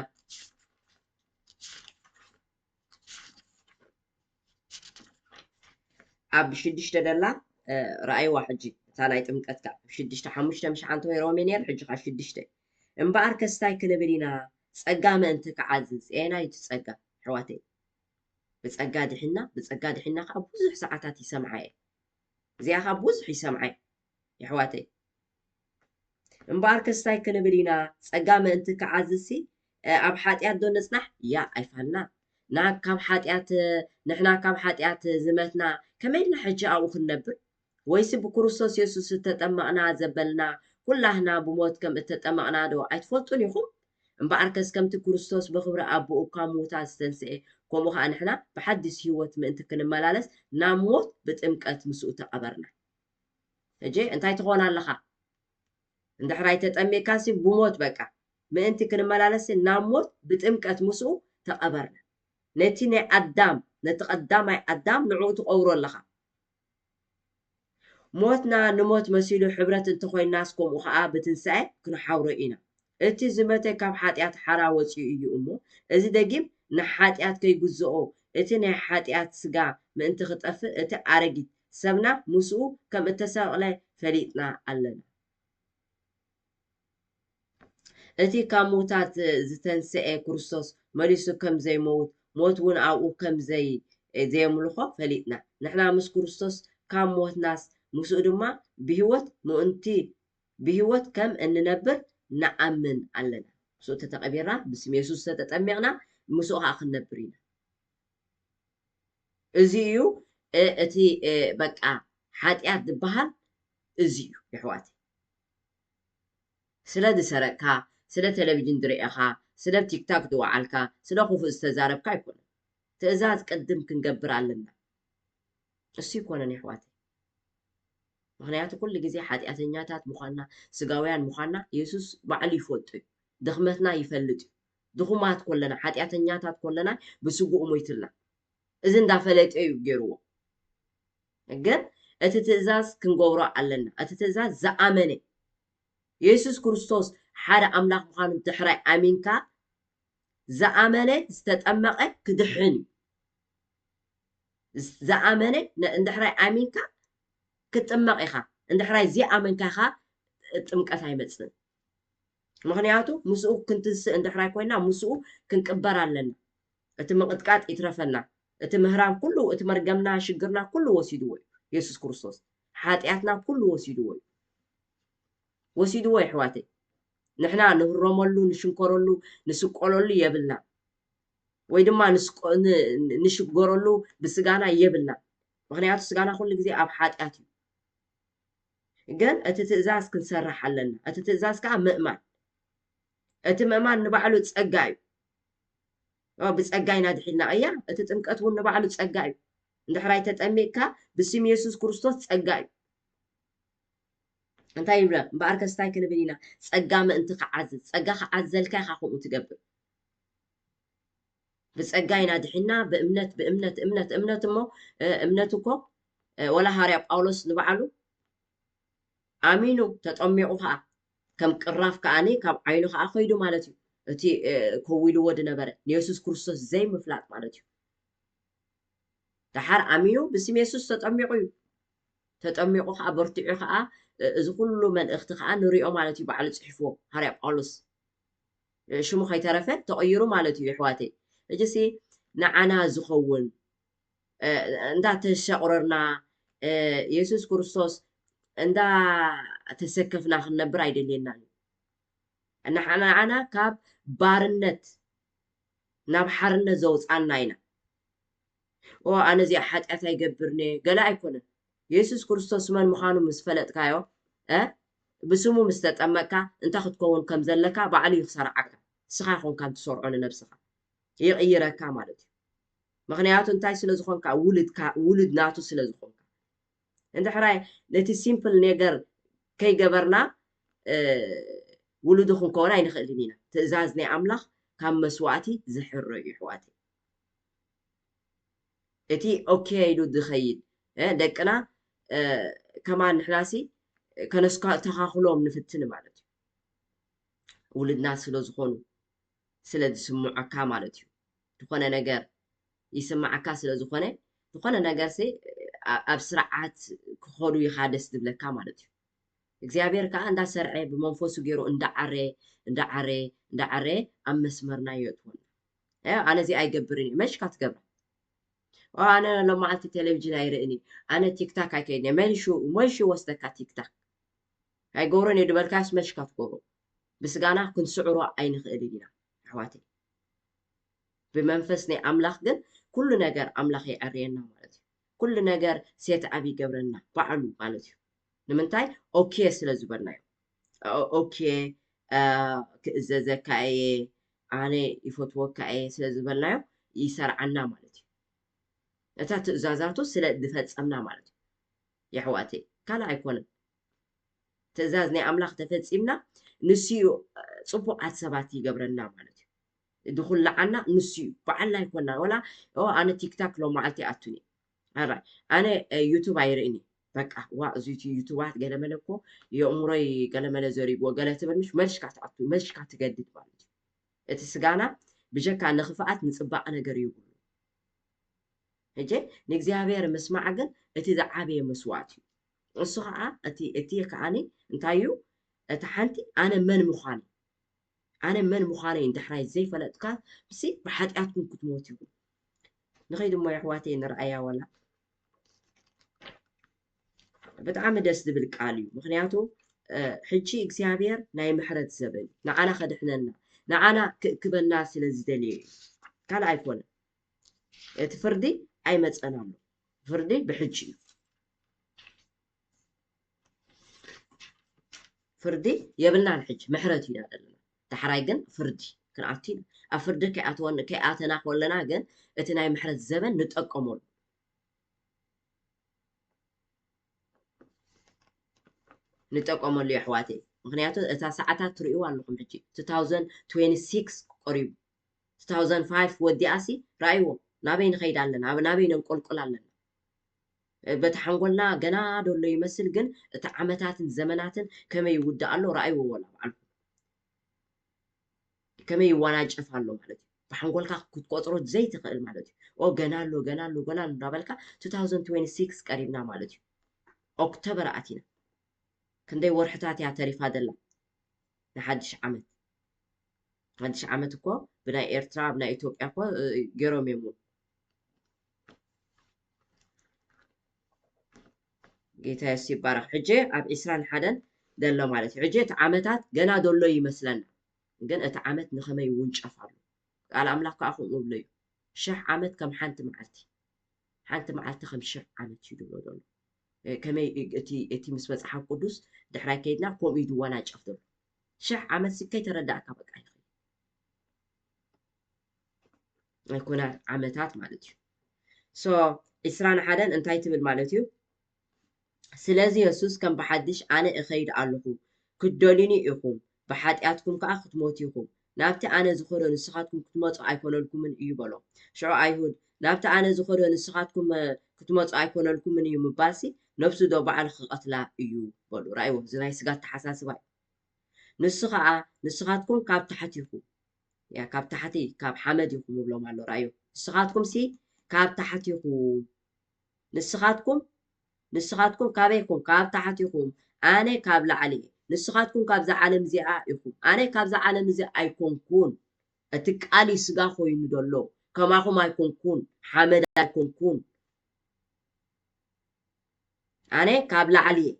ኣብ ሽዱሽተ ደላ፣ እ፣ ረኣይዋ ሕጂ፣ እታ ናይ ጥምቀትካ። ሽዱሽተ፣ ሓሙሽተ ምሽ ሓንቲ ወይ ሮሜ ነይሩ፣ ሕጂ ኸዓ ሽዱሽተ። እምበኣር ከስታይ ክንብል ኢና፣ ጸጋ ምእንቲ ክዓዝዝ። ኤና እዩ እቲ ጸጋ፣ ኣሕዋተይ። ብጸጋ ድሒና፣ ብጸጋ ድሒና ኸዓ ብዙሕ ሰዓታት ይሰምዓ እየ። እዚኣ ኸዓ ብዙሕ ይሰምዓ እየ፣ የሕዋተይ። እምበኣር ከስታይ ክንብል ኢና፣ ጸጋ ምእንቲ ክዓዝዝሲ፣ እ፣ ኣብ ሓጢኣት ዶ ንጽናሕ? ያ፣ ኣይፋልና። ና ካብ ሓጢኣት፣ ንሕና ካብ ሓጢኣት ዝመትና፣ ከመይ ኢልና ሕጂ ኣብኡ ክንነብር? ወይሲ ብክርስቶስ የሱስ እተጠመቕና ዘበልና፣ ኩላህና ብሞት ከም እተጠመቕና ዶ ኣይትፈልጡን ኢኹም? እምበኣርከስ ከምቲ ክርስቶስ ብኽብሪ ኣቦኡ ካብ ምዉታት ዝተንስኤ፣ ከምኡ ኸኣ ንሕና ብሓድሽ ህይወት ምእንቲ ክንመላለስ፣ ናብ ሞት ብጥምቀት ምስኡ ተቐበርና። ሕጂ እንታይ ትኾን ኣለኻ? እንድሕር ኣይተጠሚቕካሲ ብሞት በቃ። ምእንቲ ክንመላለስ ናብ ሞት ብጥምቀት ምስኡ ተቐበርና። ነቲ ናይ ኣዳም፣ ነቲ ቀዳማይ ኣዳም ንዕኡ ትቐብሮ ኣለኻ። ሞትና ንሞት መሲሉ ሕብረት እንተኾይናስ፣ ከምኡ ኸኣ ብትንሳኤ ክንሓብሮ ኢና። እቲ ዝመተ ካብ ሓጢኣት ሓራ ወጺኡ እዩ እሞ፣ እዚ ደጊም ንሓጢኣት ከይግዝኦ፣ እቲ ናይ ሓጢኣት ስጋ ምእንቲ ክጠፍእ፣ እቲ ኣረጊት ሰብና ምስኡ ከም እተሰቕለ ፈሊጥና ኣለና። እቲ ካብ ምዉታት ዝተንስኤ ክርስቶስ መሊሱ ከም ዘይመውት፣ ሞት እውን ኣብኡ ከም ዘይ-፣ ዘየምልኾ ፈሊጥና። ንሕና ምስ ክርስቶስ ካብ ሞትናስ፣ ምስኡ ድማ ብህይወት ምእንቲ፣ ብህይወት ከም እንነብር ንኣምን ኣለና። ምስኡ ተተቐቢርና፣ ብስም የሱስ ተተጠሚቕና፣ ምስኡ ኸኣ ክንነብር ኢና። እዚ እዩ፣ እ-፣ እቲ፣ እ፣ በቃ፣ ሓጢኣት ዝበሃል እዚ እዩ፣ የሕዋተይ። ስለ ዝሰረቕካ፣ ስለ ቴሌቪዥን ዝረኤኻ፣ ስለ ቲክቶክ ዝወዓልካ፣ ስለ ክፉእ ዝተዛረብካ ኣይኮነን። ትእዛዝ ቅድም ክንገብር ኣለና። እሱ ኣይኮነን፣ የሕዋተይ። ምኽንያቱ፣ ኩሉ ግዜ ሓጢኣተኛታት ምዃንና፣ ስጋውያን ምዃንና፣ የሱስ ባዕሉ ይፈልጦ እዩ። ድኽመትና ይፈልጥ እዩ። ድኹማት ኮለና፣ ሓጢኣተኛታት ኮለና፣ ብስግኡ ሞይትልና። እዚ እንዳፈለጠ እዩ ገይርዎ። ግን እቲ ትእዛዝ ክንገብሮ ኣለና። እቲ ትእዛዝ ዝኣመነ፣ የሱስ ክርስቶስ ሓደ ኣምላኽ ምዃኑ ድሕራይ ኣሚንካ፣ ዝኣመነ፣ ዝተጠመቐ ክድሕን እዩ። ዝኣመነ ን-፣ እንድሕራይ ኣሚንካ ክትጥመቕ ኢኻ። እንድሕራይ ዘይኣመንካ ኢኻ ጥምቀት ኣይመጽእን። ምኽንያቱ ምስኡ ክንትንስእ እንድሕራይ ኮይና ምስኡ ክንቅበር ኣለና። እቲ ምቕጥቃጥ ይትረፈና። እቲ ምህራም ኩሉ፣ እቲ መርገምና፣ ሽግርና ኩሉ ወሲድዎ እዩ የሱስ ክርስቶስ። ሓጢኣትና ኩሉ ወሲድዎ እዩ። ወሲድዎ የሕዋተይ። ንሕና ንህረመሉ፣ ንሽንከረሉ፣ ንስቆለሉ የብልና። ወይ ድማ ንስቆ-፣ ን-፣ ንሽገረሉ ብስጋና የብልና። ምኽንያቱ ስጋና ኩሉ ግዜ ኣብ ሓጢኣት እዩ። ግን እቲ ትእዛዝ ክንሰርሕ ኣለና። እቲ ትእዛዝ ከዓ ምእማን። እቲ ምእማን ንባዕሉ ጸጋ እዩ። ኦ፣ ብጸጋ ኢና ድሒንና። እያ፣ እቲ ጥምቀት እውን ንባዕሉ ጸጋ እዩ። እንድሕራይ ተጠሚቅካ ብስም የሱስ ክርስቶስ ጸጋ እዩ። እንታይ ይብለ? እምበኣርከስ እንታይ ክንብል ኢና? ጸጋ ምእንቲ ክዓዝዝ። ጸጋ ክዓዝዘልካ ኢኻ ከምኡ ትገብር። ብጸጋ ኢና ድሒንና፣ ብእምነት፣ ብእምነት፣ እምነት፣ እምነት እሞ፣ እ፣ እምነት እኮ፣ እ፣ ወላ ሃዋርያ ጳውሎስ ንባዕሉ ኣሚኑ፣ ተጠሚቑ ኸዓ፣ ከም ቅራፍ ከዓኒ ካብ ዓይኑ ኸዓ ኸይዱ ማለት እዩ። እቲ፣ እ፣ ከዊልዎ ዝነበረ፣ ንየሱስ ክርስቶስ ዘይምፍላጥ ማለት እዩ። ደሓር ኣሚኑ፣ ብስም የሱስ ተጠሚቑ እዩ። ተጠሚቑ ኸዓ፣ በርቲዑ ኸዓ፣ እ፣ እዚ ኩሉ መልእኽቲ ኸዓ ንሪኦ ማለት እዩ፣ ባዕሉ ጽሒፍዎ፣ ሃዋርያ ጳውሎስ። እ፣ ሽሙ ከይተረፈ ተቐይሩ ማለት እዩ፣ የሕዋተይ። ሕጂሲ ንዓና ዝኸውን፣ እ፣ እንዳተሸቑረርና፣ እ፣ የሱስ ክርስቶስ እንዳተሰከፍና ክንነብር ኣይደልየናን እዩ። ንዓና፣ ንዓና ካብ ባርነት ናብ ሓርነት ዘውጻና ኢና። ኦ፣ ኣነ እዚኣ ሓጢኣት ኣይገብርን እየ፣ ገለ ኣይኮነን። የሱስ ክርስቶስ መን ምዃኑ ምስ ፈለጥካዮ፣ እ፣ ብስሙ ምስ ተጠመቅካ፣ እንታይ ክትከውን ከም ዘለካ ባዕሉ እዩ ክሰርዓካ። ንስኻ ኣይኮንካን ትሰርዖ ንነብስኻ። ይቕይረካ ማለት እዩ። ምኽንያቱ እንታይ ስለ ዝኾንካ? ውሉድካ፣ ውሉድ ናቱ ስለ ዝኾንካ። እንድሕራይ ነቲ ሲምፕል ነገር ከይገበርና፣ እ፣ ውሉዱ ክንከውን ኣይንኽእልን ኢና። ትእዛዝ ናይ ኣምላኽ ካብ መስዋእቲ ዝሕሮ እዩ፣ ኣሕዋተይ። እቲ ኦኬ ኢሉ ዝኸይድ፣ እ፣ ደቅና፣ እ፣ ከማን ንሕናሲ ከነስተኻኽሎም ንፍትን ማለት እዩ። ውሉድና ስለ ዝኾኑ፣ ስለ ዝስምዓካ ማለት እዩ። ዝኾነ ነገር ይስምዓካ ስለ ዝኾነ፣ ዝኾነ ነገርሲ ኣ-፣ ኣብ ስርዓት ክኸዱ ኢኻ ደስ ዝብለካ ማለት እዩ። እግዚኣብሔር ከኣ እንዳሰርዐ ብመንፈሱ ገይሩ እንዳዓረ፣ እንዳዓረ፣ እንዳዓረ ኣብ መስመርና የእትወና። እ፣ ኣነ እዚ ኣይገብርን እየ። መሽካ ትገብራ? ኦ፣ ኣነ ሎማዓልቲ ቴሌቪዥን ኣይርእን እየ። ኣነ ቲክታክ ኣይከይድን እየ። መን ሹ-፣ መን ሽወስደካ ቲክታክ? ኣይገብሮን እየ ዝበልካዮስ መሽካ ትገብሮ? ብስጋና ክንስዕሮ ኣይንኽእልን ኢና፣ ኣሕዋተይ። ብመንፈስ ናይ ኣምላኽ ግን ኩሉ ነገር ኣምላኽ የዐርየና ማለት እዩ። ኩሉ ነገር ሴት ኣፕ ይገብረና ባዕሉ ማለት እዩ። ንምንታይ? ኦኬ ስለ ዝበልናዮ። ኦ-፣ ኦኬ፣ እ፣ ክእዘዘካ እየ፣ ኣነ ይፈትወካ እየ ስለ ዝበልናዮ ይሰርዓና ማለት እዩ። እታ ትእዛዛቱ ስለ ዝፈጸምና ማለት እዩ። የሕዋተይ፣ ካልእ ኣይኮነን። ትእዛዝ ናይ ኣምላኽ ተፈጺምና፣ ንሱ እዩ፣ እ፣ ጽቡቓት ሰባት ይገብረና ማለት እዩ። ዝኹልዓና ንሱ እዩ። ባዕልና ኣይኮንና። ወላ፣ ኦ፣ ኣነ ቲክታክ ሎም መዓልቲ ይኣቱን እየ። ኣራይ፣ ኣነ፣ እ፣ ዩቱብ ኣይርእን እየ። በቃ፣ ዋ፣ እዚ ዩቱ-፣ ዩቱባት ገለመለ እኮ የእምሮይ ገለመለ ዘሪግዎ፣ ገለ ትብል ምሽ፣ መልሽካ ትኣቱ፣ መልሽካ ትገድድ ማለት እዩ። እቲ ስጋና ብጀካ ንኽፍኣት ንጽባቐ ነገር የብሉ። ሕጂ ንእግዚኣብሔር ምስማዕ ግን እቲ ዝዓበየ መስዋእቲ እዩ። እሱ ኸዓ እቲ፣ እቲ ከዓኒ እንታይ እዩ? እቲ ሓንቲ ኣነ መን ምዃነይ፣ ኣነ መን ምዃነይ እንድሕራይ ዘይፈለጥካ፣ ብሲ ብሓጢኣትኩም ክትሞት ኢኹም። ንኸይድ እሞ የሕዋተይ ንርኣያ ወላ። ብጣዕሚ ደስ ዝብል ቃል እዩ። ምኽንያቱ፣ እ፣ ሕጂ እግዚኣብሔር ናይ ምሕረት ዘበን እዩ። ንዓና ከድሕነና፣ ንዓና ክእክበና ስለ ዝደለየ እዩ። ካልእ ኣይኮነን። እቲ ፍርዲ ኣይመጸን ኣሎ። ፍርዲ ብሕጂ እዩ። ፍርዲ የብልናን ሕጂ፣ ምሕረት ኢና ዘለና። ዳሕራይ ግን ፍርዲ ክንኣቱ ኢና። ኣብ ፍርዲ ከይኣተወን-፣ ከይኣተና ከለና ግን እቲ ናይ ምሕረት ዘበን ንጠቀመሉ። ንጠቀመሉ የሕዋተይ። ምኽንያቱ እታ ሰዓታት ትርእይዋ ኣለኹም ሕጂ። two thousand twenty-six ቀሪቡ። two thousand five ወዲኣሲ ራእይዎ ናበይ ንኸይድ ኣለና፣ ኣብ ናበይ ነንቆልቁል ኣለና። በቲ ሓንጎልና ገና ደሎ ይመስል፣ ግን እቲ ዓመታትን ዘመናትን ከመይ ይውዳእ ኣሎ ራእይዎ ወላ ባዕልኩም። ከመይ ይወናጨፍ ኣሎ ማለት እዩ። ብሓንጎልካ ክትቆፅሮ ዘይትኽእል ማለት እዩ። ኦ ገና ኣሎ፣ ገና ኣሎ፣ ገና ኣሎ እንዳበልካ two thousand twenty-six ቀሪብና ማለት እዩ። ኦክቶበር ኣቲና። ክንደይ ወርሕታት እያ ተሪፋ ዘላ ንሓድሽ ዓመት። ሓድሽ ዓመት እኮ ብናይ ኤርትራ፣ ብናይ ኢትዮጵያ እኮ ገይሮም እዮም። ጌታ የሱ ይባረኽ። ሕጂ ኣብ ዕስራን ሓደን ዘሎ ማለት እዩ። ሕጂ እቲ ዓመታት ገና ዘሎ ይመስለና፣ ግን እቲ ዓመት ንኸመይ ይውንጨፍ ኣሎ። ቃል ኣምላኽ ከዓ ከምኡ ይብሎ እዩ። ሽሕ ዓመት ከም ሓንቲ መዓልቲ፣ ሓንቲ መዓልቲ ከም ሽሕ ዓመት እዩ ዝብሎ ዘሎ። ከመይ እቲ ምስ መፅሓፍ ቅዱስ ድሕራይ ከይድና ከምኡ እዩ ዝወናጨፍ ዘሎ። ሽሕ ዓመት ሲ ከይተረዳእካ በቃ ይኽእል ኣይኮነ ዓመታት ማለት እዩ። ሶ ዕስራን ሓደን እንታይ ትብል ማለት እዩ? ስለዚ የሱስ ከም ብሓድሽ ኣነ እኸይድ ኣለኹ፣ ክትደልዩኒ ኢኹም፣ ብሓጢኣትኩም ከኣ ክትሞቱ ኢኹም። ናብቲ ኣነ ዝኸዶ ንስኻትኩም ክትመጹ ኣይኮነልኩምን እዩ በሎ። ሽዑ ኣይሁድ ናብቲ ኣነ ዝኸዶ ንስኻትኩም ክትመጹ ኣይኮነልኩምን እዩ ምባልሲ ነብሱ ዶ ባዕሉ ክቐትላ እዩ በሉ። ራእይዎ፣ እዚ ናይ ስጋ ኣተሓሳስባ እዩ። ንሱ ኸኣ ንስኻትኩም ካብ ታሕቲ ኢኹም፣ ያ ካብ ታሕቲ ካብ ሓመድ ኢኹም ይብሎም ኣሎ። ራእዩ ንስኻትኩም ሲ ካብ ታሕቲ ኢኹም። ንስኻትኩም ንስኻትኩም ካበይ ኢኹም? ካብ ታሕቲ ኢኹም። ኣነ ካብ ላዕሊ እየ። ንስኻትኩም ካብዛ ዓለም እዚኣ ኢኹም። ኣነ ካብዛ ዓለም እዚ ኣይኮንኩን። እቲ ቃል እዩ ስጋ ኮይኑ ዘሎ። ከማኹም ኣይኮንኩን። ሓመድ ኣይኮንኩን። ኣነ ካብ ላዕሊ እየ።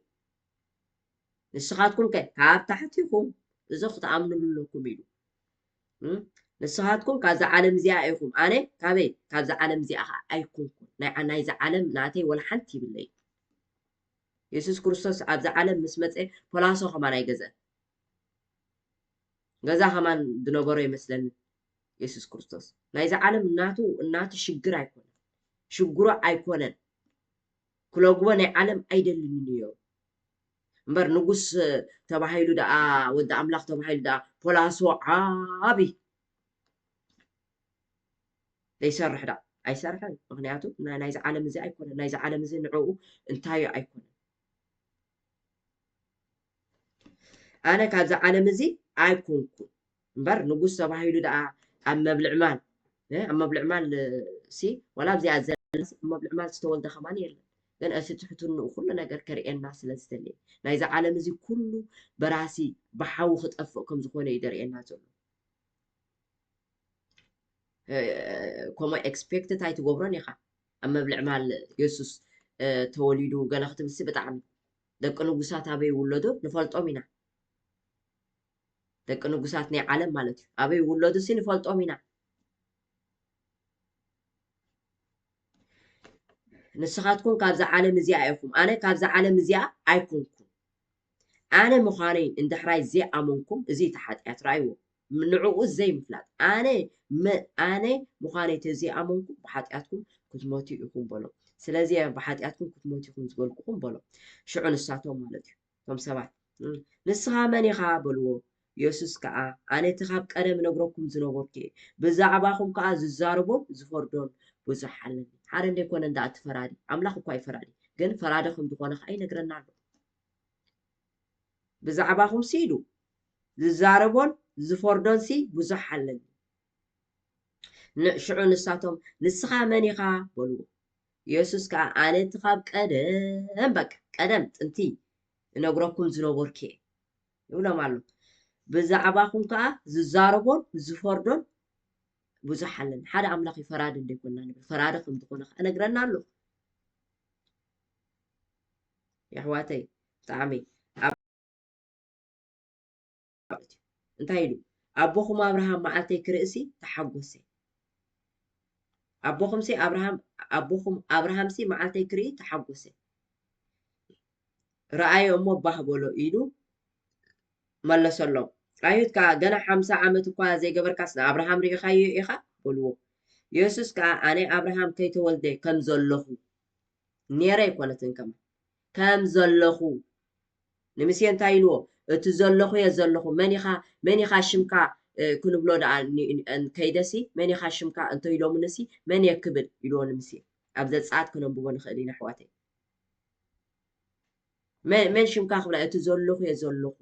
ንስኻትኩም ከ ካብ ታሕቲ ኢኹም። እዚ ክትኣምኑሉ ኣለኩም ኢሉ። ንስኻትኩም ካብዛ ዓለም እዚኣ ኢኹም። ኣነ ካበይ? ካብዛ ዓለም እዚኣ ከዓ ኣይኮንኩን። ናይ ናይዚ ዓለም ናተይ ወላ ሓንቲ ይብለይ። የሱስ ክርስቶስ ኣብዛ ዓለም ምስ መፀ ፖላሶ ከማን ኣይገዘን። ገዛ ከማን ዝነበሮ ይመስለኒ የሱስ ክርስቶስ። ናይዚ ዓለም እናቱ እናቱ ሽግር ኣይኮነን፣ ሽግሩ ኣይኮነን። ክለግቦ ናይ ዓለም ኣይደልን እዩ። እምበር ንጉስ ተባሂሉ ደኣ፣ ወዲ ኣምላኽ ተባሂሉ ደኣ ፖላሶ ዓቢ ዘይሰርሕ ደኣ ኣይሰርሕን። ምኽንያቱ ናይዚ ዓለም እዚ ኣይኮነን። ናይዚ ዓለም እዚ ንዕኡ እንታዩ ኣይኮነን። ኣነ ካብዚ ዓለም እዚ ኣይኮንኩን እምበር ንጉስ ተባሂሉ ደኣ ኣብ መብልዕ ማል ኣብ መብልዕ ማል ሲ ዋላ ኣብዚኣ ዘላ ኣብ መብልዕ ማል ዝተወልደ ከማን የለን። ግን እቲ ትሕትንኡ ኩሉ ነገር ከርእየና ስለ ዝደለየ ናይዚ ዓለም እዚ ኩሉ በራሲ ብሓዊ ክጠፍእ ከም ዝኾነ እዩ ደርእየና ዘሎ። ከምኡ ኤክስፔክትድ ኣይትገብሮን ኢኻ። ኣብ መብልዕ ማል የሱስ ተወሊዱ ገለ ክትብልሲ ብጣዕሚ ደቂ ንጉሳት ኣበይ ይውለዱ ንፈልጦም ኢና። ደቂ ንጉሳት ናይ ዓለም ማለት እዩ። ኣበይ ይውለዱ ሲ ንፈልጦም ኢና። ንስኻትኩም ካብዛ ዓለም እዚኣ ኢኹም፣ ኣነ ካብዛ ዓለም እዚኣ ኣይኮንኩን። ኣነ ምዃነይ እንድሕራይ ዘይኣመንኩም፣ እዚ እቲ ሓጢኣት ራእይዎ፣ ንዕኡ ዘይምፍላጥ። ኣነ ኣነ ምዃነይ ተዘይኣመንኩም ብሓጢኣትኩም ክትሞቱ ኢኹም በሎም። ስለዚ ብሓጢኣትኩም ክትሞቱ ኢኹም ዝበልኩኹም በሎም። ሽዑ ንሳቶም ማለት እዩ እቶም ሰባት ንስኻ መን ኢኻ በልዎ። የሱስ ከኣ ኣነ እቲ ካብ ቀደም እነግረኩም ዝነበርኩ እየ፣ ብዛዕባኹም ከኣ ዝዛረቦን ዝፈርዶን ብዙሕ ኣለኒ። ሓደ እንደ ይኮነ እንዳ እቲ ፈራዲ ኣምላኽ እኳ እዩ ፈራዲ፣ ግን ፈራዲ ከም ዝኾነ ከኣ ይነግረና ኣሎ። ብዛዕባኹም ሲ ኢሉ ዝዛረቦን ዝፈርዶን ሲ ብዙሕ ኣለኒ። ሽዑ ንሳቶም ንስኻ መን ኢኻ በልዎ። የሱስ ከኣ ኣነ እቲ ካብ ቀደም በቃ ቀደም ጥንቲ እነግረኩም ዝነበርኩ እየ ይብሎም ኣሎ። ብዛዕባኹም ከኣ ዝዛረቦን ዝፈርዶን ብዙሕ ኣለኒ። ሓደ ኣምላኽ እዩ ፈራዲ እንደ ይኮና ንብል ፈራዲ ከም ዝኾነ ከኣ ነግረና ኣሎ። የሕዋተይ ብጣዕሚ ኣብ ማለት እዩ። እንታይ ኢሉ ኣቦኹም ኣብርሃም መዓልተይ ክርእሲ ተሓጎሰ። ኣቦኹምሲ ኣብርሃም ኣቦኹም ኣብርሃምሲ መዓልተይ ክርኢ ተሓጎሰ። ረኣዮ እሞ ባህ በሎ ኢሉ መለሰሎም። ኣይሁድ ከኣ ገና ሓምሳ ዓመት እኳ ዘይገበርካስ ንኣብርሃም ርኢኻዮ ኢኻ በልዎ። የሱስ ከኣ ኣነ ኣብርሃም ከይተወልደ ከም ዘለኹ ኔረ ኣይኮነትን ከማን ከም ዘለኹ ንምስየ እንታይ ኢልዎ እቲ ዘለኹ እየ ዘለኹ መን ኢኻ መን ኢኻ ሽምካ ክንብሎ ደኣ ከይደሲ መን ኢኻ ሽምካ እንተኢሎምንሲ መን እየ ክብል ኢልዎ ንምስየ። ኣብ ዘጸኣት ክነንብቦ ንኽእል ኢና ኣሕዋተይ። መን ሽምካ ክብላ እቲ ዘለኹ እየ ዘለኹ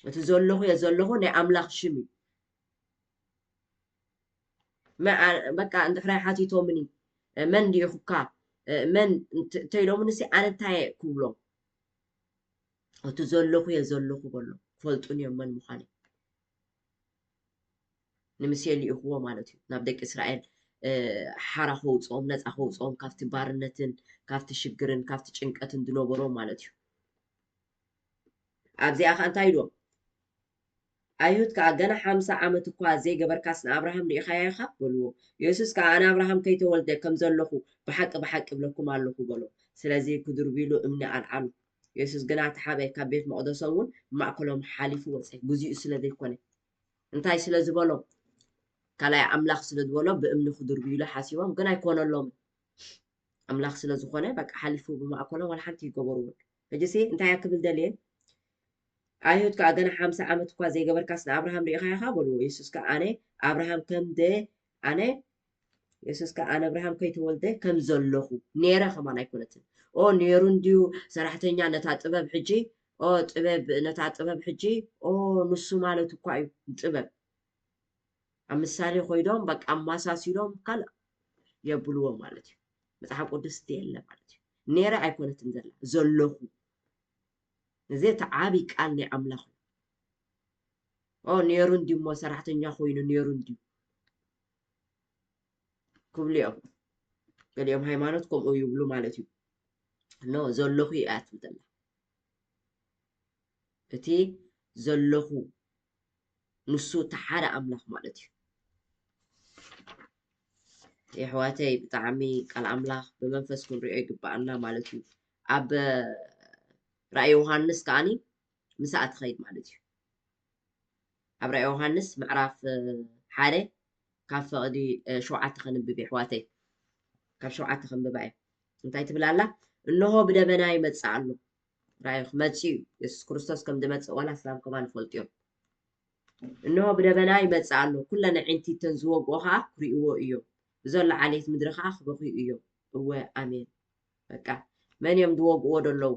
እቲ ዘለኹ እየ ዘለኹ ናይ ኣምላኽ ሽም እዩ። በቃ እንድሕራይ ሓቲቶምኒ መን ዲኢኹካ መን እንተኢሎምንሲ ኣነ እንታይ እየ ክብሎም። እቲ ዘለኹ እየ ዘለኹ በሎ ክፈልጡን እዮም መን ምዃነይ። ንምስየ ልኢኽዎ ማለት እዩ ናብ ደቂ እስራኤል ሓራ ከውፅኦም ነፃ ከውፅኦም ካብቲ ባርነትን ካብቲ ሽግርን ካብቲ ጭንቀትን ዝነበሮም ማለት እዩ። ኣብዚኣ ከዓ እንታይ ኢልዎም? ኣይሁድ ከዓ ገና ሓምሳ ዓመት እኳ ዘይገበርካስ ንኣብርሃም ርኢኻዮ ኢኻ በልዎ። የሱስ ከዓ ኣነ ኣብርሃም ከይተወልደ ከም ዘለኹ ብሓቂ ብሓቂ እብለኩም ኣለኹ በሎ። ስለዚ ክድርብይሉ እምኒ ኣልዓሉ። የሱስ ግና ተሓበ፣ ካብ ቤት መቕደሶም እውን ብማእከሎም ሓሊፉ ወፀ። ግዚኡ ስለ ዘይኮነ እንታይ ስለ ዝበሎም? ካልኣይ ኣምላኽ ስለ ዝበሎም ብእምኒ ክድርብይሉ ሓሲቦም ግን ኣይኮነሎምን። ኣምላኽ ስለ ዝኾነ በቃ ሓሊፉ ብማእከሎም ዋላ ሓንቲ ይገበርዎን። ሕጂሲ እንታይ እያ ክብል ደልየ? ኣይሁድ ከዓ ገና ሓምሳ ዓመት እኳ ዘይገበርካስ ንኣብርሃም ርኢኻ ኢኻ በልዎ። የሱስ ከዓ ኣነ ኣብርሃም ከም ደ ኣነ የሱስ ከዓ ኣነ ኣብርሃም ከይተወልደ ከም ዘለኹ ነረ ከማን ኣይኮነትን። ኦ ነሩ እንድዩ ሰራሕተኛ ነታ ጥበብ ሕጂ ኦ ጥበብ ነታ ጥበብ ሕጂ ኦ ንሱ ማለት እኳ እዩ ጥበብ ኣብ ምሳሌ ኮይዶም በቃ ኣማሳሲሎም ካልእ የብልዎ ማለት እዩ። መፅሓፍ ቅዱስ እቲ የለ ማለት እዩ። ነረ ኣይኮነትን ዘላ ዘለኹ እዚ እቲ ዓብይ ቃል ናይ ኣምላኽ እዩ። ኦ ነሩ እንዲሞ ሰራሕተኛ ኮይኑ ነሩ እንዲዩ ክብሉ እዮም። ገሊኦም ሃይማኖት ከምኡ ይብሉ ማለት እዩ። ኖ ዘለኹ እያ ትብል ዘላ። እቲ ዘለኹ ንሱ እቲ ሓደ ኣምላኽ ማለት እዩ። የሕዋተይ ብጣዕሚ ቃል ኣምላኽ ብመንፈስ ክንሪኦ ይግባኣና ማለት እዩ። ኣብ ራእይ ዮሃንስ ከዓኒ ምሳኣ ትኸይድ ማለት እዩ። ኣብ ራእይ ዮሃንስ ምዕራፍ ሓደ ካብ ፈቕዲ ሸውዓተ ከንብብ የሕዋተይ ካብ ሸውዓተ ከንብባ እየ እንታይ ትብል ኣላ እንሆ ብደመና ይመጽእ ኣሎ ራእዩ ክመጽእ እዩ የሱስ ክርስቶስ ከም ዝመጽእ ዋላ ስላም ከማን ይፈልጡ እዮም እንሆ ብደመና ይመጽእ ኣሎ ኩለን ኣዒንቲ እተን ዝወግኦ ኸዓ ክርእይዎ እዮም ብዘሎ ዓሌት ምድሪ ኸዓ ክበኽዩ እዮም እወ ኣሜን በቃ መን እዮም ዝወግእዎ ዘለዉ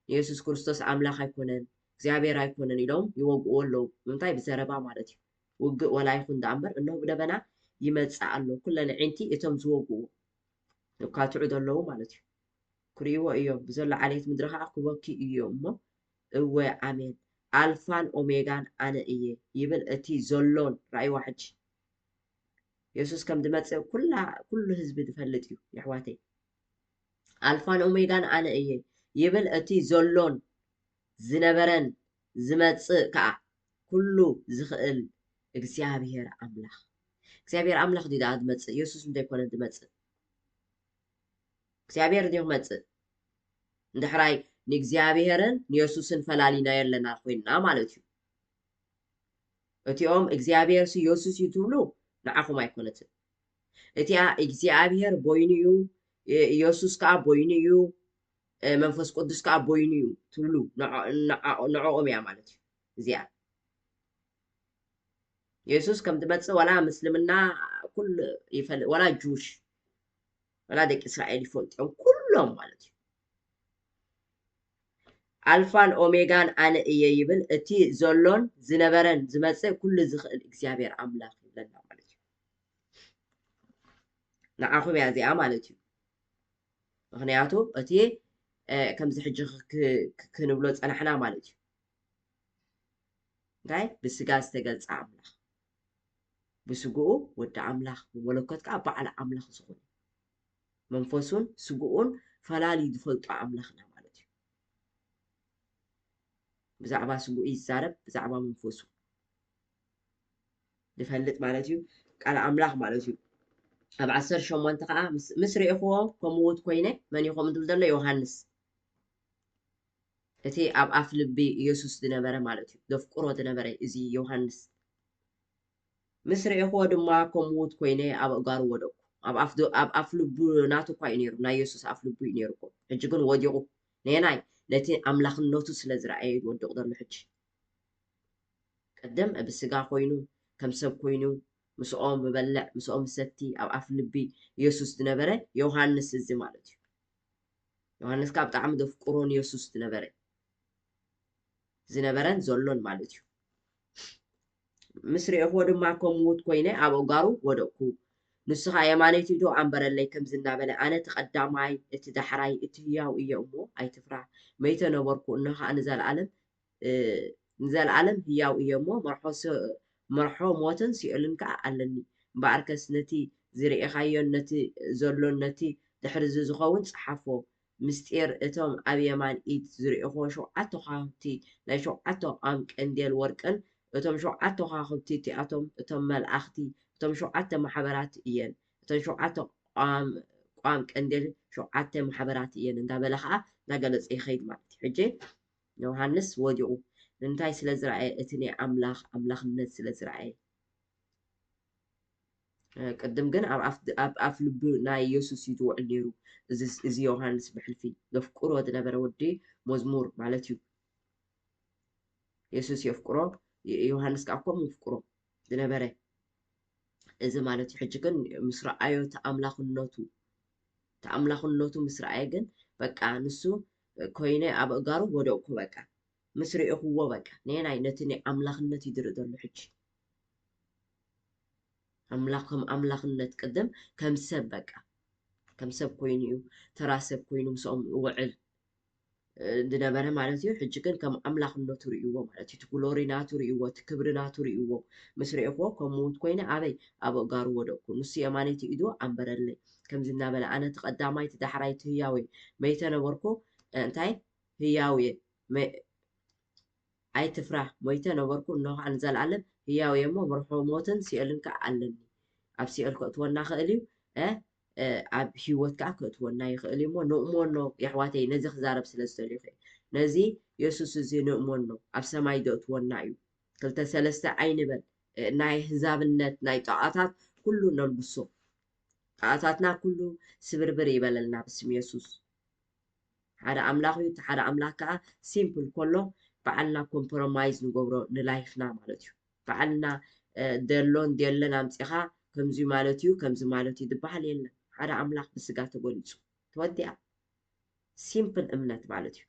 ንየሱስ ክርስቶስ ኣምላኽ ኣይኮነን እግዚኣብሔር ኣይኮነን ኢሎም ይወግእዎ ኣለዉ ንምንታይ ብዘረባ ማለት እዩ ውግእ ወላ ይኹን ደኣ እምበር እነሆ ብደበና ይመጽእ ኣሎ ኩለን ኣዒንቲ እቶም ዝወግእዎ ይካትዑ ዘለዉ ማለት እዩ ክርእይዎ እዮም ብዘሎ ዓሌት ምድሪ ከዓ ክበኪ እዮም እሞ እወ ኣሜን ኣልፋን ኦሜጋን ኣነ እየ ይብል እቲ ዘሎን ራእይዋ ሕጂ የሱስ ከም ዝመጽእ ኩላ ኩሉ ህዝቢ ዝፈልጥ እዩ የሕዋተይ ኣልፋን ኦሜጋን ኣነ እየ ይብል እቲ ዘሎን ዝነበረን ዝመጽእ ከኣ ኩሉ ዝኽእል እግዚኣብሔር ኣምላኽ እግዚኣብሔር ኣምላኽ ድዩ ደኣ ዝመጽእ የሱስ እንተይኮነ ዝመጽእ እግዚኣብሔር ድዩ ክመጽእ እንድሕራይ ንእግዚኣብሔርን ንየሱስን ፈላሊናዮ ኣለና ኮይንና ማለት እዩ እቲኦም እግዚኣብሔር ሲ የሱስ እዩ ትብሉ ንዓኹም ኣይኮነትን እቲኣ እግዚኣብሔር ቦይኑ እዩ የሱስ ከዓ ቦይኑ እዩ መንፈስ ቅዱስ ከዓ ቦይኑ እዩ ትብሉ ንዕኦም እያ ማለት እዩ እዚኣ የሱስ ከም ትመፅእ ዋላ ምስልምና ኩሉ ይፈልጥ ዋላ ጁሽ ዋላ ደቂ እስራኤል ይፈልጡ እዮም ኩሎም ማለት እዩ ኣልፋን ኦሜጋን ኣነ እየ ይብል እቲ ዘሎን ዝነበረን ዝመፅእ ኩሉ ዝኽእል እግዚኣብሔር ኣምላኽ ይብለና ማለት እዩ ንዓኹም እያ እዚኣ ማለት እዩ ምክንያቱ እቲ ከምዚ ሕጂ ክንብሎ ፀናሕና ማለት እዩ እንታይ ብስጋ ዝተገልፀ ኣምላኽ ብስግኡ ወዲ ኣምላኽ ብመለኮት ከዓ በዓል ኣምላኽ ዝኾነ መንፈሱን ስግኡን ፈላልዩ ዝፈልጦ ኣምላኽና ማለት እዩ ብዛዕባ ስግኡ ይዛረብ ብዛዕባ መንፈሱ ዝፈልጥ ማለት እዩ ቃል ኣምላኽ ማለት እዩ ኣብ ዓሰርተ ሸሞንተ ከዓ ምስ ርኢኽዎ ከምውት ኮይነ መን ይኸም ትብል ዘሎ ዮሃንስ እቲ ኣብ ኣፍ ልቢ ኢየሱስ ዝነበረ ማለት እዩ ዘፍቅሮ ዝነበረ እዚ ዮሃንስ ምስ ርኢኽዎ ድማ ከምውት ኮይነ ኣብ ኣእጋሩ ወደቅኩ ኣብ ኣፍ ልቡ ናቱ እኳ እዩ ነይሩ ናይ ኢየሱስ ኣፍ ልቡ እዩ ነይሩ እኮ ሕጂ ግን ወዲቑ ነየናይ ነቲ ኣምላኽነቱ ስለ ዝረኣየ እዩ ዝወድቕ ዘሎ ሕጂ ቀደም ብስጋ ኮይኑ፣ ከም ሰብ ኮይኑ፣ ምስኦም ምበልዕ፣ ምስኦም ምሰቲ፣ ኣብ ኣፍ ልቢ የሱስ ዝነበረ ዮሃንስ እዚ ማለት እዩ። ዮሃንስ ከኣ ብጣዕሚ ዘፍቅሮን የሱስ ዝነበረ፣ ዝነበረን ዘሎን ማለት እዩ። ምስ ርኤኽዎ ድማ ከም ምዉት ኮይነ ኣብ ኣእጋሩ ወደቕኩ። ንሱ ኸኣ የማነይቲ ኢዱ ኣንበረለይ፣ ከምዚ እናበለ፣ ኣነ እቲ ቀዳማይ፣ እቲ ዳሕራይ፣ እቲ ህያው እየ እሞ ኣይትፍራህ። መይተ ነበርኩ፣ እንሆ ኸኣ ንዘለኣለም፣ እ፣ ንዘለኣለም ህያው እየ እሞ መርሖ ስ-፣ መርሖ ሞትን ሲኦልን ከኣ ኣለኒ። እምበኣርከስ ነቲ ዝርኤኻዮን ነቲ ዘሎን ነቲ ድሕሪ እዚ ዝኸውን ጸሓፎ። ምስጢር እቶም ኣብ የማን ኢድ ዝርኤኽዎ ሸውዓተ ከዋኽብቲ ናይ ሸውዓተ ኣቕዋም ቀንዴል ወርቅን፣ እቶም ሸውዓተ ከዋኽብቲ እቲኣቶም እቶም መልኣኽቲ እቶም ሸውዓተ ማሕበራት እየን። እተን ሸውዓተ ኣቕዋም፣ ኣቕዋም ቀንዴል ሸውዓተ ማሕበራት እየን እንዳበለ ኸኣ እንዳገለጸ ይኸይድ ማለት እዩ። ሕጂ ዮሃንስ ወዲቑ። ንምንታይ? ስለ ዝረኣየ፣ እቲ ናይ ኣምላኽ ኣምላኽነት ስለ ዝረኣየ። እ፣ ቅድም ግን ኣብ ኣፍ፣ ኣብ ኣፍ ልቡ ናይ የሱስ እዩ ዝውዕል ነይሩ። እዚ፣ እዚ ዮሃንስ ብሕልፊ ዘፍቅሮ ዝነበረ ወዲ መዝሙር ማለት እዩ። የሱስ የፍቅሮ፣ ዮ-፣ ዮሃንስ ከኣ ከምኡ የፍቅሮ ዝነበረ። እዚ ማለት እዩ። ሕጂ ግን ምስ ረኣዮ እቲ ኣምላኽነቱ፣ እቲ ኣምላኽነቱ ምስ ረኣየ ግን በቃ ንሱ ኮይነ ኣብ ኣእጋሩ ወደቕኩ። በቃ ምስ ርኤኽዎ በቃ ነየናይ ነቲ ናይ ኣምላኽነት እዩ ዝርኢ ዘሎ ሕጂ። ኣምላኽ ከም ኣምላኽነት ቅድም ከም ሰብ በቃ ከም ሰብ ኮይኑ እዩ፣ ተራ ሰብ ኮይኑ ምስኦም ይውዕል፣ እ፣ ዝነበረ ማለት እዩ። ሕጂ ግን ከም ኣምላኽነቱ ርእይዎ ማለት እዩ። እቲ ግሎሪ ናቱ ርእይዎ፣ እቲ ክብሪ ናቱ ርእይዎ። ምስ ርኤኽዎ ከም ምዉት ኮይነ ኣበይ? ኣብ ኣእጋሩ ወደቕኩ። ንሱ የማነይቲ ኢዱ ኣንበረለይ። ከምዚ እናበለ፣ ኣነ እቲ ቀዳማይ፣ እቲ ዳሕራይ፣ እቲ ህያው እየ። መይተ ነበርኩ፣ እ፣ እንታይ? ህያው እየ። መ-፣ ኣይትፍራህ፣ ሞይተ ነበርኩ፣ እንሆ ኸኣ ንዘለኣለም ህያው እየ እሞ፣ መርሖ ሞትን ሲኦልን ከኣ ኣለኒ። ኣብ ሲኦል ከእትወና ኽእል እዩ፣ እ፣ እ፣ ኣብ ህይወት ከኣ ከእትወና ይኽእል እዩ እሞ፣ ንእመኖ የሕዋተይ፣ ነዚ ክዛረብ ስለ ዝደልዩ እየ። ነዚ የሱስ እዚ ንእመኖ፣ ኣብ ሰማይ ዘእትወና እዩ። ክልተ ሰለስተ ኣይንበል፣ እ፣ ናይ ህዛብነት፣ ናይ ጣዖታት ኩሉ ነልግሶ። ጣዖታትና ኩሉ ስብርብር ይበለልና ብስም የሱስ። ሓደ ኣምላኽ እዩ። እቲ ሓደ ኣምላኽ ከኣ ሲምፕል ከሎ ባዕልና ኮምፕሮማይዝ ንገብሮ ንላይፍና ማለት እዩ። ባዕልና፣ እ፣ ደሎን ደለን ኣምጺኻ ከምዚ ማለት እዩ፣ ከምዚ ማለት እዩ ዝበሃል የለን። ሓደ ኣምላኽ ብስጋ ተገሊጹ። ተወዲኣ። ሲምፕል እምነት ማለት እዩ።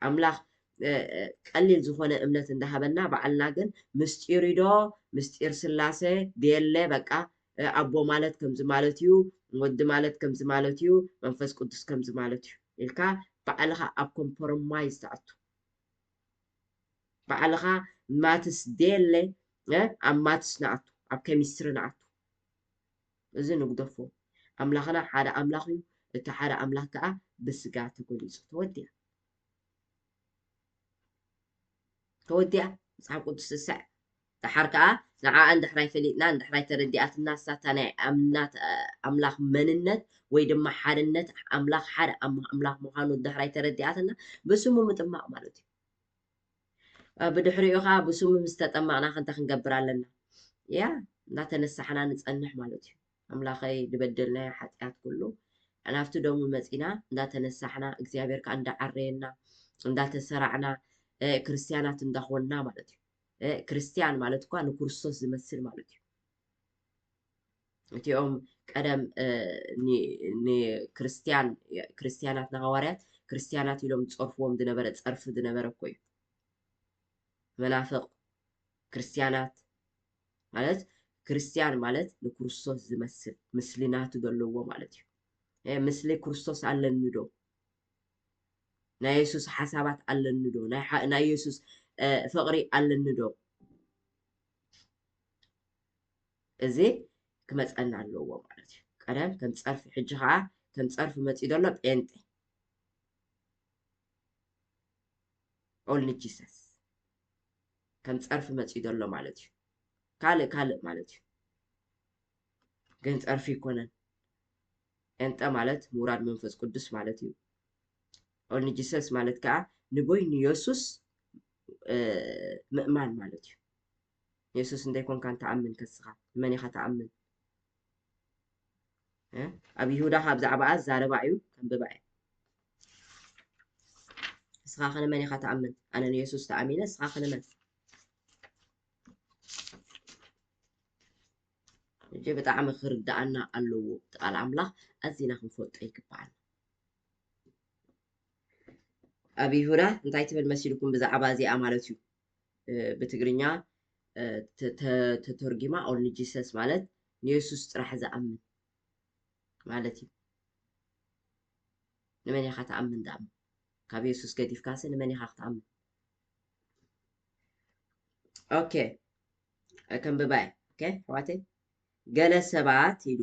ኣምላኽ፣ እ፣ እ፣ ቀሊል ዝኾነ እምነት እንዳሃበና፣ ባዕልና ግን ምስጢር ዶ፣ ምስጢር ስላሴ፣ ደለ፣ በቃ፣ እ፣ ኣቦ ማለት ከምዚ ማለት እዩ፣ ወዲ ማለት ከምዚ ማለት እዩ፣ መንፈስ ቅዱስ ከምዚ ማለት እዩ ኢልካ ባዕልኻ ኣብ ኮምፕሮማይዝ ትኣቱ። ባዕልኻ ማትስ ደለ፣ እ፣ ኣብ ማትስ ንኣቱ፣ ኣብ ኬሚስትሪ ንኣቱ። እዚ ንግደፎ። ኣምላኽና ሓደ ኣምላኽ እዩ። እቲ ሓደ ኣምላኽ ከኣ ብስጋ ተገሊጹ። ተወዲኣ። ተወዲኣ። መጽሓፍ ቅዱስ ትስዕ። ደሓር ከኣ ንዓኣ እንድሕራይ ፈሊጥና፣ እንድሕራይ ተረዲኣትና፣ እሳታ ናይ ኣምናት፣ እ፣ ኣምላኽ መንነት ወይ ድማ ሓድነት ኣምላኽ ሓደ ኣም-፣ ኣምላኽ ምዃኑ እንድሕራይ ተረዲኣትና፣ ብስሙ ምጥማቕ ማለት እዩ። እ፣ ብድሕሪኡ ኸኣ ብስሙ ምስ ተጠመቕና ኸ እንታይ ክንገብር ኣለና? ያ፣ እንዳተነሳሕና ንጸንሕ ማለት እዩ። ኣምላኸይ፣ ዝበደልናዮ ሓጢኣት ኩሉ ናብቲ ደሙ መጺና እንዳተነሳሕና፣ እግዚኣብሔር ከኣ እንዳዓረየና፣ እንዳተሰራዕና፣ እ፣ ክርስትያናት እንዳኾንና ማለት እዩ። እ፣ ክርስትያን ማለት እኳ ንክርስቶስ ዝመስል ማለት እዩ። እቲኦም ቀደም፣ እ፣ ኒ-፣ ንክርስትያን፣ ክርስትያናት ንሃዋርያት ክርስትያናት ኢሎም ዝጸርፍዎም ዝነበረ ጸርፊ ዝነበረ እኮ እዩ። መናፍቕ ክርስትያናት ማለት፣ ክርስትያን ማለት ንክርስቶስ ዝመስል ምስሊ ናቱ ዘለዎ ማለት እዩ። እ፣ ምስሊ ክርስቶስ ኣለኒ ዶ? ናይ የሱስ ሓሳባት ኣለኒ ዶ? ናይ ሓ-፣ ናይ የሱስ፣ እ፣ ፍቕሪ ኣለኒ ዶ? እዚ ክመጸና ኣለዎ ማለት እዩ። ቀደም ከም ጸርፊ፣ ሕጂ ኸኣ ከም ጸርፊ መጺኡ ዘሎ ጴንጤ። ኦንሊ ጂሰስ ከም ጸርፊ መጺኡ ዘሎ ማለት እዩ። ካልእ ካልእ ማለት እዩ። ግን ጸርፊ ኣይኮነን። ጴንጠ ማለት ምውራድ መንፈስ ቅዱስ ማለት እዩ። ኦንሊ ጂሰስ ማለት ከኣ ንበይኑ የሱስ፣ እ፣ ምእማን ማለት እዩ። የሱስ እንተይኮንካ እንተኣምን ከስኻ፣ መን ኢኻ ተኣምን? እ? ኣብ ይሁዳ ካብ ብዛዕባኣ ዝዛረባ እዩ፣ ከንብባ እየ። ንስኻ ኸ ንመን ኢኻ ተኣምን? ኣነ ንየሱስ ተኣሚነ፣ ንስኻ ኸ ንመን? ብጣዕሚ ክርዳኣና ኣለዎ። እቲ ቃል ኣምላኽ ኣዚና ክንፈልጦ ይግባኣና። ኣብ ይሁዳ እንታይ ትብል መሲልኩም ብዛዕባ እዚኣ ማለት እዩ? ብትግርኛ ተተርጊማ ኦንሊ ጂሰስ ማለት ንየሱስ ጥራሕ ዝኣምን ማለት እዩ። ንመን ኢኻ ትኣምን? ዝኣምን ካብ የሱስ ገዲፍካሲ ንመን ኢኻ ክትኣምን? ኦኬ፣ ከንብባይ። ኦኬ ኣሕዋተይ፣ ገለ ሰባት ኢሉ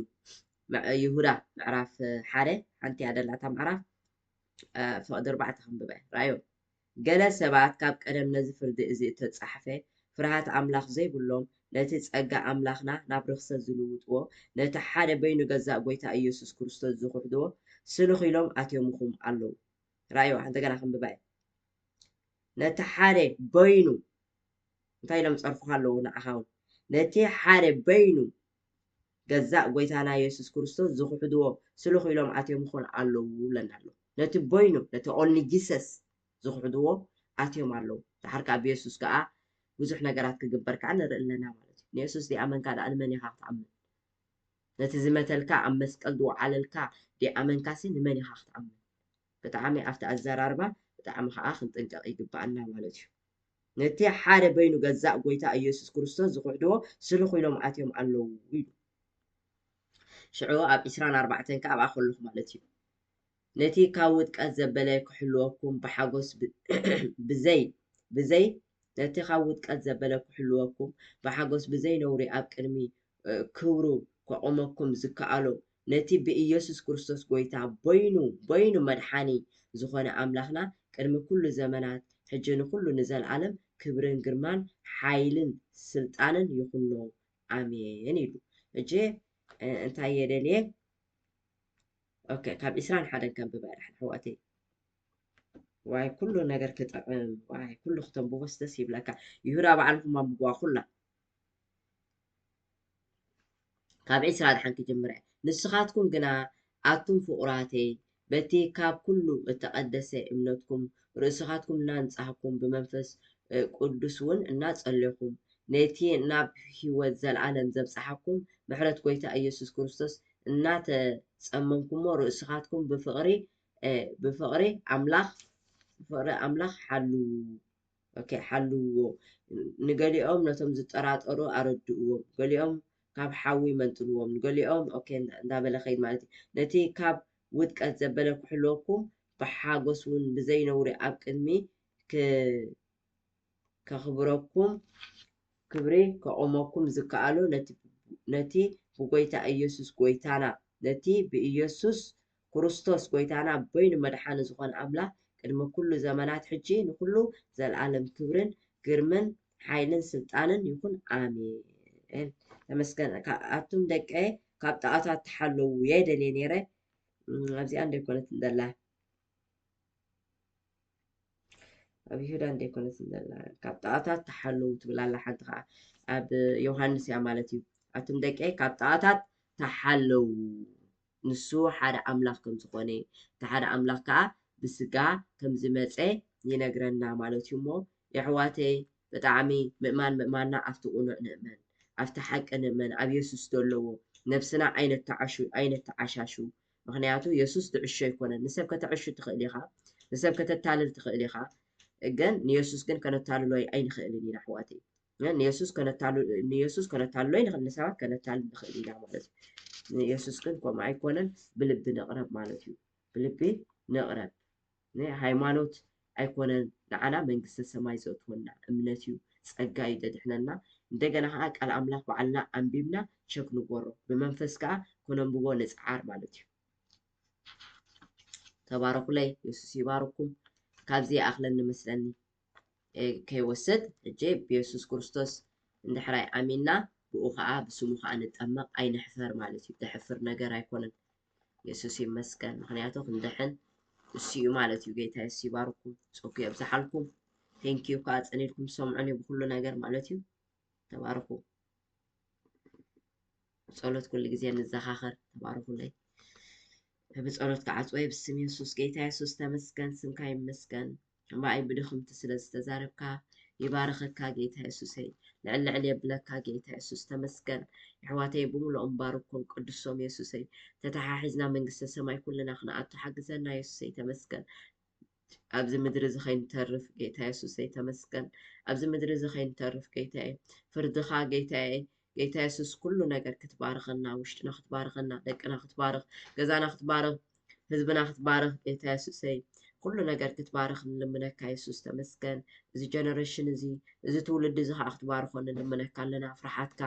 ይሁዳ ምዕራፍ ሓደ ሓንቲ ያደላታ ምዕራፍ ፍቕዲ ኣርባዕተ ከንብባይ ራዮ። ገለ ሰባት ካብ ቀደም ነዚ ፍርዲ እዚ እተጻሕፈ ፍርሃት ኣምላኽ ዘይብሎም ነቲ ጸጋ ኣምላኽና ናብ ርኽሰት ዝልውጥዎ ነቲ ሓደ በይኑ ገዛእ ጎይታ ኢየሱስ ክርስቶስ ዝኽሕድዎ ስሉኽ ኢሎም ኣትዮምኹም ኣለዉ። ራዮ ሓንቲ ገና ከንብባይ። ነቲ ሓደ በይኑ እንታይ ኢሎም ጸርፉኻ ኣለዉ ንዓኻ እውን ነቲ ሓደ በይኑ ገዛእ ጎይታና የሱስ ክርስቶስ ዝኽሕድዎ ስሉኽ ኢሎም ኣትዮም ይኾን ኣለዉ ብለና ኣሎ። ነቲ በይኑ ነቲ ኦንሊ ጂሰስ ዝኽሕድዎ ኣትዮም ኣለዉ። ድሓር ከኣ ብየሱስ ከኣ ብዙሕ ነገራት ክግበር ከኣ ንርኢ ኣለና ማለት እዩ። ንየሱስ ዲኣመንካ ደኣ ንመን ኢኻ ክትኣምን? ነቲ ዝመተልካ ኣብ መስቀል ዝወዓለልካ ዲኣመንካሲ ንመን ኢኻ ክትኣምን? ብጣዕሚ ኣብቲ ኣዘራርባ ብጣዕሚ ከዓ ክንጥንቀቕ ይግባኣና ማለት እዩ። ነቲ ሓደ በይኑ ገዛእ ጎይታ ኢየሱስ ክርስቶስ ዝኽሕድዎ ስሉኽ ኢሎም ኣትዮም ኣለዉ ኢሉ። ሽዑ ኣብ ዕስራን ኣርባዕተን ከዓ ኣብኣ ከለኹ ማለት እዩ። ነቲ ካብ ውድቀት ዘበለ ክሕልወኩም ብሓጎስ ብዘይ ብዘይ ነቲ ካብ ውድቀት ዘበለ ክሕልወኩም ብሓጎስ ብዘይ ነውሪ ኣብ ቅድሚ ክብሩ ከቑመኩም ዝከኣሎ ነቲ ብኢየሱስ ክርስቶስ ጎይታ በይኑ በይኑ መድሓኒ ዝኾነ ኣምላኽና ቅድሚ ኩሉ ዘመናት ሕጂ ንኩሉ ንዘለኣለም ክብርን ግርማን ሓይልን ስልጣንን ይኹኖ ኣሜን ኢሉ። ሕጂ እንታይ የደልየ? ኦኬ ካብ ዕስራን ሓደን ከንብባ ድሓን ኣሕዋተይ። ዋይ ኩሉ ነገር ክጥዕም ዋይ ኩሉ ክተንብቦስ ደስ ይብለካ። ይሁዳ ባዕልኩም ኣንብብዋ ኩላ። ካብ ዕስራ ድሓን ክጅምር እየ። ንስኻትኩም ግና ኣቱም ፍቑራተይ በቲ ካብ ኩሉ እተቐደሰ እምነትኩም ርእስኻትኩም እናንጻህኩም ብመንፈስ ቅዱስ እውን እናጸለኹም ነቲ ናብ ህይወት ዘለኣለም ዘብጽሓኩም ምሕረት ጎይታ ኢየሱስ ክርስቶስ እናተጸመምኩሞ ርእስኻትኩም ብፍቕሪ ብፍቕሪ ኣምላኽ ብፍቕሪ ኣምላኽ ሓልዉ። ኦኬ ሓልውዎ። ንገሊኦም ነቶም ዝጠራጠሩ ኣረድእዎም፣ ገሊኦም ካብ ሓዊ መንጥልዎም፣ ንገሊኦም ኦኬ እንዳበለ ኸይድ ማለት እዩ። ነቲ ካብ ውድቀት ዘበለ ክሕልወኩም ብሓጎስ እውን ብዘይነውሪ ኣብ ቅድሚ ከኽብረኩም ክብሪ ከቑመኩም ዝከኣሎ ነቲ ብጎይታ ኢየሱስ ጎይታና ነቲ ብኢየሱስ ክርስቶስ ጎይታና በይኑ መድሓኒ ዝኾነ ኣምላኽ ቅድሚ ኩሉ ዘመናት ሕጂ ንኩሉ ዘለኣለም ክብርን ግርምን ሓይልን ስልጣንን ይኹን ኣሜን። ተመስገን ኣቱም ደቀ ካብ ጣዖታት ተሓለዉ የደልየ ነይረ ኣብዚኣ እንደይኮነት እንደላ ኣብ ይሁዳ እንደይኮነት እንደላ ካብ ጣዖታት ተሓለዉ ትብል ኣላ ሓንቲ ከዓ ኣብ ዮሃንስ እያ ማለት እዩ ኣቱም ደቀ ካብ ጣዖታት ተሓለዉ ንሱ ሓደ ኣምላኽ ከም ዝኾነ እቲ ሓደ ኣምላኽ ከዓ ብስጋ ከም ዝመፀ ይነግረና ማለት እዩ እሞ የሕዋተይ ብጣዕሚ ምእማን ምእማንና ኣብቲ ቁኑዕ ንእመን ኣብቲ ሓቂ ንእመን ኣብ የሱስ ዘለዎ ነብስና ኣይነተዓሹ ኣይነተዓሻሹ ምኽንያቱ የሱስ ትዕሾ ኣይኮነን ንሰብ ከተዕሹ ትኽእል ኢኻ ንሰብ ከተታልል ትኽእል ኢኻ ግን ንየሱስ ግን ከነታልሎ ኣይንኽእልን ኢና ኣሕዋተይ ንየሱስ ከነታሉ ንየሱስ ከነታልሎ ይንኽእል ንሰባት ከነታልል ንኽእል ኢና ማለት እዩ ንየሱስ ግን ከምኡ ኣይኮነን ብልቢ ንቕረብ ማለት እዩ ብልቢ ንቕረብ ሃይማኖት ኣይኮነን ንዓና መንግስተ ሰማይ ዘእትወና እምነት እዩ ጸጋ እዩ ዘድሕነና እንደገና ከዓ ቃል ኣምላኽ ባዕልና ኣንቢብና ቸክ ንጎሮ ብመንፈስ ከዓ ከነንብቦ ንፅዓር ማለት እዩ ተባረኩለይ የሱስ ይባርኩም ካብዚ ይኣኽለኒ መስለኒ ከይወስድ ሕጂ ብየሱስ ክርስቶስ እንድሕራይ ኣሚንና ብኡ ከዓ ብስሙ ከዓ ንጠመቕ ኣይንሕፈር ማለት እዩ ዘሕፍር ነገር ኣይኮነን የሱስ ይመስገን ምክንያቱ ክንድሕን እሱ እዩ ማለት እዩ ጌታ የሱስ ይባርኩም ጸጉ የብዝሓልኩም ቴንኪዩ ከዓ ጸኒልኩም ሰምዑኒ ብኩሉ ነገር ማለት እዩ ተባርኩ ጸሎት ኩሉ ግዜ ንዘኻኸር ተባርኩለይ ብጸሎት ክዓጽወ ብስም የሱስ ጌታ የሱስ ተመስገን ስምካ ይመስገን እምበኣይ ብድኽምቲ ስለ ዝተዛረብካ ይባርኸካ ጌታ የሱሰይ። ልዕል ልዕል የብለካ ጌታ የሱስ፣ ተመስገን። ኣሕዋተይ ብምልኦም ባርኮም ቅዱሶም የሱሰይ። ተተሓሒዝና መንግስተ ሰማይ ኩልና ክንኣቱ ሓግዘና የሱሰይ፣ ተመስገን። ኣብዚ ምድሪ እዚ ከይንተርፍ ጌታ የሱሰይ፣ ተመስገን። ኣብዚ ምድሪ እዚ ከይንተርፍ ጌታየ፣ ፍርድኻ ጌታየ፣ ጌታ የሱስ ኩሉ ነገር ክትባርኸና፣ ውሽጥና ክትባርኸና፣ ደቅና ክትባርኽ፣ ገዛና ክትባርኽ፣ ህዝብና ክትባርኽ ጌታ የሱሰይ፣ ኩሉ ነገር ክትባርኽ ንልምነካ የሱስ፣ ተመስገን። እዚ ጀነሬሽን እዚ፣ እዚ ትውልዲ እዚ ከዓ ክትባርኾ ንልምነካ ኣለና። ፍርሓትካ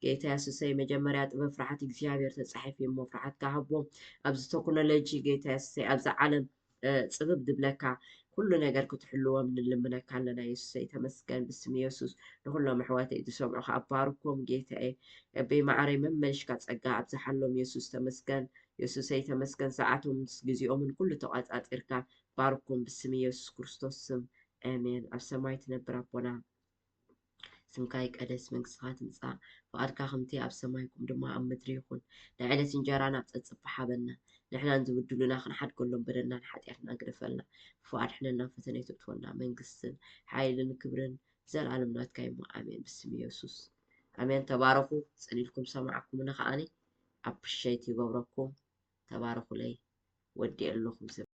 ጌታ የሱሰይ፣ መጀመርያ ጥበብ ፍርሓት እግዚኣብሔር ተጻሒፉ እሞ፣ ፍርሓትካ ሃቦም። ኣብዚ ቴክኖሎጂ ጌታ የሱሰይ፣ ኣብዚ ዓለም እ፣ ጽብብ ዝብለካ ኩሉ ነገር ክትሕልዎም ንልምነካ ኣለና። የሱሰይ ተመስገን። ብስም የሱስ ንኩሎም ኣሕዋተይ ዝሰምዑ ከዓ ባርኮም ጌታየ። ኣበይ ማዕረይ መመልሽካ ጸጋ ኣብዝሓሎም የሱስ ተመስገን። የሱሰይ ተመስገን። ሰዓቶም ምስ ግዜኦምን ኩሉ ተቋጻጺርካ ባርኮም ብስም የሱስ ክርስቶስ ስም። ኣሜን። ኣብ ሰማይ ትነብር ኣቦና፣ ስምካ ይቀደስ፣ መንግስትኻ ትምጻእ፣ ፍቓድካ ከምቲ ኣብ ሰማይ፣ ከምኡ ድማ ኣብ ምድሪ ይኹን። ናይ ዕለት እንጀራና ኣብ ጸጸባ ሃበና፣ ንሕናን ዝብድሉና ክንሓድገሎም በደልናን ሓጢኣትና ግደፈልና፣ ክፉእ ኣድሕነና፣ ፈተነ ኣይተእትወና፣ መንግስትን ሓይልን ክብርን ዘለኣለም ናትካ እዩ እሞ፣ ኣሜን። ብስም የሱስ፣ ኣሜን። ተባረኹ። ጸሊልኩም ሰማዕኩምና ከኣኒ፣ ኣፕሪሼት ይገብረኩም። ተባረኹለይ። ወዲኤ ኣለኹ።